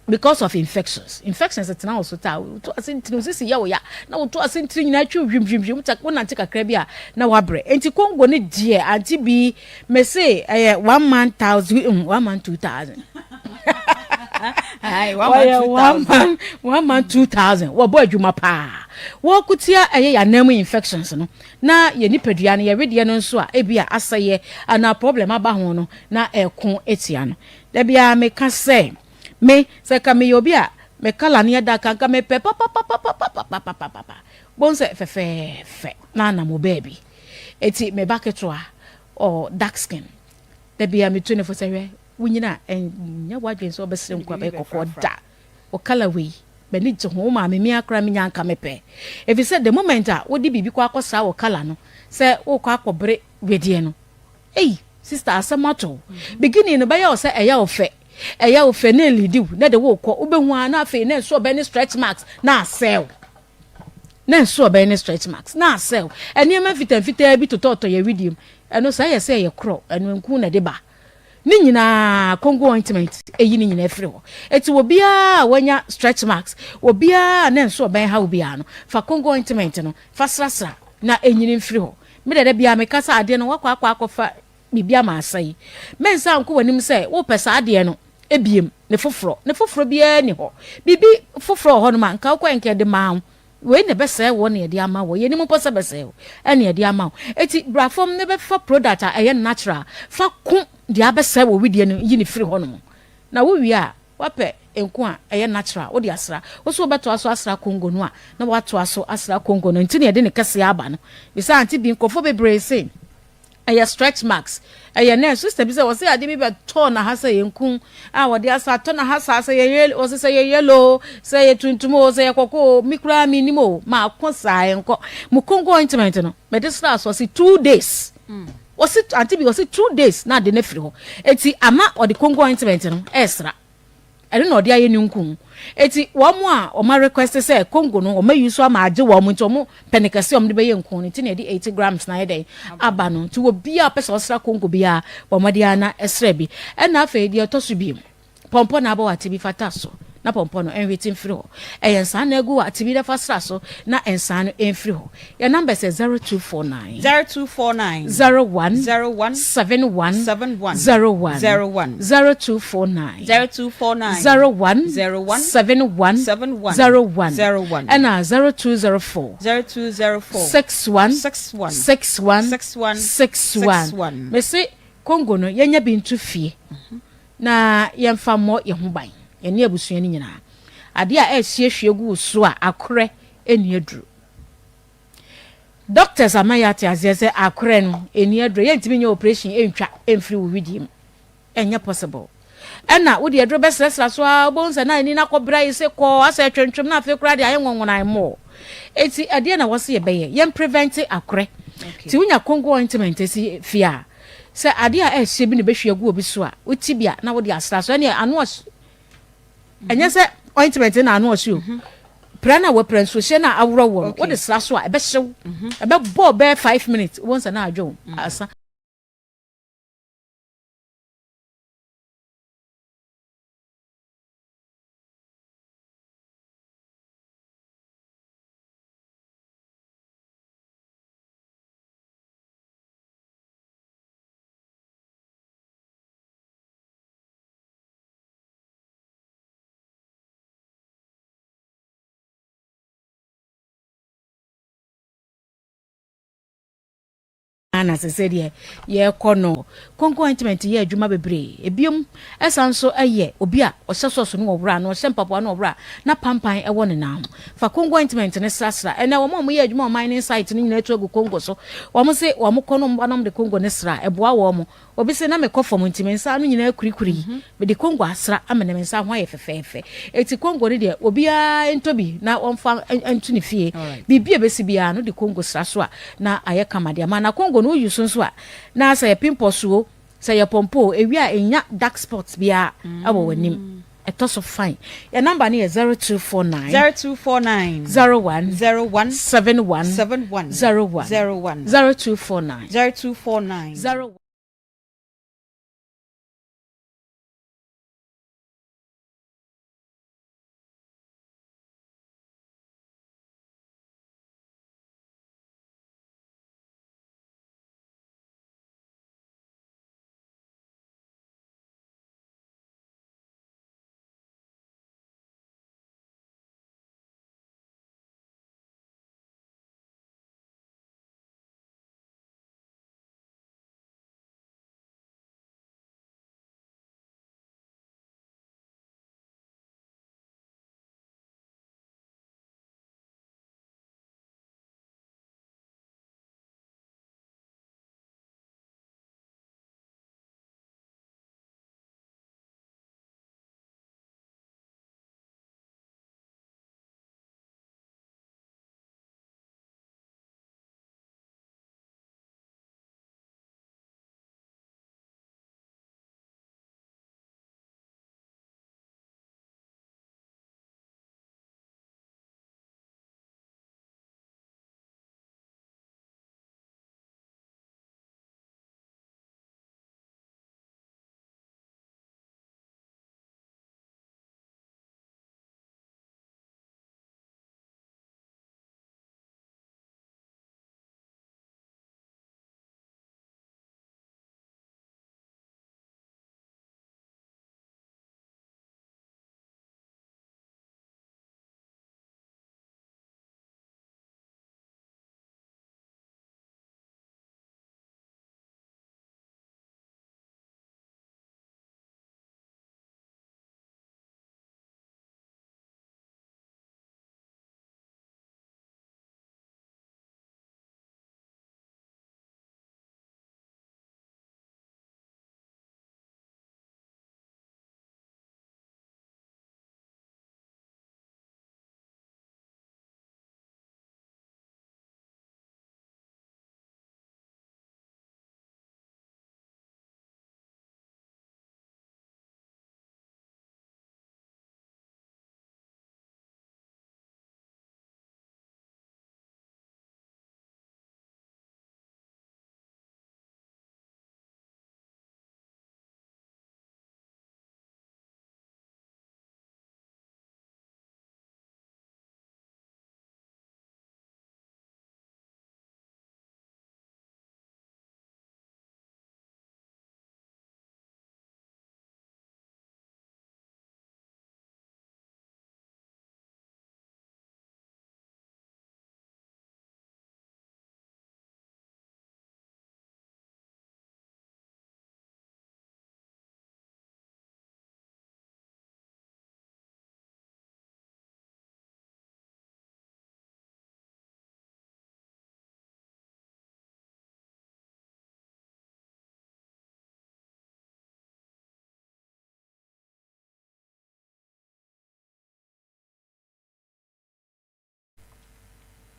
because of infections. Infections tena wo so taa, wotu ase ntini, wo sisi yɛ wo ya na wotu ase ntini nyinaa twi hwimhwimhwim, wonante kakra bi a na wabrɛ. Nti Congo ne deɛ ante bi mese ɛyɛ one man thousand, one man 2,000. Wɔyɛ one man 2,000. Wɔbɔ adwuma paa, wɔkutia ɛyɛ yɛn mu infections no na yɛ nipadua no yɛwedeɛ no nso a ebi a asɛyɛ anaa problem aba ho no na ɛko etia no. Dabi a meka sɛ me sɛ ka meyɛ obi a me colour no yɛ dark, anka mepɛ papapapapapapapapa bon sɛ fɛfɛɛfɛ na anam wɔ baabi. Eti me ba ketewa ɔ dark skin, dabi a metu ne fo sɛ, hwɛ, wonyina a, ɛnyɛ w'adwene sɛ ɔbɛsrɛ nku abɛyɛ kɔkɔɔ da. O colour wei m'ani gye ho, wo maame mi akora menya anka mepɛ, ɛfiri sɛ the moment a wode biribi kɔ akɔsra wɔ colour no sɛ wokɔ akɔbere wedeɛ no, ei sister, asɛm ato. Beginning no bɛyɛ wo sɛ ɛyɛ wo fɛ, ɛyɛ wo fɛ na ɛlidi wo na de wo kɔ. Wobɛhu a na afei na nso ɔbɛn ne stretch marks na asɛw, na nso ɔbɛn ne stretch marks na asɛw. Nneɛma mfitamfitaa bi totɔɔtɔ yɛ widiem, ɛno sɛ ɛyɛ sɛ ɛyɛ korɔ, ɛno nku na ɛde ba ne nyinaa. Congo ointment eyi ne nyinaa firi hɔ. Eti obiara a wanya stretch marks, obiara na nso ɔbɛn ha, obiara no fa Congo ointment no fa srasra na enyini mfiri hɔ. Mi dada biara meka sɛ adeɛ no wakɔ akɔ akɔfa biribi ama asɛe, mɛnsa nkɔ w'anim sɛ wopɛ saa adeɛ no ebiem ne foforɔ ne foforɔ biara ni hɔ. Biribi foforɔ wɔ hɔnom a nka wokɔ nka de maa wo wei na ɛbɛsɛe wɔ na yɛde ama wɔ yɛnim mpo sɛ bɛsɛe wo ɛna yɛde ama wo. Eti bra fam ne bɛfa product a ɛyɛ natural fa ko deɛ abɛsɛe wɔ widie no, yi ne firi hɔnom na wowie a wapɛ nko a ɛyɛ natural wode asra wo so. Wobɛtoa so asra Congo no a na watoa so asra Congo no nti na yɛde ne kɛseɛ aba no bisa. Ante bi nkurɔfoɔ bebree se ɛyɛ stretch marks, ɛyɛ nurse sister bi sɛ wɔsɛ ade bi bɛtɔɔ na ha sɛ yɛ nku a wɔde asa atɔ na ha saa sɛ yɛ, wɔsɛ sɛ yɛ yellow, sɛ yɛ tuntum o, sɛ yɛ kɔkɔɔ o, mi koraa mi nim o. Maako saa nkɔ mo Congo ointment no mɛde sra so, ɔsi 2 days, wɔsi ante bi wɔsi 2 days na ade no afiri hɔ. Eti ama ɔde Congo ointment no ɛɛsra, ɛno na ɔde ayɛ ne nku. Eti wɔn a wɔn request sɛ Congo no wɔn ayi so ama agye wɔn, nti wɔn pɛ ne kɛse a wɔn de bɛyɛ nku no, nti na yɛde 80 grams na ayɛ dɛ aba no. Nti wɔ bia a pɛ sɛ ɔsra Congo bia, wɔn de ana ɛsrɛ bi. Ɛna afei deɛ ɛtɔ so bi, pɔmpɔ na abɔ wate bi fata so. na pɔmpɔ no nhwete mfiri hɔ. Ɛyɛ nsaa na agu a, te bi na fa sra so na nsaa no mfiri hɔ. Yɛn numbers yɛ 0249. 0249. 01. 01. 71. 71. 01. 01. 0249. 0249. 01. 01. 71. 71. 01. 01. Ɛna 0204. 0204. 61. 61. 61. 61. 61. 61. Mese Congo no yɛnya bi nto fie na yɛmfa mmɔ yɛn ho ban, yɛne abusua no nyinaa. Adeɛ a ɛrehyia hwie gu wo so a akorɛ nni aduro. Doctors ama yɛate aseɛ sɛ akorɛ no ɛnni aduro. Yɛntumi nyɛ operation ɛntwa ɛmfiri wo wedeɛ mu. Ɛnyɛ possible. Ɛna wode aduro bɛsrɛsrɛ so ara wobɛhu sɛ na ani no akɔbrɛ ayɛ sɛ kɔɔ asɛ ɛtwentwem na afei koraa deɛ ayɛ nwɔnwɔnan more. Eti ɛdeɛ na wɔse yɛbɛyɛ? Yɛn prevent akorɛ. Ti wonya Congo ointment si fie a, sɛ adeɛ a ɛhyɛ bi na ɛbɛhwie agu obi so a, woti bi a na wode asra so. Ɛneɛ ano ɔhye. Ɛnyɛ sɛ ointment na ano ɔhye o. Pra no a wapira nsuohyɛ no a aworɔ wɔ no, wode sra so a ɛbɛhyew. Ɛbɛbɔ bɛyɛ 5 minutes, wobɛhu sɛ na adwo asa. Na sɛ sɛdeɛ yɛrekɔ no, Konko ointment yɛ adwuma bebree. Ebiom, ɛsan nso yɛ obi a ɔhyɛ sɔs no wɔ wora anaa ɔhyɛ mpaboa no wɔ wora na pampan wɔ ne nan ho. Fa Kongo ointment no srasra. Ɛnnɛ, wɔn a wɔyɛ adwuma wɔ mining site no nyinaa tu agu Kongo so. Wɔn se wɔn kɔ no wɔn ba na wɔde Kongo no sra a, ɛboa wɔn. Obi se, Na mekɔ fam nti me nsa ano nyinaa kurikuri. Mede Kongo asra ama na me nsa ho ayɛ fɛfɛɛfɛ. Enti Kongo no deɛ, obiara ntɔ bi na ɔmfa nto ne fie. Biribi a ɛbɛsi biara no, wode Kongo sra so a, na ayɛ kama de ama. Na Kongo no, woyi so nso a, na sɛ ɛyɛ pimples o, sɛ ɛyɛ pɔmpɔ o, ɛwie a ɛnnya dark spots biara wɔ w'anim. Ɛtɔ so fine. Yɛn number no yɛ 0249. 0249. 01. 01. 71. 71. 01. 01. 0249. 0249. 01.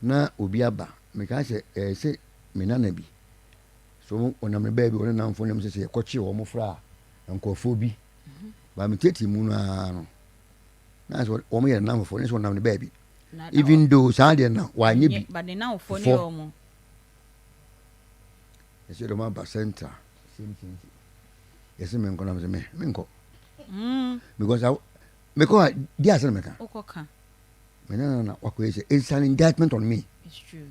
Na obi aba, mekaa sɛ ɛyɛ sɛ me nana bi. So ɔnam ne baabi, ɔne namfo nam sɛ sɛ yɛkɔkye wɔn fra nkurɔfoɔ bi. Ba meteetee mu no ara no, na sɛ wɔn yɛ namfofoɔ, ne sɛ ɔnam ne baabi. Even though saa deɛ na wanyɛ bi. But ne namfoɔ ne wɔn. Yɛsɛ dɔm aba central, same thing. Yɛsɛ menkɔ nam sɛ me, menkɔ. Because mekɔ a, di asɛ na meka. Wokɔka. Me nana na wakɔyɛ sɛ it's an indictment on me. It's true.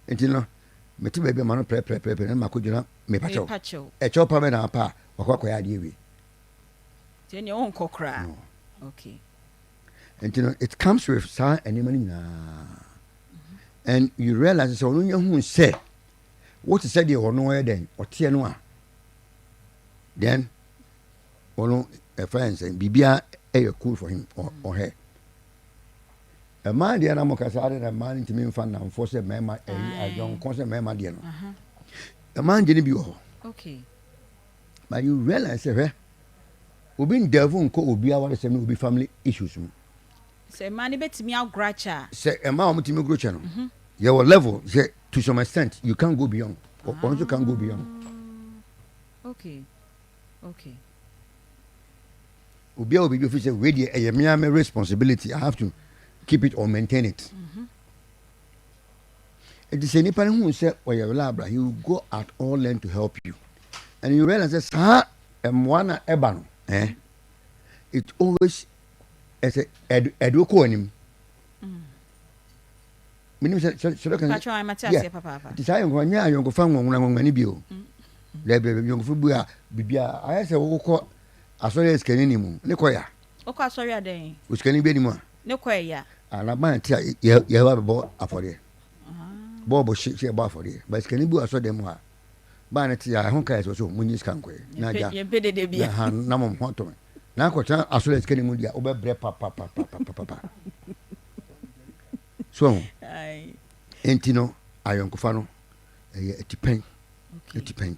Nti no mete baabi a ma no prɛprɛprɛprɛ na makɔgyina mepakyɛw. Ɛkyɛw pa bɛ na apa a wakɔ akɔyɛ adeɛ wie. Nti ɛneɛ wonkɔ koraa. No. Okay. Nti no it comes with saa nneɛma no nyinaa. And you realize sɛ ɔno nya hu sɛ wote sɛ deɛ ɔno ɔyɛ dɛn ɔteɛ no a then ɔno ɛfɛ yɛn sɛ biribiara ɛyɛ cool for him or, or her mmaa deɛ na mo kasa ade na mmaa no ntumi nfa nnamfo sɛ mmarima ɛyi ayɔnko sɛ mmarima deɛ no mmaa deɛ no bi wɔ hɔ but you realize sɛ hwɛ obi ndɛɛfo nkɔ obi awaresɛm ne obi family issues mu. Sɛ mmaa no bɛtumi agorɔ akyɛ a. Sɛ mmaa wɔn tumi goro kyɛ no mhm. yɛwɔ level sɛ to some extent you can go beyond ɔno nso can go beyond. Okay. Okay. Obi a wɔ biribi ofi sɛ wei deɛ ɛyɛ me ara me responsibility I have to keep it or maintain it. Eti sɛ nipa no hu sɛ ɔyɛ reliable he will go at all length to help you and you realize sɛ saa mmoa na ɛba no eh it always ɛsɛ ɛde ɛde kɔ anim. Menim sɛ sɛ sɛ dɔkta Mpakyɛw ae mate aseɛ papaapa. Nti saa ayɔnkofa nyɛ ayɔnkofa nwɔnwona nwɔnwona no bi o. Daabi daabi ayɔnkofa bi a biribi a ayɛ sɛ wokɔ asɔre a sikani ni mu ne kɔ ya. Wokɔ asɔre a dɛn? Osikani bi anim a. Ne kɔ ɛya. Anaban te a yɛ yɛ ba bɛbɔ afɔdeɛ. Bɔɔbo hye sɛ yɛbɔ afɔdeɛ. Ba sikani bi wɔ asɔre dɛm hɔ a baa ne te a ɛho ka yɛ sɛ so munyi sika nkɔɛ. Na agya Yɛmpɛ dede bia. Na ha na mo ho atɔ me. Na akɔtena asɔre a sikani mu deɛ wobɛbrɛ papapapapapa. So ahu? Enti no, ayɔnkofa no, ɛyɛ atipɛn. Atipɛn.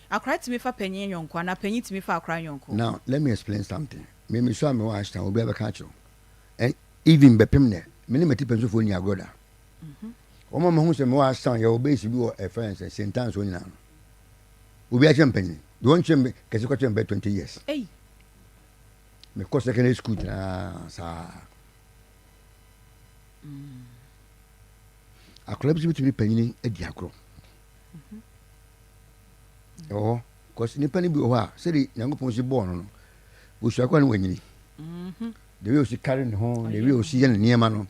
Akora tumi fa panyin yɔnko anaa panyin tumi fa akora yɔnko? Now, let me explain something. Me me so a mewɔ Ashtown, obi abɛka akyerɛ wo. And even bɛpem nɛ, me ne m'atipɛnsofoɔ nni agorɔ da. Mhm. Wɔn a mahu sɛ mewɔ Ashtown, yɛwɔ base bi wɔ ɛfɛ eh, sɛ St. Anne's hɔ nyinaa no. Obi akyerɛ mpanyin. Deɛ wɔnkyerɛ me kɛse kɔkyerɛ me bɛ 20 years. Ei. Mekɔ secondary school nyinaa saa. Akwadaa bi nso bɛtumi ne panyini adi agorɔ. Ɛwɔ hɔ cause nipa no bi wɔ hɔ a sɛde Nyankopɔn si bɔɔ no no, osua koraa ne wanyini. The way osi carry ne ho, the way osi yɛ ne nneɛma no,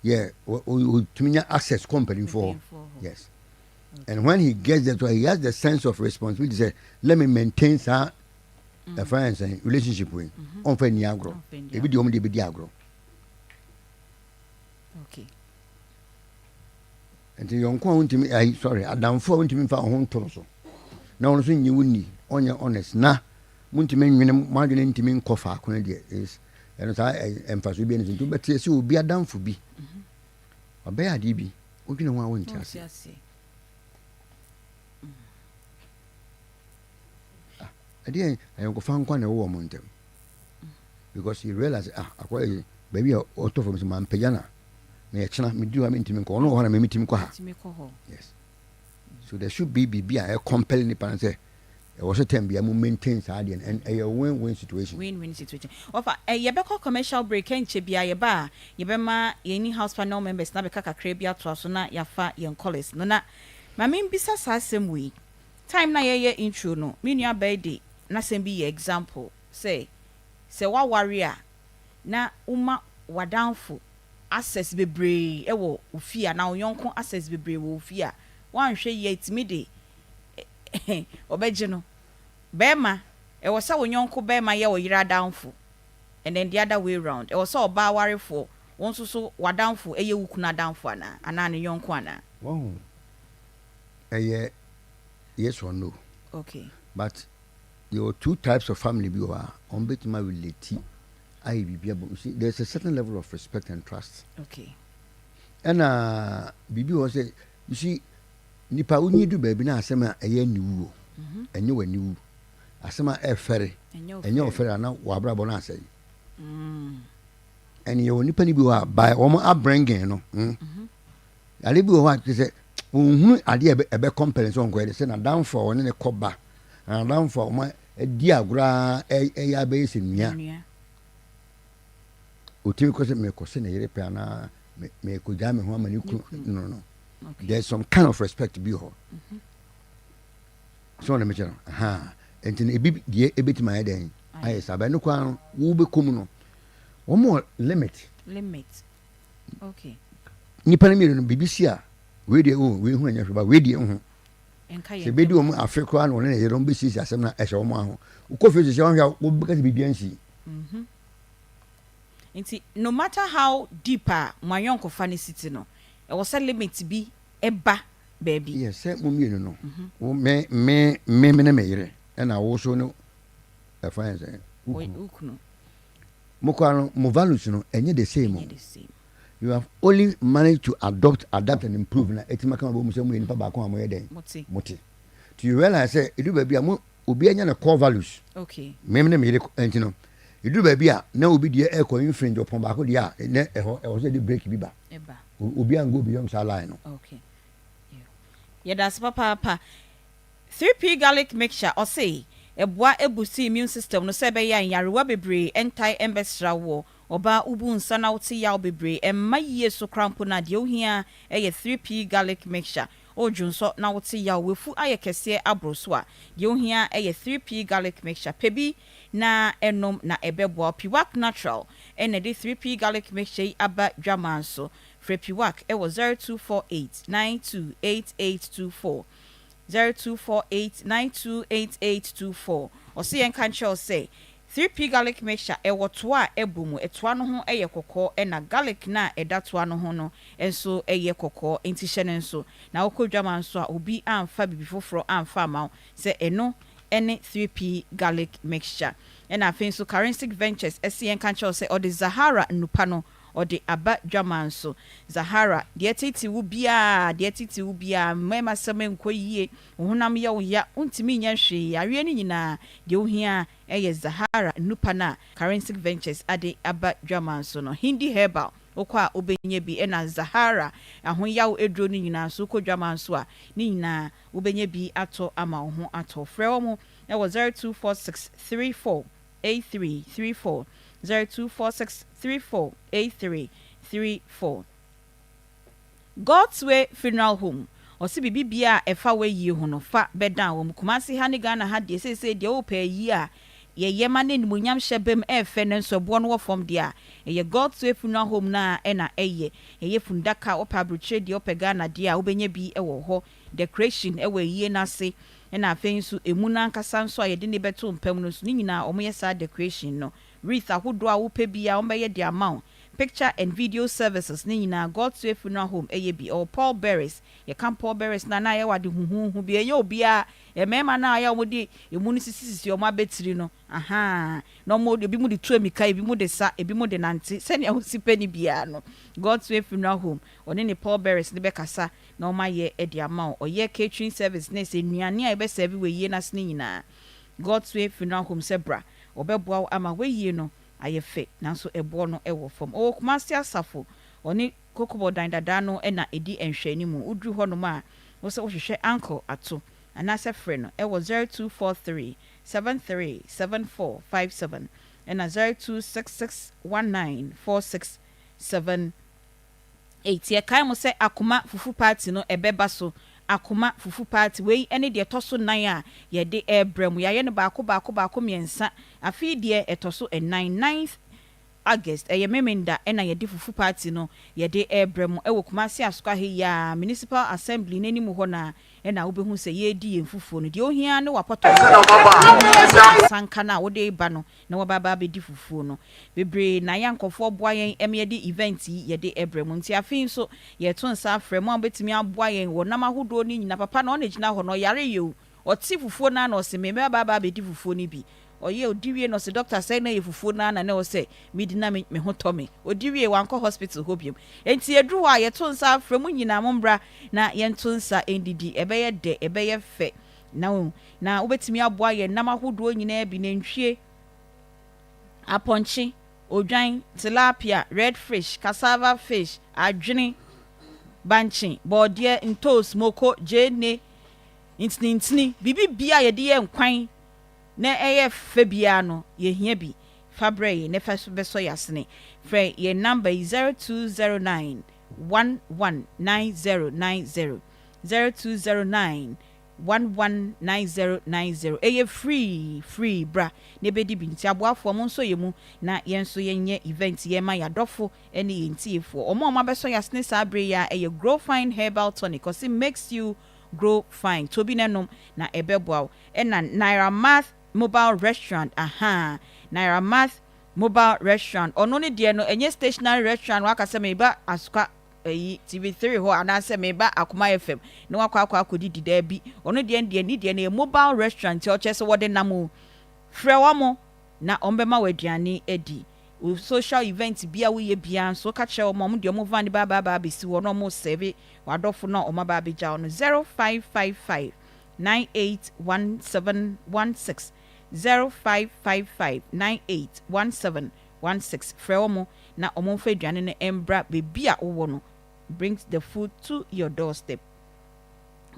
yeah, otumi nya access kɔ mpanimfoɔ hɔ. Yes. And when he gets there, he has the sense of responsibility sɛ let me maintain saa ɛfa yɛn sɛn relationship wei. Ɔnfa nni agorɔ. Ebi deɛ wɔn deɛ bɛdi agorɔ. Okay. Nti yɔnko a wontumi ayi sorry adamfo a wontumi nfa wo ho nto no so na ɔno nso nye wo nni ɔnyɛ honest na montumi nwene mo adwene ntumi nkɔ faako no deɛ is ɛno saa mfaso bi ɛno so nti wobɛte sɛ obi adamfo bi ɔbɛyɛ adeɛ bi wodwene ho a wonte ase ah ɛdeɛ ayɔnkofa nkwa na ɛwɔ wɔn ntam because he realize ah akɔyɛ yi baabi a ɔtɔ fam sɛ mampagya no a na yɛkyena meduru ha mentumi nkɔ ɔno wɔ hɔ na memetumi kɔ ha yes so there should be biribi a ɛcompel nipa no sɛ ɛwɔ sɛ time bia mo maintain saa adeɛ no and ɛyɛ win win situation. Win win situation wɔfa ɛ yɛbɛkɔ commercial break ɛnkyɛ bia yɛba a yɛbɛma yɛn in house panel members no abɛka kakra bi atoa so na yɛafa yɛn callers no na ma membisa saa asɛm wei time na yɛyɛ intro no me nua baa yi de n'asɛm bi yɛ example sɛ, sɛ woaware a, na woma w'adamfo access bebree wɔ wo fie anaa wo yɔnko access bebree wɔ wo fie a, woanhwɛ yie a ɛtumi de ɔbɛgye no. Barima, ɛwɔ sɛ wo yɔnko barima yɛ wo yere adamfo and then the other way round, ɛwɔ sɛ ɔbaa warefoɔ, wo nso so w'adamfo yɛ wo kunu adamfo anaa, anaa ne yɔnko anaa? Wahu, ɛyɛ yes or no. Okay. But Yɛwɔ two types of family bi wɔ hɔ a, wɔn bɛtumi a relate ayɛ biribi abom. You see, there's a certain level of respect and trust. Okay. Ɛna biribi wɔ hɔ sɛ, you see, nipa wonyi du baabi na asɛm a ɛyɛ aniwu o, mhm. ɛnyɛ w'aniwu. Asɛm a ɛfɛre, ɛnyɛ ɔfɛre ana w'abrabɔ no asɛe. Mm. Ɛne yɛwɔ nipa no bi wɔ a by wɔn upbringing no mm. Ade bi wɔ hɔ a kyerɛ sɛ ɔnhunu adeɛ a ɛbɛ compare sɛ ɔnkɔyɛ de sɛ n'adamfo a ɔne ne kɔ ba na n'adamfo a wɔn adi agorɔ a ɛyɛ abɛyɛ sɛ nua. Ɔtumi kɔ sɛ mekɔ sɛ ne yere pɛ anaa mekɔgyaa me ho ama ne kunu no no. There's some kind of respect bi wɔ hɔ. Mm-hmm. So ɔna mekyɛ no ha nti no ebi deɛ ebetumi ayɛ dɛn ayɛ saa bɛn no koraa no wobɛkɔ mu no wɔn wɔ limit. Limit. Okay. Nipa no mmienu no biribi si a wei deɛ oh wei ho nyɛ hwee ba wei deɛ ho. Sɛ ebedi wɔn afe koraa na wɔne ne yere wɔn bɛsiesie asɛm no ɛhyɛ wɔn aho. Wokɔ fie sisi wɔn hwɛ a wɔbɛka sɛ biribi ansi. Mm-hmm. Nti no matter how deep a mo ayɔnkofa no si te no, ɛwɔ sɛ limit bi ba baabi. Yes, sɛ mo mmienu no, wo me me me me ne me yere ɛna wo so ne ɛfa yɛn sɛ wo kunu. Mo koraa no mo values no ɛnyɛ the same o. You have only managed to adopt, adapt and improve na ɛtumi aka ma bɔ mu sɛ mo yɛ nipa baako a mo yɛ dɛn? Mo te. To you realize sɛ ɛduru baabi a mo obi anya ne core values. Okay. Me ne me yere nti no ɛduru baabi a na obi deɛ ɛkɔ infringe ɔpɔn baako deɛ a na ɛhɔ ɛwɔ sɛ ɛde break bi ba. Obi an go beyond saa line no. Okay. Yɛda ase papaapa. 3P Garlic Mixture, ɔse ɛboa boost immune system no sɛ ɛbɛyɛ a nyarewa bebree ntae mbɛsra woɔ. Ɔbaa wobu nsa na wote yaw bebree ɛmma yie so koraa mpo no a, deɛ wohia yɛ 3P Garlic Mixture. Woredwonsɔ na wote yaw, w'afu ayɛ kɛseɛ aboro so a, deɛ wohia yɛ 3P Garlic Mixture. Pɛ bi na nom na ɛbɛboa wo. Piwak Natural na ɛde 3P Garlic Mixture yi aba dwaman so. Frɛ Piwak wɔ 0248 928824. 0248928824. Ɔse yɛnka nkyerɛ wo sɛ 3P Garlic Mixture ɛwɔ toa a ɛbɔ mu, toa no ho yɛ kɔkɔɔ ɛna garlic no a ɛda toa no ho no nso yɛ kɔkɔɔ nti hyɛ no nso na wokɔ dwama nso a obi amfa biribi foforɔ amfa amma wo sɛ ɛno ne 3P Garlic Mixture. Ɛna afei nso Karensic Ventures se yɛnka nkyerɛ wo sɛ ɔde Zahara nnupa no Ɔde aba dwaman so. Zahara, deɛ ɛtete wo biara, deɛ ɛtete wo biara, mmarima asɛm nkɔ yie, wo honam yɛ wo ya, wontumi nyɛ hwee, yareɛ no nyinaa, deɛ wohia yɛ Zahara nnupa no a Karensic Ventures ade aba dwaman so no. Hindi Herbal, wokɔ a wobɛnya bi, ɛna Zahara ahoyaw aduro no nyinaa nso, wokɔ dwaman so a, ne nyinaa wobɛnya bi atɔ ama wo ho atɔ. Frɛ wɔn wɔ 0246 34 8334 0246 34 8334 God's Way Funeral Home Ɔse biribi biaa a ɛfa w'ayie ho no fa bɛdan wɔn. Kumasi ha ne Ghana ha deɛ seesei deɛ wopɛ ayie a yɛyɛ ma no animuonyam hyɛ bam ɛɛfɛ nanso ɛboɔ no wɔ fam deɛ a ɛyɛ God's Way Funeral Home no ara na ɛyɛ. Yɛyɛ fundaka wopɛ abrokyire deɛ wopɛ Ghana deɛ a wobɛnya bi wɔ hɔ. Decoration wɔ ayie no ase Ɛna afei nso emu no ankasa nso a yɛde no bɛto mpa mu no nso, ne nyinaa wɔyɛ saa decoration no. Wreath ahodoɔ a wopɛ biara wɔbɛyɛ de ama wo. Picture and video services, ne nyinaa God's Way Funeral Home yɛ bi. Ɛwɔ Paul Beres. Yɛka Paul Beres no a na ayɛ wɔ ade huhuuhu bi. Ɛnyɛ obiara. Mmarima no a ayɛ a wɔde emu no sisisisi wɔn abatiri no, ahaa, na wɔn ebinom de tu amika, ebinom de sa, ebinom de nante, sɛnea wosi pɛ no biara no, God's Way Funeral Home, wɔne ne Paul Beres no bɛkasa na wɔayɛ de ama wo. Ɔyɛ catering service ne sɛ nnuane a yɛbɛ serve wɔ ayie no ase no nyinaa. God's Way Funeral Home sɛ bra, wɔbɛboa wo ama w'ayie no ayɛ fɛ nanso ɛboɔ no wɔ fam. Ɔwɔ Kumasi Asafo, ɔne Kokobɔ dan dadaa no na ɛdi nhwɛanimu. Woduru hɔnom a, wo sɛ wohwehwɛ Uncle Ato anaasɛ frɛ no wɔ 0243 73 7457 ɛna 0266 19 46 7. Eti yɛkae mo sɛ Akoma Fufu Party no ɛbɛba so. Akoma Fufu Party, wei ne deɛ ɛtɔ so nan a yɛde rebrɛ mo. Yɛayɛ no baako baako baako mmiɛnsa. Afe yi deɛ ɛtɔ so nnan, ninth August, ɛyɛ Memenda na yɛde Fufu Party no yɛde rebrɛ mo wɔ Kumasi Asokwa ha yi ara, Municipal Assembly no anim hɔ no ara na wobɛhu sɛ yɛredi yɛn fufuo no. Deɛ wohia ara ne w'apɔtɔyowa, asanka no a wode reba no na wɔba aba abɛdi fufuo no. Bebree na yɛ a nkurɔfoɔ boa yɛn ma yɛde event yi yɛde brɛ mo. Nti afei nso yɛreto nsa afrɛ mo a mobɛtumi aboa yɛn wɔ nam ahodoɔ no nyinaa. Papa no ɔna gyina hɔ no ɔyareeɛ o, ɔte fufuo no ara na ɔse me mɛba aba abɛdi fufuo no bi. Ɔyɛ ɔdi wie no ɔse doctor sɛn na ɛyɛ fufuo no ara na na ɛwɔ sɛ medi na me ho tɔ me. Ɔdi wie wankɔ hospital hɔ biom. Nti yɛduru hɔ a yɛto nsa afrɛ mo nyinaa mommra na yɛnto nsa ndidi. Ɛbɛyɛ dɛ, ɛbɛyɛ fɛ. Na wo na wobɛtumi aboa yɛn nam ahodoɔ nyinaa bi, nantwie, apɔnkye. Odwan, tilapia, red fish, cassava fish, adwene, bankye, bɔɔdeɛ, ntoos, moko, gyeene, ntinintini, biribi biara a yɛde yɛ nkwan na ɛyɛ fɛ biara no, yɛhia bi. Fa brɛ yɛn na fa bɛsɔ yɛn asene. Frɛ yɛn number yi, 0209 11 9090, 0209 119090. Ɛyɛ free, free, bra na ɛbɛdi bi. Nti aboafoɔ mo nsɔ yɛn mu na yɛn nso yɛnyɛ event yɛn ma yɛn adɔfo ne yɛn tiefoɔ. Wɔn a wɔabɛsɔ yɛn asene saa berɛ yi ara ɛyɛ Grow Fine Herbal Tonic. Ɔse makes you grow fine. Tɔ bi na nom na ɛbɛboa wo. Ɛna Naira Math Mobile Restaurant, ahaa, Naira Math Mobile Restaurant, ɔno ne deɛ no ɛnyɛ stationary restaurant waka sɛ meba Asukwa ayi TV 3 hɔ anaasɛ meba Akoma FM na wakɔ akɔ akɔdidi, daabi, ɔno deɛ deɛ ne deɛ no yɛ mobile restaurant nti ɔkyerɛ sɛ wɔde nam o, frɛ wɔn na wɔn bɛma wo aduane adi. Wo social event bi a woyɛ biara nso woka kyerɛ wɔn a wɔn deɛ wɔn van ba aba aba abɛsi hɔ na wɔn resɛve w'adɔfo no a wɔn aba abɛgya wo no 0555 981716 0555 981716 frɛ wɔn na wɔn mfa aduane no mbra baabi a wowɔ no brings the food to your doorstep.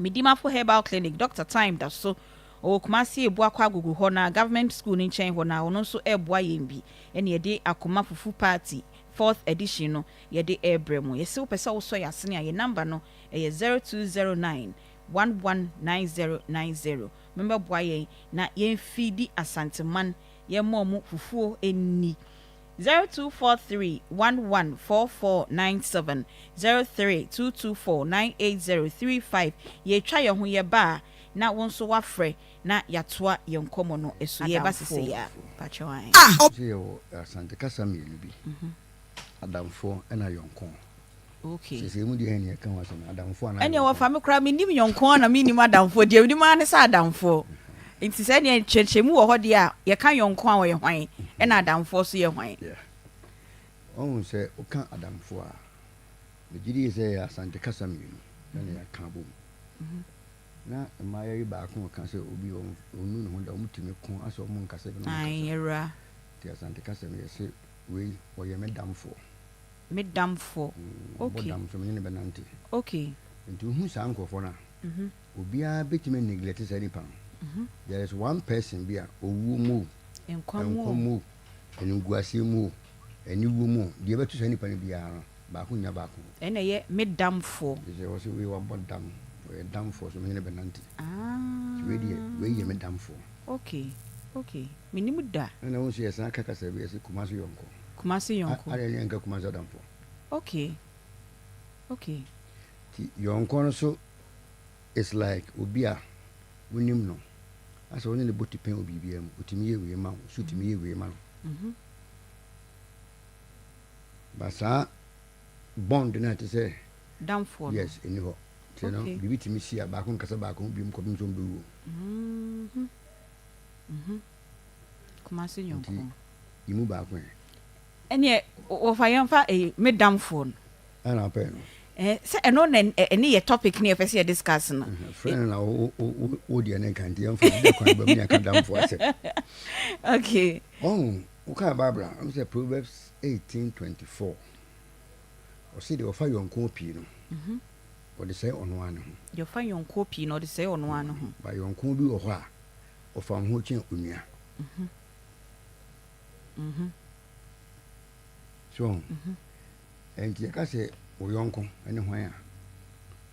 Medimafo Herbal Clinic, Doctor Time da so ɔwɔ Kumasi Abuakwa Agogo hɔ no ara, Government School no nkyɛn hɔ no ara, ɔno nso reboa yɛn bi ɛna yɛde Akoma Fufu Party fourth edition no yɛde rebrɛ mo. Yɛse wopɛ sɛ wosɔ yɛn asene a, yɛn number no ɛyɛ 0209 119090. Mommɛboa yɛn na yɛnfiidi Asanteman, yɛmma ɔmo fufuo nni. 0243 114497, 03224 98035. Yɛretwa yɛn ho, yɛba a na wo nso woafrɛ na yɛatoa yɛn nkɔmmɔ no so. Yɛreba sesei ara. Pakyɛw ae. Sɛ yɛwɔ Asante kasa mmienu bi, adamfoɔ ɛna yɔnko. Okay. Sesei mu deɛ ɛne yɛka ho asɛm, adamfoɔ anaa Ɛneɛ yɔnko. wɔfa me koraa mennim yɔnko a na mennim adamfoɔ, deɛ menim ara ne sɛ adamfoɔ. Nti sɛ ɛneɛ nkyerɛkyerɛmu wɔ hɔ deɛ a, yɛka yɔnko a ɔyɛ hwan ɛna adamfoɔ nso yɛ hwan? Yeah. Wahu sɛ woka adamfoɔ a, megye die sɛ ɛyɛ Asante kasa mmienu ɛna yɛaka abom. Na mmaayewa yi baako reka sɛ obi ɔnnu ne ho da, wɔtumi ko asɛ wɔn nkasa bi na wɔn Ae, kasa. awura. Nti Asante kasa no yɛse wei ɔyɛ me damfoɔ. Me damfoɔ. Ɔbɔ Okay. dam so me ne no bɛnante. Okay. Nti wohu saa nkurɔfoɔ no a, obiara bɛtumi a neglect saa nipa no. There is one person bi a owuo mu o, Nkwa mu nkwa o. mu o, animguaseɛ mu o, aniwuo mu o, deɛ ɛbɛto saa nipa no biara no, baako nnya baako. Ɛna ɛyɛ me damfoɔ. Nti sɛ wɔse wei wabɔ dam, ɔyɛ damfoɔ so me ne no bɛnante. Nti wei deɛ, wei yɛ me damfoɔ. Okay, okay. Mennim da. Ɛna wohu sɛ yɛsan ka kasa bi, yɛse Kumasi yɔnko. Kumasi yɔnko. Adɛn ne yɛnka Kumasi adamfoɔ? Okay, okay. Nti yɔnko no so is like obi a wonim no, asɛ wo ne no bɔ tipɛn wɔ biribiara mu, otumi yɛ wei ma wo, so otumi yɛ wei ma no. But saa bond no a ɛte sɛ Damfoɔ no. Yes, ɛnni hɔ. Nti no, biribi tumi si a, baako nkasa baako ho biom kɔpem sɛ wɔbɛwu. Kumasi yɔnko. Nti yi mu baako ɛ. Ɛneɛ wɔfa yɛmfa eh, me damfoɔ no. Ɛna wopɛ no. Eh, sɛ ɛno na ɛne yɛ topic ne yɛpɛ sɛ yɛ discuss no. Frɛ no na wo wo wo deɛ ne nka nti yɛmfa bi kwan ba mu ne aka damfoɔ asɛm. Okay. Ɔho, wokaa Bible a, ɔmo sɛ Proverbs 18:24. Ɔse deɛ ɔfa yɔnkoɔ pii no, ɔde sɛe ɔno ara ne ho. Deɛ ɔfa yɔnkoɔ pii no, ɔde sɛe ɔno ara ne ho. Ba yɔnkoɔ bi wɔ hɔ a, ɔfa wo ho kyɛn onua. So ɔho? Ɛnti yɛka sɛ wo yɔnko ne hwan a,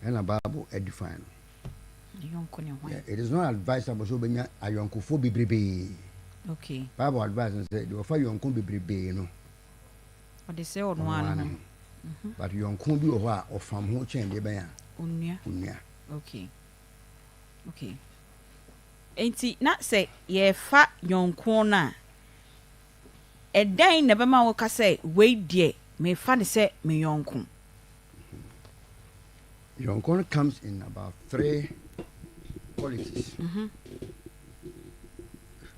ɛna Bible define no. Yɔnko ne hwan? Yeah, it is not advisable sɛ wobɛnya ayɔnkofoɔ bebrebee. Okay. Bible advice no sɛ deɛ ɔfa yɔnko bebrebee no, Ɔde sɛe ɔno ara ne ho. But yɔnko bi wɔ hɔ a ɔfam ho kyɛn deɛ bɛn a? Onua. Onua. Okay. Okay. Enti na sɛ yɛrefa yɔnko no a, ɛdɛn na ɛbɛma woka sɛ wei deɛ mefa no sɛ me yɔnko? Yɔnko no comes in about three qualities. Mm -hmm.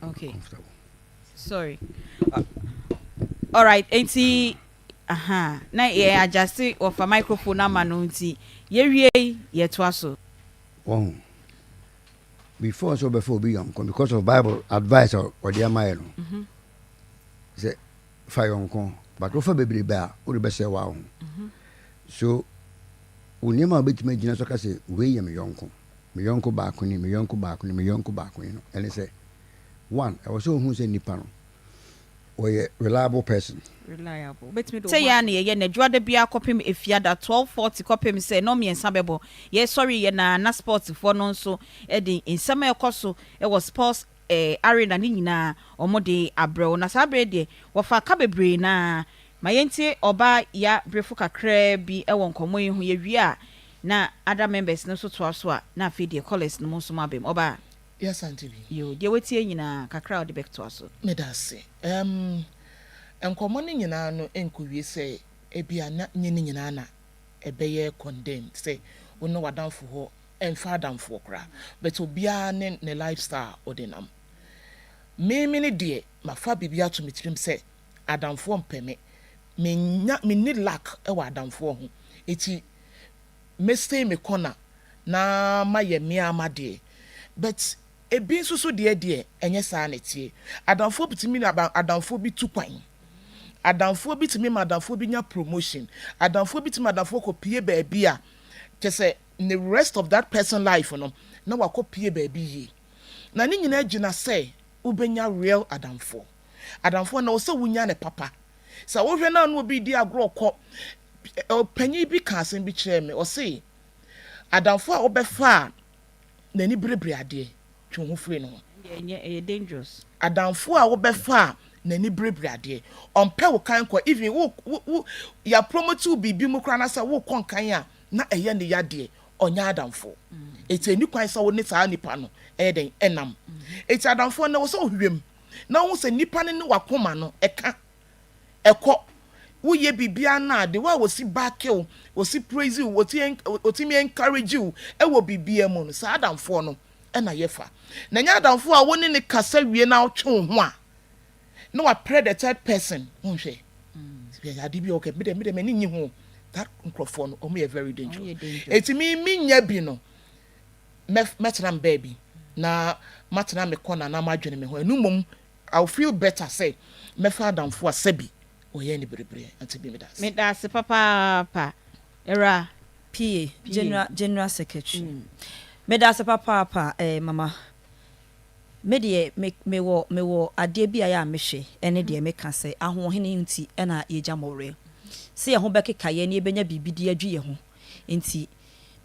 Okay. Comfortable. Sorry. Alright, enti aha na yɛ adjust wɔfa microphone ama no nti yɛwie yi yɛtoa so. Wɔn before sɛ ɔbɛfa obi yɔnko because of Bible advice a ɔde ama yɛ no sɛ. fa yɔnko but wofa bebrebe a wode bɛsɛe wo ho. So wo nneɛma a wobɛtumi agyina so aka sɛ wei yɛ me yɔnko, me yɔnko baako ni, me yɔnko baako ni, me yɔnko baako ni no, ɛne sɛ one, ɛwɔ sɛ wohu sɛ nipa no ɔyɛ reliable person. Reliable. Wobɛtumi de wo Sɛ ho yɛ ara na yɛyɛ no Adwuada biara kɔpem Efiada 12:40 kɔpem sɛ nnɔnmiɛnsa bɛbɔ. Yɛsɔre yɛ no ara na sportsfoɔ no nso de nsɛm a ɛkɔ so wɔ sports arena no nyinaa wɔde abrɛ wo. Na saa berɛ yi deɛ wɔfa ka bebree no ara. Ma yɛntie ɔbaa ya berefo kakraa bi wɔ nkɔmmɔ yi ho. Yɛwie a na other members no nso toa so a na afei deɛ callers no mo nso moaba mu. Ɔbaa. Yes Auntie Bi. Yoo, deɛ woatie nyinaa kakra a wode bɛtoa so. Meda ase. Ɛɛm, nkɔmmɔ no nyinaa no nkɔwie sɛ ebia na nyɛ ne nyinaa na ɛbɛyɛ condemned sɛ wo ne w'adamfo hɔ ɛmfa adamfoɔ koraa but obiara ne ne life style a ɔde nam. Me me ne deɛ mafa biribi ato me tirim sɛ adamfoɔ mpɛ me, mennya menni luck wɔ adamfoɔ ho eti mɛ stay me corner na mayɛ me ara m'adeɛ but ebi nso so deɛ deɛ ɛnyɛ saa na ɛteɛ. Adamfoɔ tumi ne adamfoɔ bi tu kwan, adamfoɔ bi tumi ma adamfoɔ bi nya promotion, adamfoɔ bi tumi ma adamfoɔ kɔ pie baabi a kyɛ sɛ ne rest of that person life no na wakɔ pie baabi yie. Na ne nyinaa gyina sɛ wobɛnya real adamfoɔ. Adamfoɔ no ɛwɔ sɛ wonya no papa. Sɛ wohwɛ no a na obi redi agorɔ kɔ, ɔpanyin bi kaa asɛm bi kyerɛɛ me, ɔse adamfoɔ a wobɛfa a n'ani berebere adeɛ, twe wo ho firi ne ho. Ɛnyɛ, ɛyɛ dangerous. Adamfoɔ a wobɛfa a n'ani berebere adeɛ, ɔmpɛ wo kan kɔ, even wo, wo, wo, yɛapromote wo biribi mu koraa na sɛ wokɔ nkan a, na ɛyɛ ne ya deɛ, ɔnyɛ adamfoɔ. Enti ɛnni kwan sɛ wo ne saa nipa no ɛyɛ dɛn, ɛnam. Enti adamfoɔ no, ɛwɔ sɛ wohwehwɛ mu na wohu sɛ nipa no ne w'akoma no ɛka, ɛkɔ. Woyɛ biribiara no a, the way a wɔsi back wo, wɔsi praise wo, wɔti, wɔtumi encourage wo ɛwɔ biribiara mu no, saa adamfoɔ no ɛna yɛfa. Na ɛnyɛ adamfoɔ a wo ne no kasa wie na wotwe wo ho a, na waprɛ the third person wonhwɛ yɛ ade bi okay me de me de m'ani nyi ho that nkurɔfoɔ no wɔn yɛ very dangerous eti mi mi nya bi no mɛ mɛtena me baabi na matena me kɔna na madwene me ho ɛnu mmom I will feel better sɛ mɛfa adamfo a sɛbi ɔyɛ ne berebere nti bi meda ase. Meda ase papaapa awura. PA, General General Secretary. Meda ase papaapa eh mama. Me deɛ me mewɔ mewɔ adeɛ bi a ɛyɛ a mehwɛ ɛne deɛ meka sɛ ahoɔhene nti na yɛgya mmɔwerɛ. Sɛ yɛn ho bɛkeka yɛn na yɛbɛnya biribi de adwi yɛn ho nti.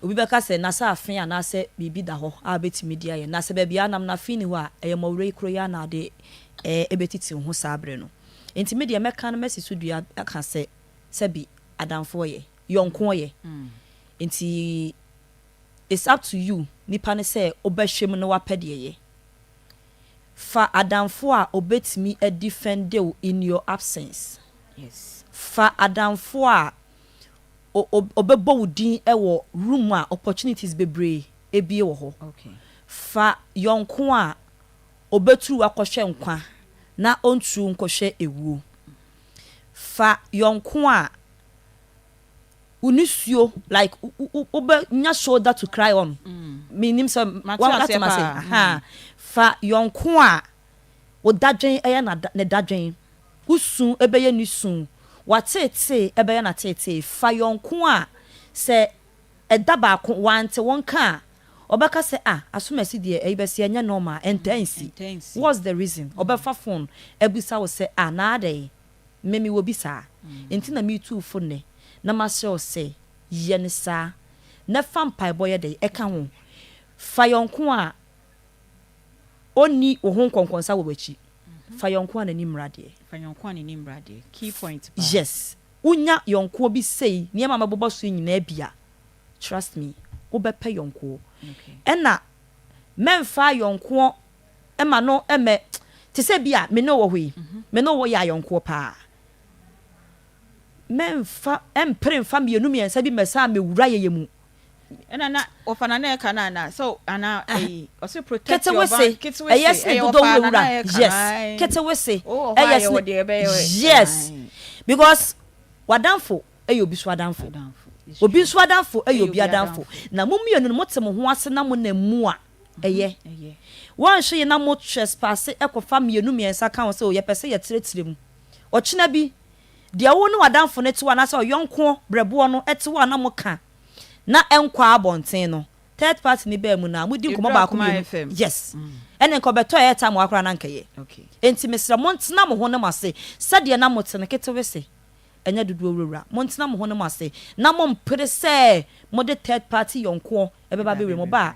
Obi bɛka sɛ na sɛ afe anaasɛ biribi da hɔ a wobɛtumi de ayɛ. Na sɛ baabi a anam no afe nni hɔ a, ɛyɛ mmɔwerɛ yi koro yi ara na ade bɛtiti wo ho saa berɛ no. Nti me deɛ mɛka no masi so dua aka sɛ sɛbi adamfoɔ yɛ, yɔnkoɔ yɛ. Nti It's up to you nipa no sɛ wobɛhwɛ mu na wapɛ deɛ ɛyɛ. Fa adamfo a obetumi a defend wo in your absence. Fa adamfo a ɔbɛbɔ wo din wɔ room a opportunities bebree ebie wɔ hɔ. Fa yɔnko a obeturu wo akɔhwɛ nkwa na onturu wo nkɔhwɛ ewuo. Fa yɔnko a wo nisuo like wo bɛ nya shoulder to cry on me nim sɛ wate ma se ahaa fa yɔnko a wo dadwen ɛyɛ na ne dadwen wo su ɛbɛyɛ ne su w'ateetee ɛbɛyɛ n'ateetee fa yɔnko a sɛ ɛda baako wante wo nka a ɔbɛka sɛ ah asomasi deɛ ɛyi bɛsi ɛnyɛ normal ɛntaa nsi what's the reason ɔbɛfa phone abisa wo sɛ ah na adɛn. Me mewɔ bi saa. Enti na meretu wo fo nnɛ, na masrɛ wo sɛ, yɛ no saa, na fa mpaebɔ yɛ dɛn? Ka ho. Fa yɔnko a ɔnni wo ho nkɔnkɔnsa wɔ w'akyi. Fa yɔnko a n'ani mmra deɛ. Fa yɔnko a n'ani mmra deɛ. Key point paa. Yes. Wonya yɔnkoɔ bi sei, nneɛma a mɛbobɔ so yi nyinaa bi a, trust me, wobɛpɛ yɔnkoɔ. Ɛna mɛmfa yɔnkoɔ ma no mmɛ te sɛ bi a me ne wo wɔ hɔ yi, me ne wo yɛ ayɔnkoɔ paa. Mɛmfa mpere mfa mmienu mmiɛnsa bi mmɛsa mmɛwura yɛyɛ mu. Ɛna na wɔfa na na ɛka no ana sɛ ana ɛyi ɔsɛ protect your band ketewese ɛyɛ sene ɛyɛ dodɔ wɔfa na na wurawura ɛka yes no ae ketewese wowɔ hɔ a ɛyɛ yɛwɔ sene deɛ ɛbɛyɛ yes ae because w'adamfo yɛ obi so adamfo adamfo it's obi true nso adamfo yɛ ɛyɛ obi obi adamfo adamfo na mo mmienu no mote mo ho ase na monam mu a ɛyɛ. Ɛyɛ. Woanhwɛ yie na mo trespasse kɔfa mmienu mmiɛnsa ka ho sɛ oh yɛpɛ sɛ yɛtrɛtrɛ mu. Ɔkyena bi, deɛ wo ne w'adamfo no te hɔ anaasɛ ɔyɔnkoɔ brɛboɔ no te hɔ a na moka na ɛnkɔ abɔnten no, third party no baa mu no a, modi nkɔmmɔ baako mmienu, yes, ɛne nka ɔbɛtɔ airtime wɔ ha koraa na anka ɛyɛ. Enti mesrɛ montena mo ho ne mo ase sɛdeɛ na mote no, ketewese, ɛnyɛ dodoɔ wurawura, montena mo ho ne mo ase na mompere sɛ mode third party yɔnkoɔ ɛbɛba abɛwura mu. Ɔba a,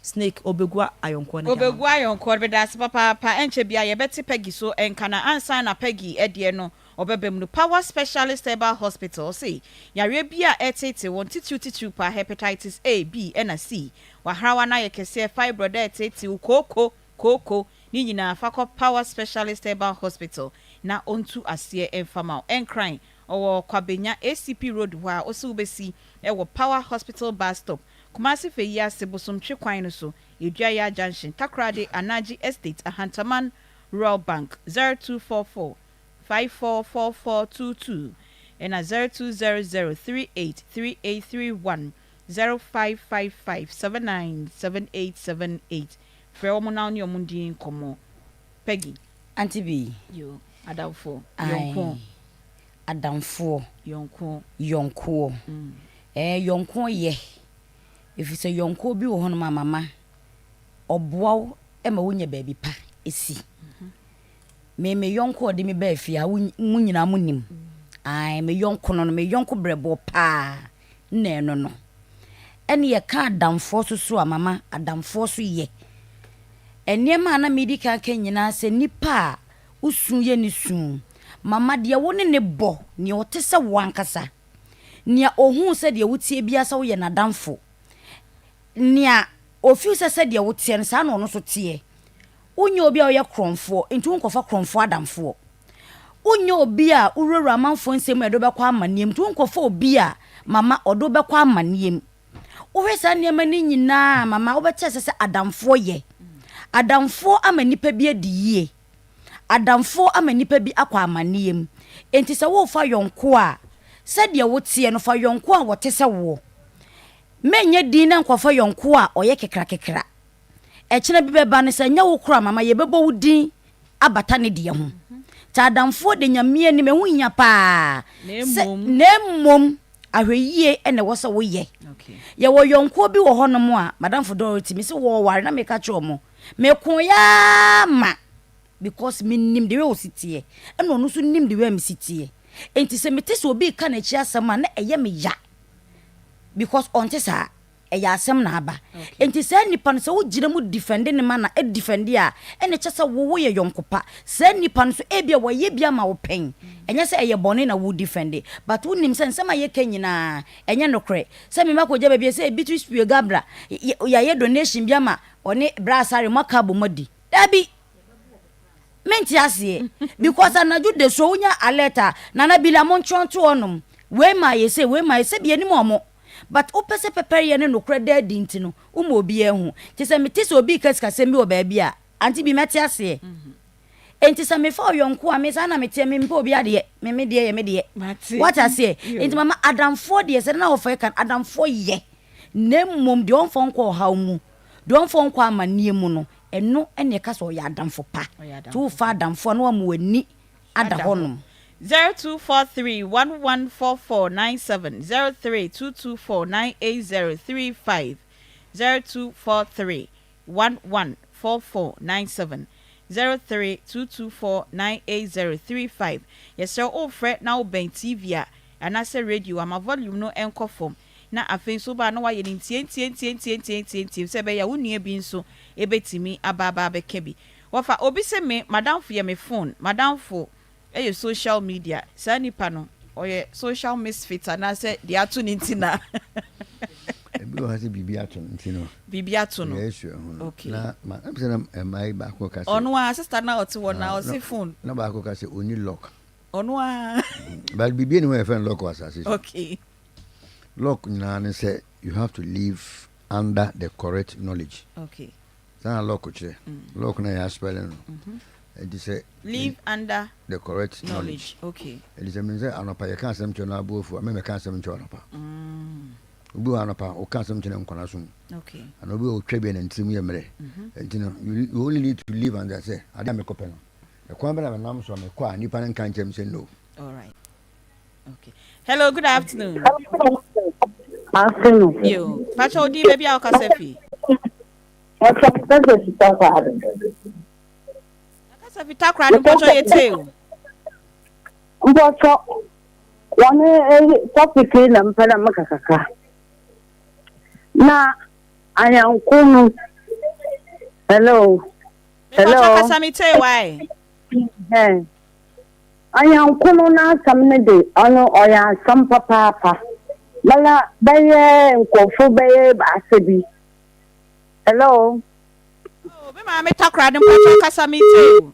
Snake, ɔbɛgu ayɔnkoɔ no de ama Ɔbɛgu no. ayɔnkoɔ no, medaase papaapa, ɛnkyɛ biara yɛbɛte Peggy so nka na ansa na Peggy deɛ no ɔbɛba mu no, Power Specialist Herbal Hospital ɔse yareɛ bi a ɛreteetee wɔn titiriw titiriw paa Hepatitis A, B ɛna C, w'ahrawa no ayɛ kɛseɛ, fibroid a ɛreteetee wo, kooko, kooko, ne nyinaa fa kɔ Power Specialist Herbal Hospital na ɔntu aseɛ mfa ma wo. Nkran, ɔwɔ Kwabenya ACP Road hɔ a ɔse wobɛsi wɔ Power Hospital Bus Stop, Kumasi Feyiase Bosomtwe kwan no so, Yeduaya Junction, Takoradi Anaji Estate, Ahantaman Rural Bank, 0244 544422 ɛna 0200 383831, 0555 797878. Frɛ wɔn na wo ne wɔn ndi nkɔmmɔ. Peggy. Auntie Bee. Yo, adamfo, Aye. yɔnko. Adamfoɔ. Yɔnko. Yɔnkoɔ. Ɛɛ, yɔnko yɛ. Ɛfiri sɛ yɔnkoɔ bi wɔ hɔnom a mama ɔboa wo ma wonya baabi pa si. Me me yɔnko a ɔde me baa fie ha, wo mo nyinaa mo nim. Ae, me yɔnko no no, me yɔnko brɛboɔ paa na ɛno no. Ɛne yɛka adamfoɔ so so a mama adamfoɔ so yɛ. Nneɛma a na medi kan ka nyinaa sɛ nipa a wosu yɛ ne su. Mama deɛ wo ne ne bɔ, nea ɔte sɛ wo ankasa. Nea ohuu sɛ deɛ woteɛ biara sɛ woyɛ n'adamfo. Nea ofeel sɛ sɛdeɛ woteɛ no saa na ɔno nso teɛ. Wonyɛ obi a woyɛ korɔmfoɔ, nti wonkɔfa korɔmfoɔ adamfoɔ. Wonyɛ obi a wowurawura amanfoɔ nsɛm mu a ɛde wo bɛkɔ amanneɛ mu, nti wonkɔfa obi a mama ɔde wo bɛkɔ amanneɛ mu. Wohwɛ saa nneɛma no nyinaa a, mama wobɛte aseɛ sɛ adamfoɔ yɛ. Adamfoɔ ama nnipa bi adi yie. Adamfoɔ ama nnipa bi akɔ amanneɛ mu. Enti sɛ worefa yɔnko a, sɛdeɛ woteɛ no, fa yɔnko a ɔte sɛ woɔ. Mɛnyɛ din na nkɔfa yɔnko a ɔyɛ kekrakekra. Ɛkyena bi bɛba no, sɛ ɛnyɛ wo koraa mama yɛbɛbɔ wo din abata ne deɛ ho. Nti adamfoɔ de Nyame anim, ɛho hia paa sɛ, na mmom ahwɛyie na ɛwɔ sɛ woyɛ. Yɛwɔ yɔnkoɔ bi wɔ hɔnom a, madamfo Dorothy, mese wɔɔware na meka kyerɛ wɔn, mekoeɛ ara ma because menim the way ɔsi teɛ, ɛna ɔno nso nim the way a mesi teɛ. Nti sɛ mete sɛ obi reka n'akyi asɛm a, na ɛyɛ me ya because ɔnte saa. Ɛyɛ asɛm na aba. Enti saa nipa no sɛ wo gyina mu defɛnde no ma na ɛdefɛnde a, ɛna ɛkyɛ sɛ wo woyɛ yɔnko pa. Saa nipa no nso ebia wayɛ bi ama wo pɛn. Ɛnyɛ sɛ ɛyɛ bɔne na wo defɛnde, but wo nim sɛ nsɛm a yɛka nyinaa ɛnyɛ nokorɛ. Sɛ me makɔgya baabi a sɛ Beatrice Pue Gabra yɛayɛ donation bi ama ɔne Bra Asare moaka abom adi. Dabi! Mente aseɛ because anadwo dasuo wonya alert a Nana Bila montwerɛ nto hɔnom wei maa yɛ sei wei maa yɛ sɛbi yɛnim ɔmo but wopɛ sɛ pɛpɛyɛ ne nokorɛ da adi nti no woma obiara hu nti sɛ mete sɛ obi reka sikasɛm bi wɔ baabi a ante bi mɛte aseɛ nti sɛ mefa ɔyɔnko a me saa na meteɛ mempɛ obi adeɛ me me deɛ yɛ me deɛ wate aseɛ nti mama adamfoɔ deɛ sɛ na wɔfa kan adamfoɔ yɛ na mmom deɛ ɔmfa nkɔ ɔhaw mu deɛ ɔmfa nkɔ amanneɛ mu no Ɛno na ɛka sɛ ɔyɛ adamfo pa. Nti wofa adamfo a na wama w'ani ada hɔnom. 0243 114497 03224 98035 0243 114497 03224 98035 Yɛsrɛ wo wofrɛ na wobɛn TV a anaasɛ radio a ma volume no nkɔ fam na afei nso woba a na woayɛ no ntiantiantiantiantiantiantiam sɛ ɛbɛyɛ a wo nua bi nso bɛtumi aba aba abɛka bi. Wɔfa obi sɛ me, m'adamfo yɛ me phone, m'adamfo yɛ social media, saa nipa no ɔyɛ social misfit anaasɛ deɛ ato no nti na. Ebi wɔ hɔ sɛ biribi ato no nti no. Biribi ato no. Yɛ esu ɛho no. Okay. Na ma ɛm sɛ na ɛmaa yi baako ka sɛ. Ɔno a sister na ɔte hɔ na ɔse phone. Na baako ka sɛ ɔni lock. Ɔno a. But biribi ni hɔ yɛ fɛn lock wɔ asase so. Okay. Lock nyinaa ne sɛ you have to live under the correct knowledge. Okay. Saa na lock kyerɛ. Lock na yɛ aspɛle no. Nti sɛ. Live under. The correct knowledge. Okay. Nti sɛ menim sɛ anɔpa yɛka asɛm kyerɛ no abo afu a, me mɛka asɛm nkyerɛ anɔpa. Obi wɔ anɔpa ɔka asɛm kyerɛ nkwadaa so mu. Okay. Ana obi wɔ otwa bi na ne tirim yɛ mmerɛ. Nti no you only need to live under sɛ ade a mekɔpɛ no. Ɛkwan bɛ na menam so a mekɔ a nnipa no nka nkyerɛ me sɛ no. All right. Okay. Hello, good afternoon. Afternoon. Yo, Pacho Odi baby a wokasa fi. Pacho kasa fi Takoradi. Kasa fi Takoradi mpacho yɛ tee o. Mpacho wɔn eh, topic yi na mpɛ na meka kakra. Na ayanko no. Hello. Hello. Mpacho kasa mi tee wae. Eh. Anyɛnko no n'asɛm no de, ɔno ɔyɛ asɛm papaapa. Bala bɛyɛ nkorɔfo bɛyɛ ebiasa bi. Hello. Oh, me maame Takoradi mpakyɛw kasa me tie o.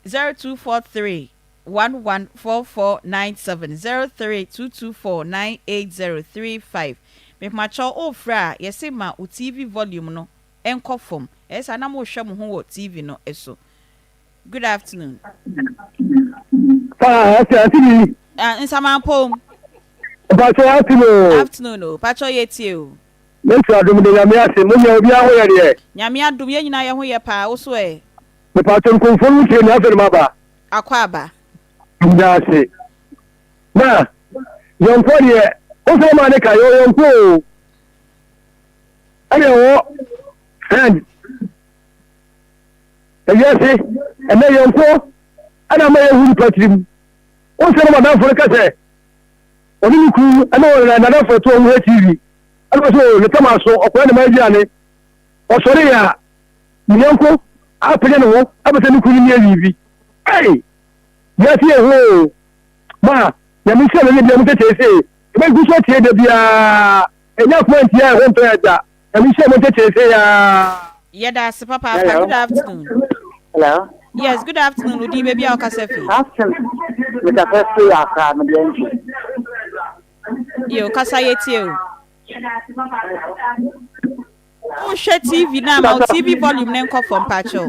0243 114497 03224 98035 Mepakyɛw ofrɛ a yɛse ma wo TV volume no nkɔ fam. Ɛyɛ saa na mohwɛ mo ho wɔ TV no so. Good afternoon. Ah, ase ase bi. Ah, nsamanpom. Mpatsɔ afternoon o. Afternoon o. Patsɔ yɛ tie o. Yesu adom de nyame ase. Mo nyɛ obi ho yɛ deɛ. Nyame adom yɛn nyinaa yɛ ho yɛ paa. Wo so ɛ? Mepatsɔ nkomfo no tie ni afei na maba. Akɔ aba. Meda ase. Na yɔnko deɛ wo sɛ ɔma ne ka yɛ ɔyɔnko o. Ɛna ɛwɔ friend. Ewiase, ɛnnɛ yɛn nko na ama yɛahu nnipa tirim. Wo sɛ na madamfo no ka sɛ ɔne ne kunu ne wɔn nadamfo ɛto wɔn hwɛ TV. Ɛna ɔsɛ o ne tam aso ɔkɔyɛ ne ma aduane. Ɔsɔre yɛ a ne yɔnko apagya ne ho apɛ sɛ ne kunu no nyɛ biribi. Ei! Wiase yɛ hu o. Ma Nyame nhyira no ne bia mo tɛkyɛɛ sei. Yɛbɛgu so atie da biara. Ɛnyɛ akoma ntia ɛho ntɔ yɛ da. Nyame nhyira mo nkyɛkyɛɛ sei aa. Yɛda ase papaapa. Good afternoon. Hello. Yes, good afternoon. Odi baabi a ɔkasa fi. Afternoon. Mekasa fi Accra, me deɛ nti. Yo, kasa yɛ tie o. Wohwɛ TV na ama wo TV volume ne nkɔ fam pakyɛw.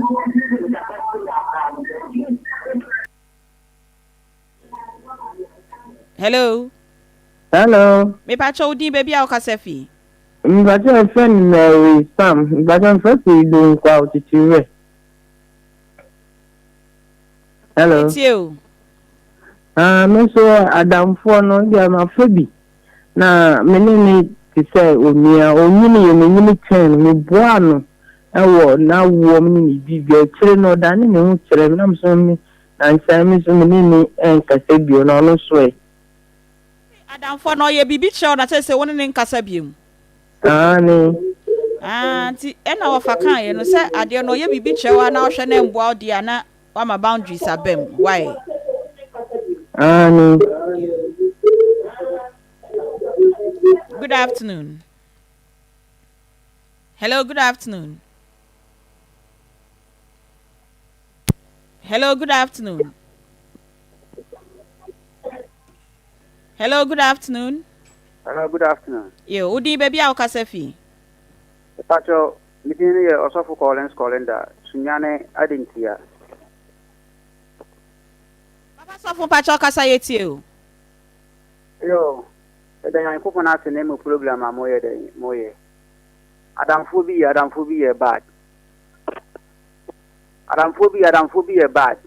Hello. Hello. Mepakyɛ wo din baabi a wokasa fi. Mepakyɛ yɛfrɛ no Mary Sam. Mepakyɛ mefrɛ fi Dunkwa Okyekyewerɛ. Hello. Metie o. Ah, me nso adamfoɔ no deɛ mafa bi na me ne ne te sɛ onua onyini yɛ menyini kyɛn no meboaa no wɔ n'awoɔ mu ne ne biribi akyire no ɔdane ne ho kyerɛ me na me nso me Nansa me nso me ne no nkasa bio, na ɔno nso ɛ? Adamfoɔ no ɔyɛ biribi kyerɛ wo na kyerɛ sɛ wo ne no nkasa bio? Aane. Ah, nti ɛna wɔfa kaeɛ no sɛ adeɛ no ɔyɛ biribi kyerɛ wo a na ɔhwɛ na ɛmboa wo deɛ a na wama boundaries aba mu, why? Aane. Good afternoon. Hello, good afternoon. Hello, good afternoon. Hello, good afternoon. Hello, good afternoon. Yo, Udi baby a wokasa fi. Pacho, me din yɛ Ɔsɔfo Collins Kolinda, Sunyane Adentia. Papa Sɔfo Pacho kasa yɛ tie o. Yo, ɛda Nyankopɔn ase ne mo program a moyɛ dɛn moyɛ. Adamfoɔ bi yɛ adamfoɔ bi yɛ bad. Adamfoɔ bi yɛ adamfoɔ bi yɛ bad.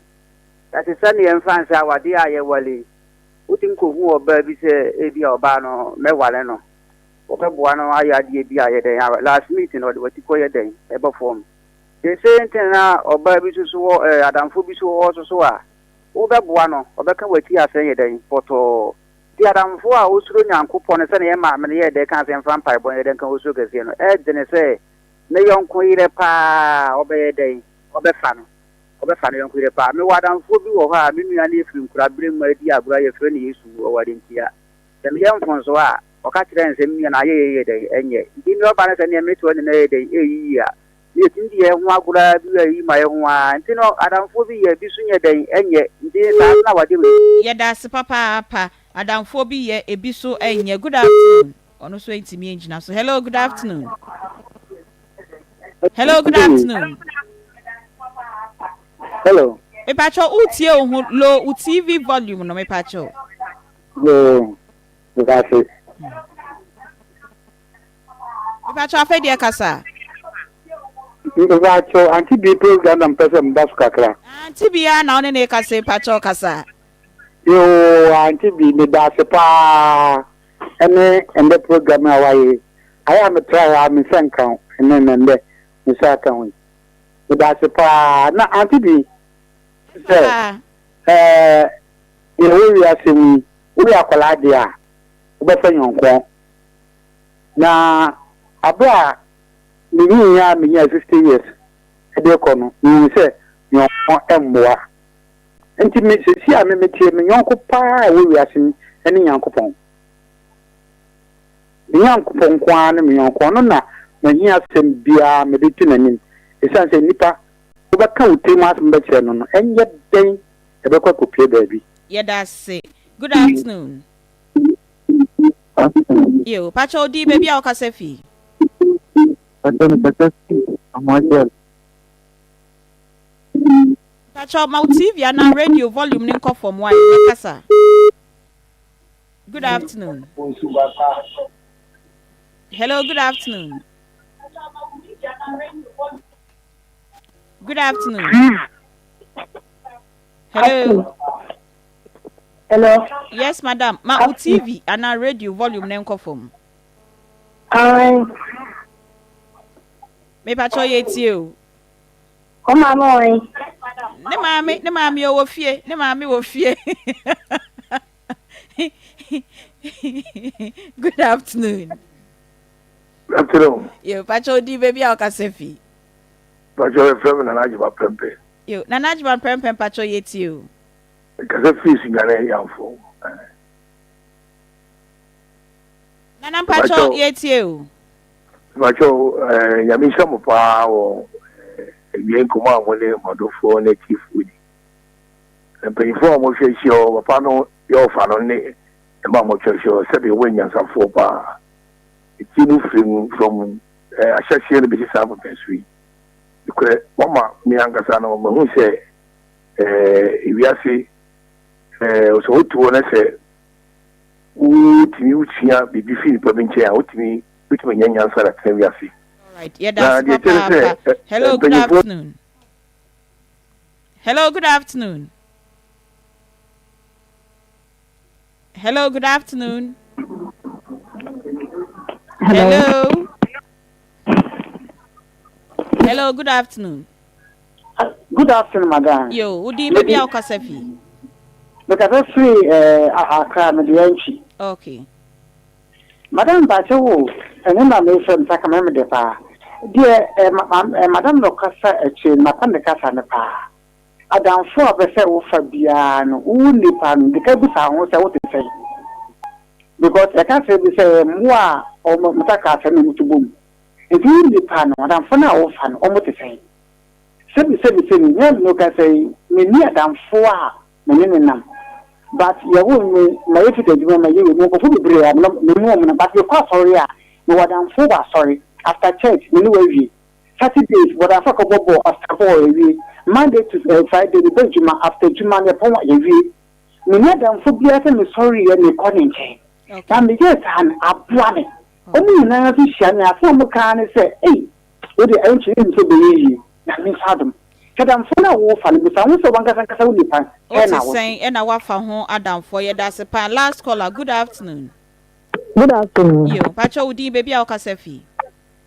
Ɛte sɛ neɛ mfa nsɛ awadeɛ a yɛwale yi, wotumi kɔhu ɔbaa bi sɛ ebia ɔbaa no mɛwale no, wɔbɛboa no ayɛ adeɛ bi a yɛ dɛn a last minute no ɔde wati kɔ yɛ dɛn ɛbɔ fam. The same thing na ɔbaa bi nso so wɔ ɛɛ adamfoɔ bi so wɔ hɔ nso so a wobɛboa no ɔbɛka w'akyi asɛn yɛ dɛn pɔtɔɔ. Nti adamfoɔ a ɔsuro Nyankopɔn no sɛdeɛ yɛn maame no yɛɛ dɛn kaa sɛ mfa mpaebɔ nyɛ dɛn nka ɔsuro kɛseɛ no ɛdene sɛ Ne yɔnko yerɛ paa a, ɔbɛyɛ dɛn? Ɔbɛfa no. Ɔbɛfa ne yɔnko yerɛ paa. Mewɔ adamfoɔ bi wɔ hɔ a, me nua no yɛfiri nkuraberɛ mu adi agorɔ a yɛfrɛ no Yesu, ɔwɔ Adentia. Sɛ meyɛ mfomsoɔ a, ɔka kyerɛ no sɛ, me nua no ayɛ yei yɛ dɛn? Ɛnyɛ. Nti nea ɔba no sɛ neɛ metoa nyinaa yɛ dɛn? Ɛyɛ yie a, na yɛtumi di yɛn ho agorɔ ara bi a ɛyi ma yɛn ho ara. Nti no, adamfoɔ bi yɛ, bi nso nyɛ dɛn? Ɛnyɛ. Nti saa nso na awadeɛ wei. Yɛda ase papaapa. Adamfoɔ bi yɛ, ebi nso nyɛ. Good afternoon. Ɔno nso ntumi ngyina so. Hello, good afternoon. Hello, good afternoon. Hello. Mepacho wotie wo ho low wo TV volume no mepacho. Yoo, medase. Mepacho afei deɛ kasa. Mepakyɛw, Auntie Bee program na mepɛ sɛ meba so kakra. Auntie Bee ara na wo ne no rekasa yi, pakyɛw kasa. Yoo, Auntie Bee, meda ase paa ɛne ɛndɛ program a wayɛ yi. Ayɛ a me try a me nsa nka ho, ɛnɛ na ɛndɛ me nsa aka ho yi. Meda ase paa. Na Auntie Bee, sɛ ɛɛ deɛ ɛwɔ wiase mu yi, woyɛ akwadaa deɛ a, wobɛfa nyɔnkoɔ. Na aber a minyinii a minyaa 50 years de rekɔ no, muhun sɛ nyɔnko mmoa. Ntsi me sesei a me metse yi, me nyɔnko paa a ɔwɔ wiase mu ne Nyankopɔn. Me Nyankopɔn nko ara ne me nyɔnko, ɔno na m'ahiasɛm biara mede to n'anim. Esiane sɛ nnipa, wobɛka wo tirim asɛm bɛkyerɛ no no, ɛnyɛ dɛn ɛbɛkɔ akɔpue baabi. Yɛda ase. Good afternoon. Yo, pakyɛ wo din baabi a wokasa fi. Pakyɛ me kasa fi Amoagyɛl. Pakyɛ ma wo TV anaa radio volume no nkɔ fam wai na kasa. Good afternoon. Hello, good afternoon. Good afternoon. Hello. Hello. Yes, madam. Ma wo TV anaa radio volume no nkɔ fam. Ae. Mepakyɛ yɛ tie o. Wo maame wɔ he? Ne maame, ne maame ɔwɔ fie, ne maame wɔ fie. Good afternoon. Good afternoon. Yo, pakyɛ odi baabi a ɔkasa fi. Pakyɛ yɛfrɛ me Nana Agyeba Prɛmpɛ. Yo, Nana Agyeba Prɛmpɛ mpakyɛ yɛ tie o. Mekasa firi Sunyani Yamfo. Nana mpakyɛw yɛtie o. Mpakyɛw eh, Nyame nhyira mo paa wɔ eh, awiei nkɔmmɔ a mo ne mo adɔfoɔ ne atiefoɔ di. Mpanyinfoɔ a wɔhwɛ ahyia hɔ, papa no yɛ ɔfa no ne mma a wɔatwa ahyia hɔ sɛdeɛ wɔyɛ nyansafoɔ paa. Ɛtie mu firi mu from eh, ahyɛseɛ no bɛsi saa pɛpɛnso yi. Nokorɛ, wɔma me ankasa no mahu sɛ Eh, wiase, eh, sɛ wote hɔ na sɛ wotumi wosua biribi fi nipa bi nkyɛn a, wotumi wotumi anya nyansa na tena wiase. Alright, yɛda ase papaapa. Hello, good afternoon. Hello, good afternoon. Hello, good afternoon. Hello. Hello, good afternoon. Good afternoon, madam. Yo, wo din baabi a wokasa fi? Mekasa firi eh, Accra, mede Antwi. Okay. Madam mpakyɛ wo, ɛno na mefrɛ me saka mɛmɛ de paa. Deɛ eh, ma, ma, eh, madam na ɔkasa akyire no, mapa ne kasa no paa. Adamfo a ɔpɛ sɛ wofa biara no, wo nipa no, de ka bisa ho sɛ wote sɛn. Because yɛka sɛ bi sɛ mmoa a wɔn ntakra asɛm na wɔto bom. Nti wo nipa no, adamfo no a wofa no, wɔn te sɛn? Sɛbi sɛbi sɛbi, me a me ne wo kasa yi, menni adamfo a me ne no nam. But yɛwoo me, mayɛ fiti adwuma, mayɛ wei, mewɔ nkurɔfoɔ bebree a me ne wɔn nam. But mekɔ asɔre a, mewɔ adamfo wɔ asɔre. After church, me ne wo awie. Saturdays, mewɔ adamfo a yɛkɔbɔ bɔɔl, after bɔɔl yɛwie. Monday to eh, Friday, meba adwuma, after adwuma no yɛpɔn a, yɛwie. Menni adamfo biara sɛ mesɔreeɛ mekɔ ne nkyɛn. Na meyɛɛ saa no, aboa me. Wɔn nyinaa nso hyia me a, asɛm a wɔka ara ne sɛ, Ei, wo deɛ ɛnkyɛ yɛnnim sɛ wobɛyɛ yie. Nyame nsa adom. Sɛ adamfoɔ no a worefa no, bisa wo ho sɛ w'ankasa ankasa wo nipa no, Wote sɛn na wote? sɛn ɛna woafa ho adamfoɔ? Yɛda ase paa. Last caller, good afternoon. Good afternoon. Yo, mpakyɛ wo din, baabi a wokasa fi?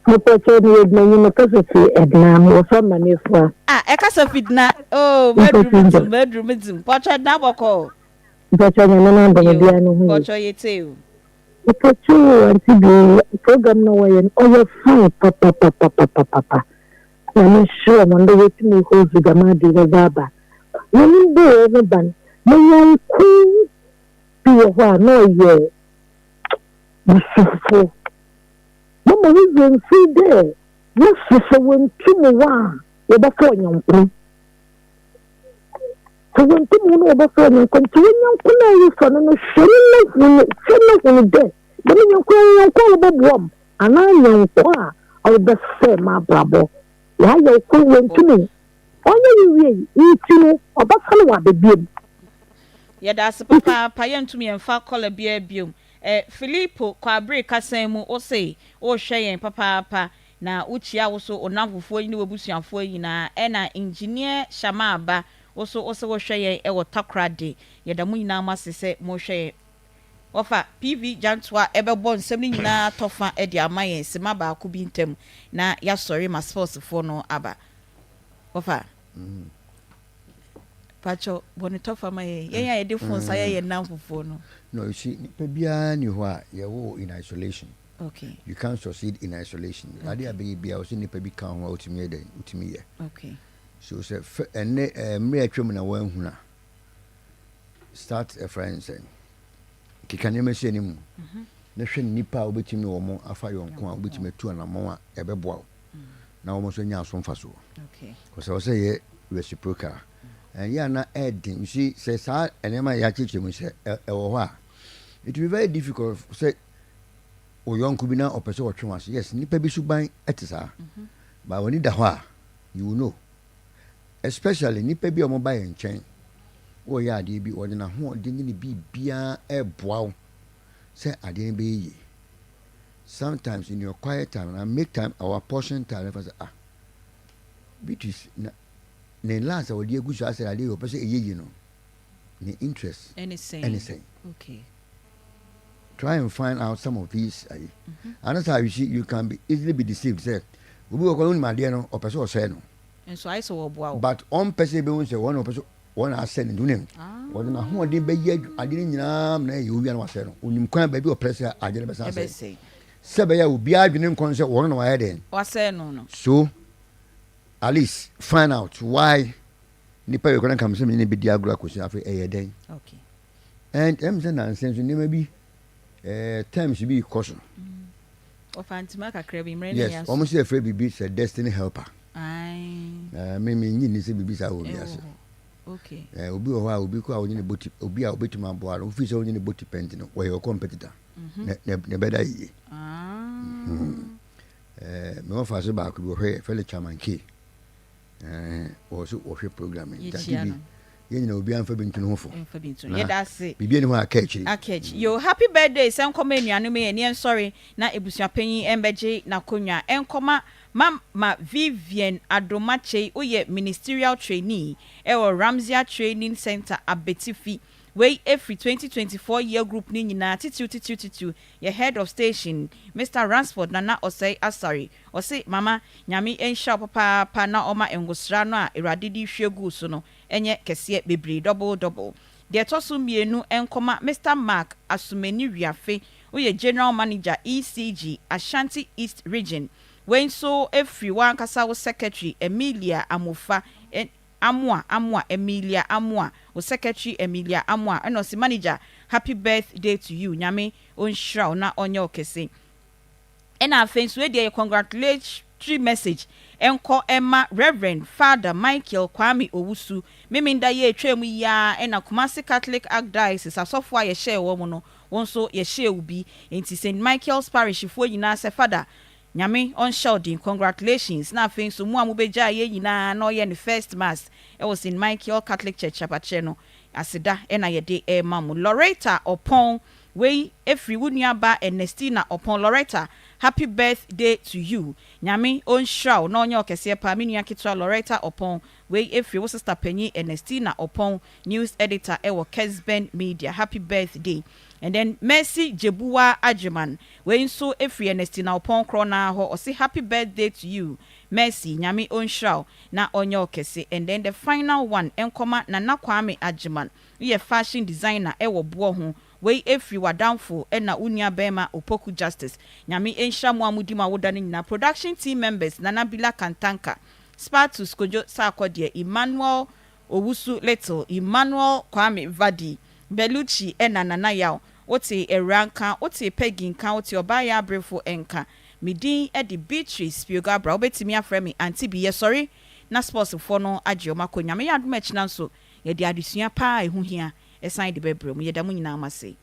Mepɛkyɛ meyɛ Edna nyi mekasa fi Edna mewɔ fam ma mefua. Ah, ɛkasa fi Dna oh, maduru me dzim, maduru me dzim. Mpakyɛ Edna bɔkɔɔ. Mpakyɛ Nyame n'adom Yo, obiara no ho ye. mpakyɛ yɛtie o. Mepɔkyɛw o aunty Bee program no wɔyɛ no ɔyɛ fine papapapapapapa Nyame nhyira wɔn dɛ woetumi host dɛm ade yi wɔdze aba. Nyame mbɔ hɔn ho ban. Me nyɛnko bi wɔ hɔ a na ɔyɛ busufo. Mama wo werɛ mmfir dɛ woso sɛ wonntum wo a wɔbɛfa ɔnyɛnko. Sɛ wonntum wo na wɔbɛfa ɔnyɛnko ntsi wo nyɛnko no a erefa no no hwɛ no na hu no hwɛ na hu no dɛ dɛm nyɛnko yi ɔyɛ nyɛnko a ɔbɔboa m' anaa nyɛnko a ɔrebɛsɛɛ m'abrabɔ. Ɔayɛ wo kor wonntum wo, ɔnnyɛ wo wiei ntsi no ɔbɛsan ɔaba bio. Yɛda ase papaapa yɛntum yɛnfa kɔla biara biom eh Filipo Kwabere kasan mu wose wohwɛ yɛn papaapa. Na wokyia wo so wo nnamfofoɔ yi ne w'abusuafoɔ nyinaa. Ɛna Engineer Shamaaba wo so wo se wohwɛ yɛn wɔ Takoradi. Yɛda mo nyinaa mo ase sɛ mohwɛ yɛn. Wɔfa PV Gyantoa bɛbɔ nsɛm no nyinaa tɔfa de ama yɛn sima baako bi ntam na yɛasɔre ma sportsfoɔ no aba. Wɔfa. Pakyɛ bɔ ne tɔfa ma yɛn. Yɛn a yɛde phones ayɛ yɛn nnamfofoɔ no. No, you see, nipa biara ni hɔ a yɛwɔ in isolation. You can't succeed in isolation. Ade a bɛyɛ biara, ɔsɛ nipa bi ka ho a wotumi yɛ dɛn, wotumi yɛ. So sɛ fɛ ɛnɛ mmerɛ atwam na wɔahunu a, start a friend sɛ keka nneɛma si anim na hwɛ nnipa a wobɛtumi ne wɔn afa yɔnko a wobɛtumi atu anammɔn a ɛbɛboa wo na wɔn nso anya aso mfasoɔ. Kɔsɛ wɔ sɛ yɛ reciprocal. Ɛyɛ a na ɛden. You see, sɛ saa nneɛma a yɛakyerɛkyerɛ mu sɛ ɛwɔ hɔ a, it will be very difficult sɛ wo yɔnko bi na ɔpɛ sɛ ɔtwe wo ase. Yes, nnipa bi suban te saa. But w'ani da hɔ a, you will know. Especially nnipa bi a wɔba yɛn nkyɛn, wɔreyɛ adeɛ bi, wɔde n'ahoɔden ne ne biribiara ɛreboa wo sɛ adeɛ no bɛyɛ yie. Sometimes in your quiet time, na make time, our portion time, ɛfa sɛ ah, Beatrice na ne last a wɔde agu so asɛ adeɛ yɛ ɔpɛ sɛ ɛyɛ yie no, ne interest ɛne sɛn? Ɛne sɛn? Try and find out some of these ayi. Ano saa, you see, you can be easily be deceived sɛ obi wɔ kɔ no onim adeɛ no, ɔpɛ sɛ ɔsɛe no. Nso ayɛ sɛ wɔboa wo. But ɔmpɛ sɛ ebehu sɛ wɔn na ɔpɛ sɛ wɔn na asɛe no, nti wonim wɔde n'ahoɔden bɛyɛ adeɛ no nyinaa na ɛyɛ owia na wasɛe no. Onim kwan baabi ɔpɛ sɛ adeɛ no bɛsan asɛe. Ɛbɛsɛe. Sɛ ɛbɛyɛ a obiara adwene nkɔ no sɛ wɔn na wɔayɛ dɛn. Wasɛe no. So at least find out why nipa yɛ kɔ na nka sɛ mene ne bɛdi agorɔ akɔsi afei ɛyɛ dɛn. And ɛm sɛ nansa nso nneɛma bi terms bi kɔ so. Ɔfa ntoma kakra bi mmerɛ ne Yes, yɛ wɔn sɛ yɛfrɛ biribi sɛ destiny helper. Me nyi ni sɛ biribi saa wɔ ɛwɔ wiase. hɔ. Obi wɔ hɔ a obi kɔ a onye ne bɔ ti, obi a obetumi aboa no, ofi sɛ onye ne bɔ ti pɛnti no, wɔyɛ wɔ competitor. Na ɛbɛda yie. Me wɔfa ase baako bi wɔhwɛ yɛ fɛlɛ Chairman K. Wɔ so wɔhwɛ program yi. Nti Yɛkyia bi no. yɛn nyinaa obiara mfa bi nto ne ho fo. Mfa bi nto. Na Yɛda ase. biribi ani hɔ a aka akyiri. Aka akyi. Yo, happy birthday sɛ nkɔma anuanom yi ɛneɛ nsɔre na ebusuapanyin ɛmbɛgye n'akonnwa. Ɛnkɔma Mama Vivian Adomakyei, woyɛ ministerial trainee ɛwɔ Ramsia Training Center Abetifi. Wei efiri 2024 year group ne nyinaa titiriw titiriw titiriw yɛ head of station Mr. Ransford Nana Osei Asare. Ɔse mama Nyame nhyira wo papaapa na ɔma ngosra no a Awurade de hwie gu so no ɛnyɛ kɛseɛ bebree, double double. Deɛ ɛtɔ so mmienu nkɔma Mr. Mark Asumani Wiafe, woyɛ general manager ECG Ashanti East Region. Wei nso efiri wankasa wo secretary Emilia Amofa Amoa Amoa, Emilia Amoa, wo secretary Emilia Amoa, ɛna ɔsi manager, happy birthday to you, Nyame ɔnhyira wo na ɔnyɛ wo kɛse. Ɛna afei nso edeɛ yɛ congratulatory message ɛnkɔ ɛma Reverend Father Michael Kwame Owusu. Memenda yɛ etwa mu yia ɛna Kumasi Catholic Archdiocese asɔfoɔ a yɛhyɛɛ wɔn no, wɔn nso yɛhyɛɛ wo bi, nti St Michael's Parish foɔ nyinaa sɛ Father, Nyame ɔnhyɛ wo den, congratulations. Na afei nso mu a mobɛgyaa yɛn nyinaa na ɔyɛ ne first mass ɛwɔ St Michael Catholic Church apakyerɛ no aseda ɛna yɛde ɛrema mo. Loretta Ɔpɔn, wei efiri wo nuaba Ernestina Ɔpɔn. Loretta, happy birthday to you, Nyame ɔnhyira wo na ɔnyɛ ɔkɛseɛ paa, me nua ketewa Loretta Ɔpɔn. Wei efiri wo sister panyin Ernestina Ɔpɔn, news editor ɛwɔ Kesben Media, happy birthday. And then Mercy Jebuwa Agyeman, wei nso efiri Ernestina Ɔpɔn korɔ naa hɔ, ɔsi happy birthday to you Mercy, Nyame ɔnhyira wo na ɔnyɛ ɔkɛse. And then the final one ɛnkɔma Nana Kwame Agyeman, yɛ fashion designer ɛwɔ boɔ ho. Wei efiri w'adamfo ɛna wo nua bɛrima Opoku Justice. Nyame nhyira mo a modi mo awoda no nyinaa. Production team members Nana Bila Kantanka, Spatus Kojo Sarkodie, Emmanuel Owusu Little, Emmanuel Kwame Vadi, Belucci ɛna Nana Yaw. Wote awura nka, wote Peggy nka, wote ɔbaayɛ abrefo nka. Me din de Beatrice Piogabra, wobɛtumi afrɛ me Auntie Bi. Yɛsɔre na sportsfoɔ no agye ɔmo akɔ. Nyame yɛ adom, akyina nso yɛde adesua paa a ɛho hia ɛsan de bɛbrɛ mu. Yɛda mo nyinaa mo ase.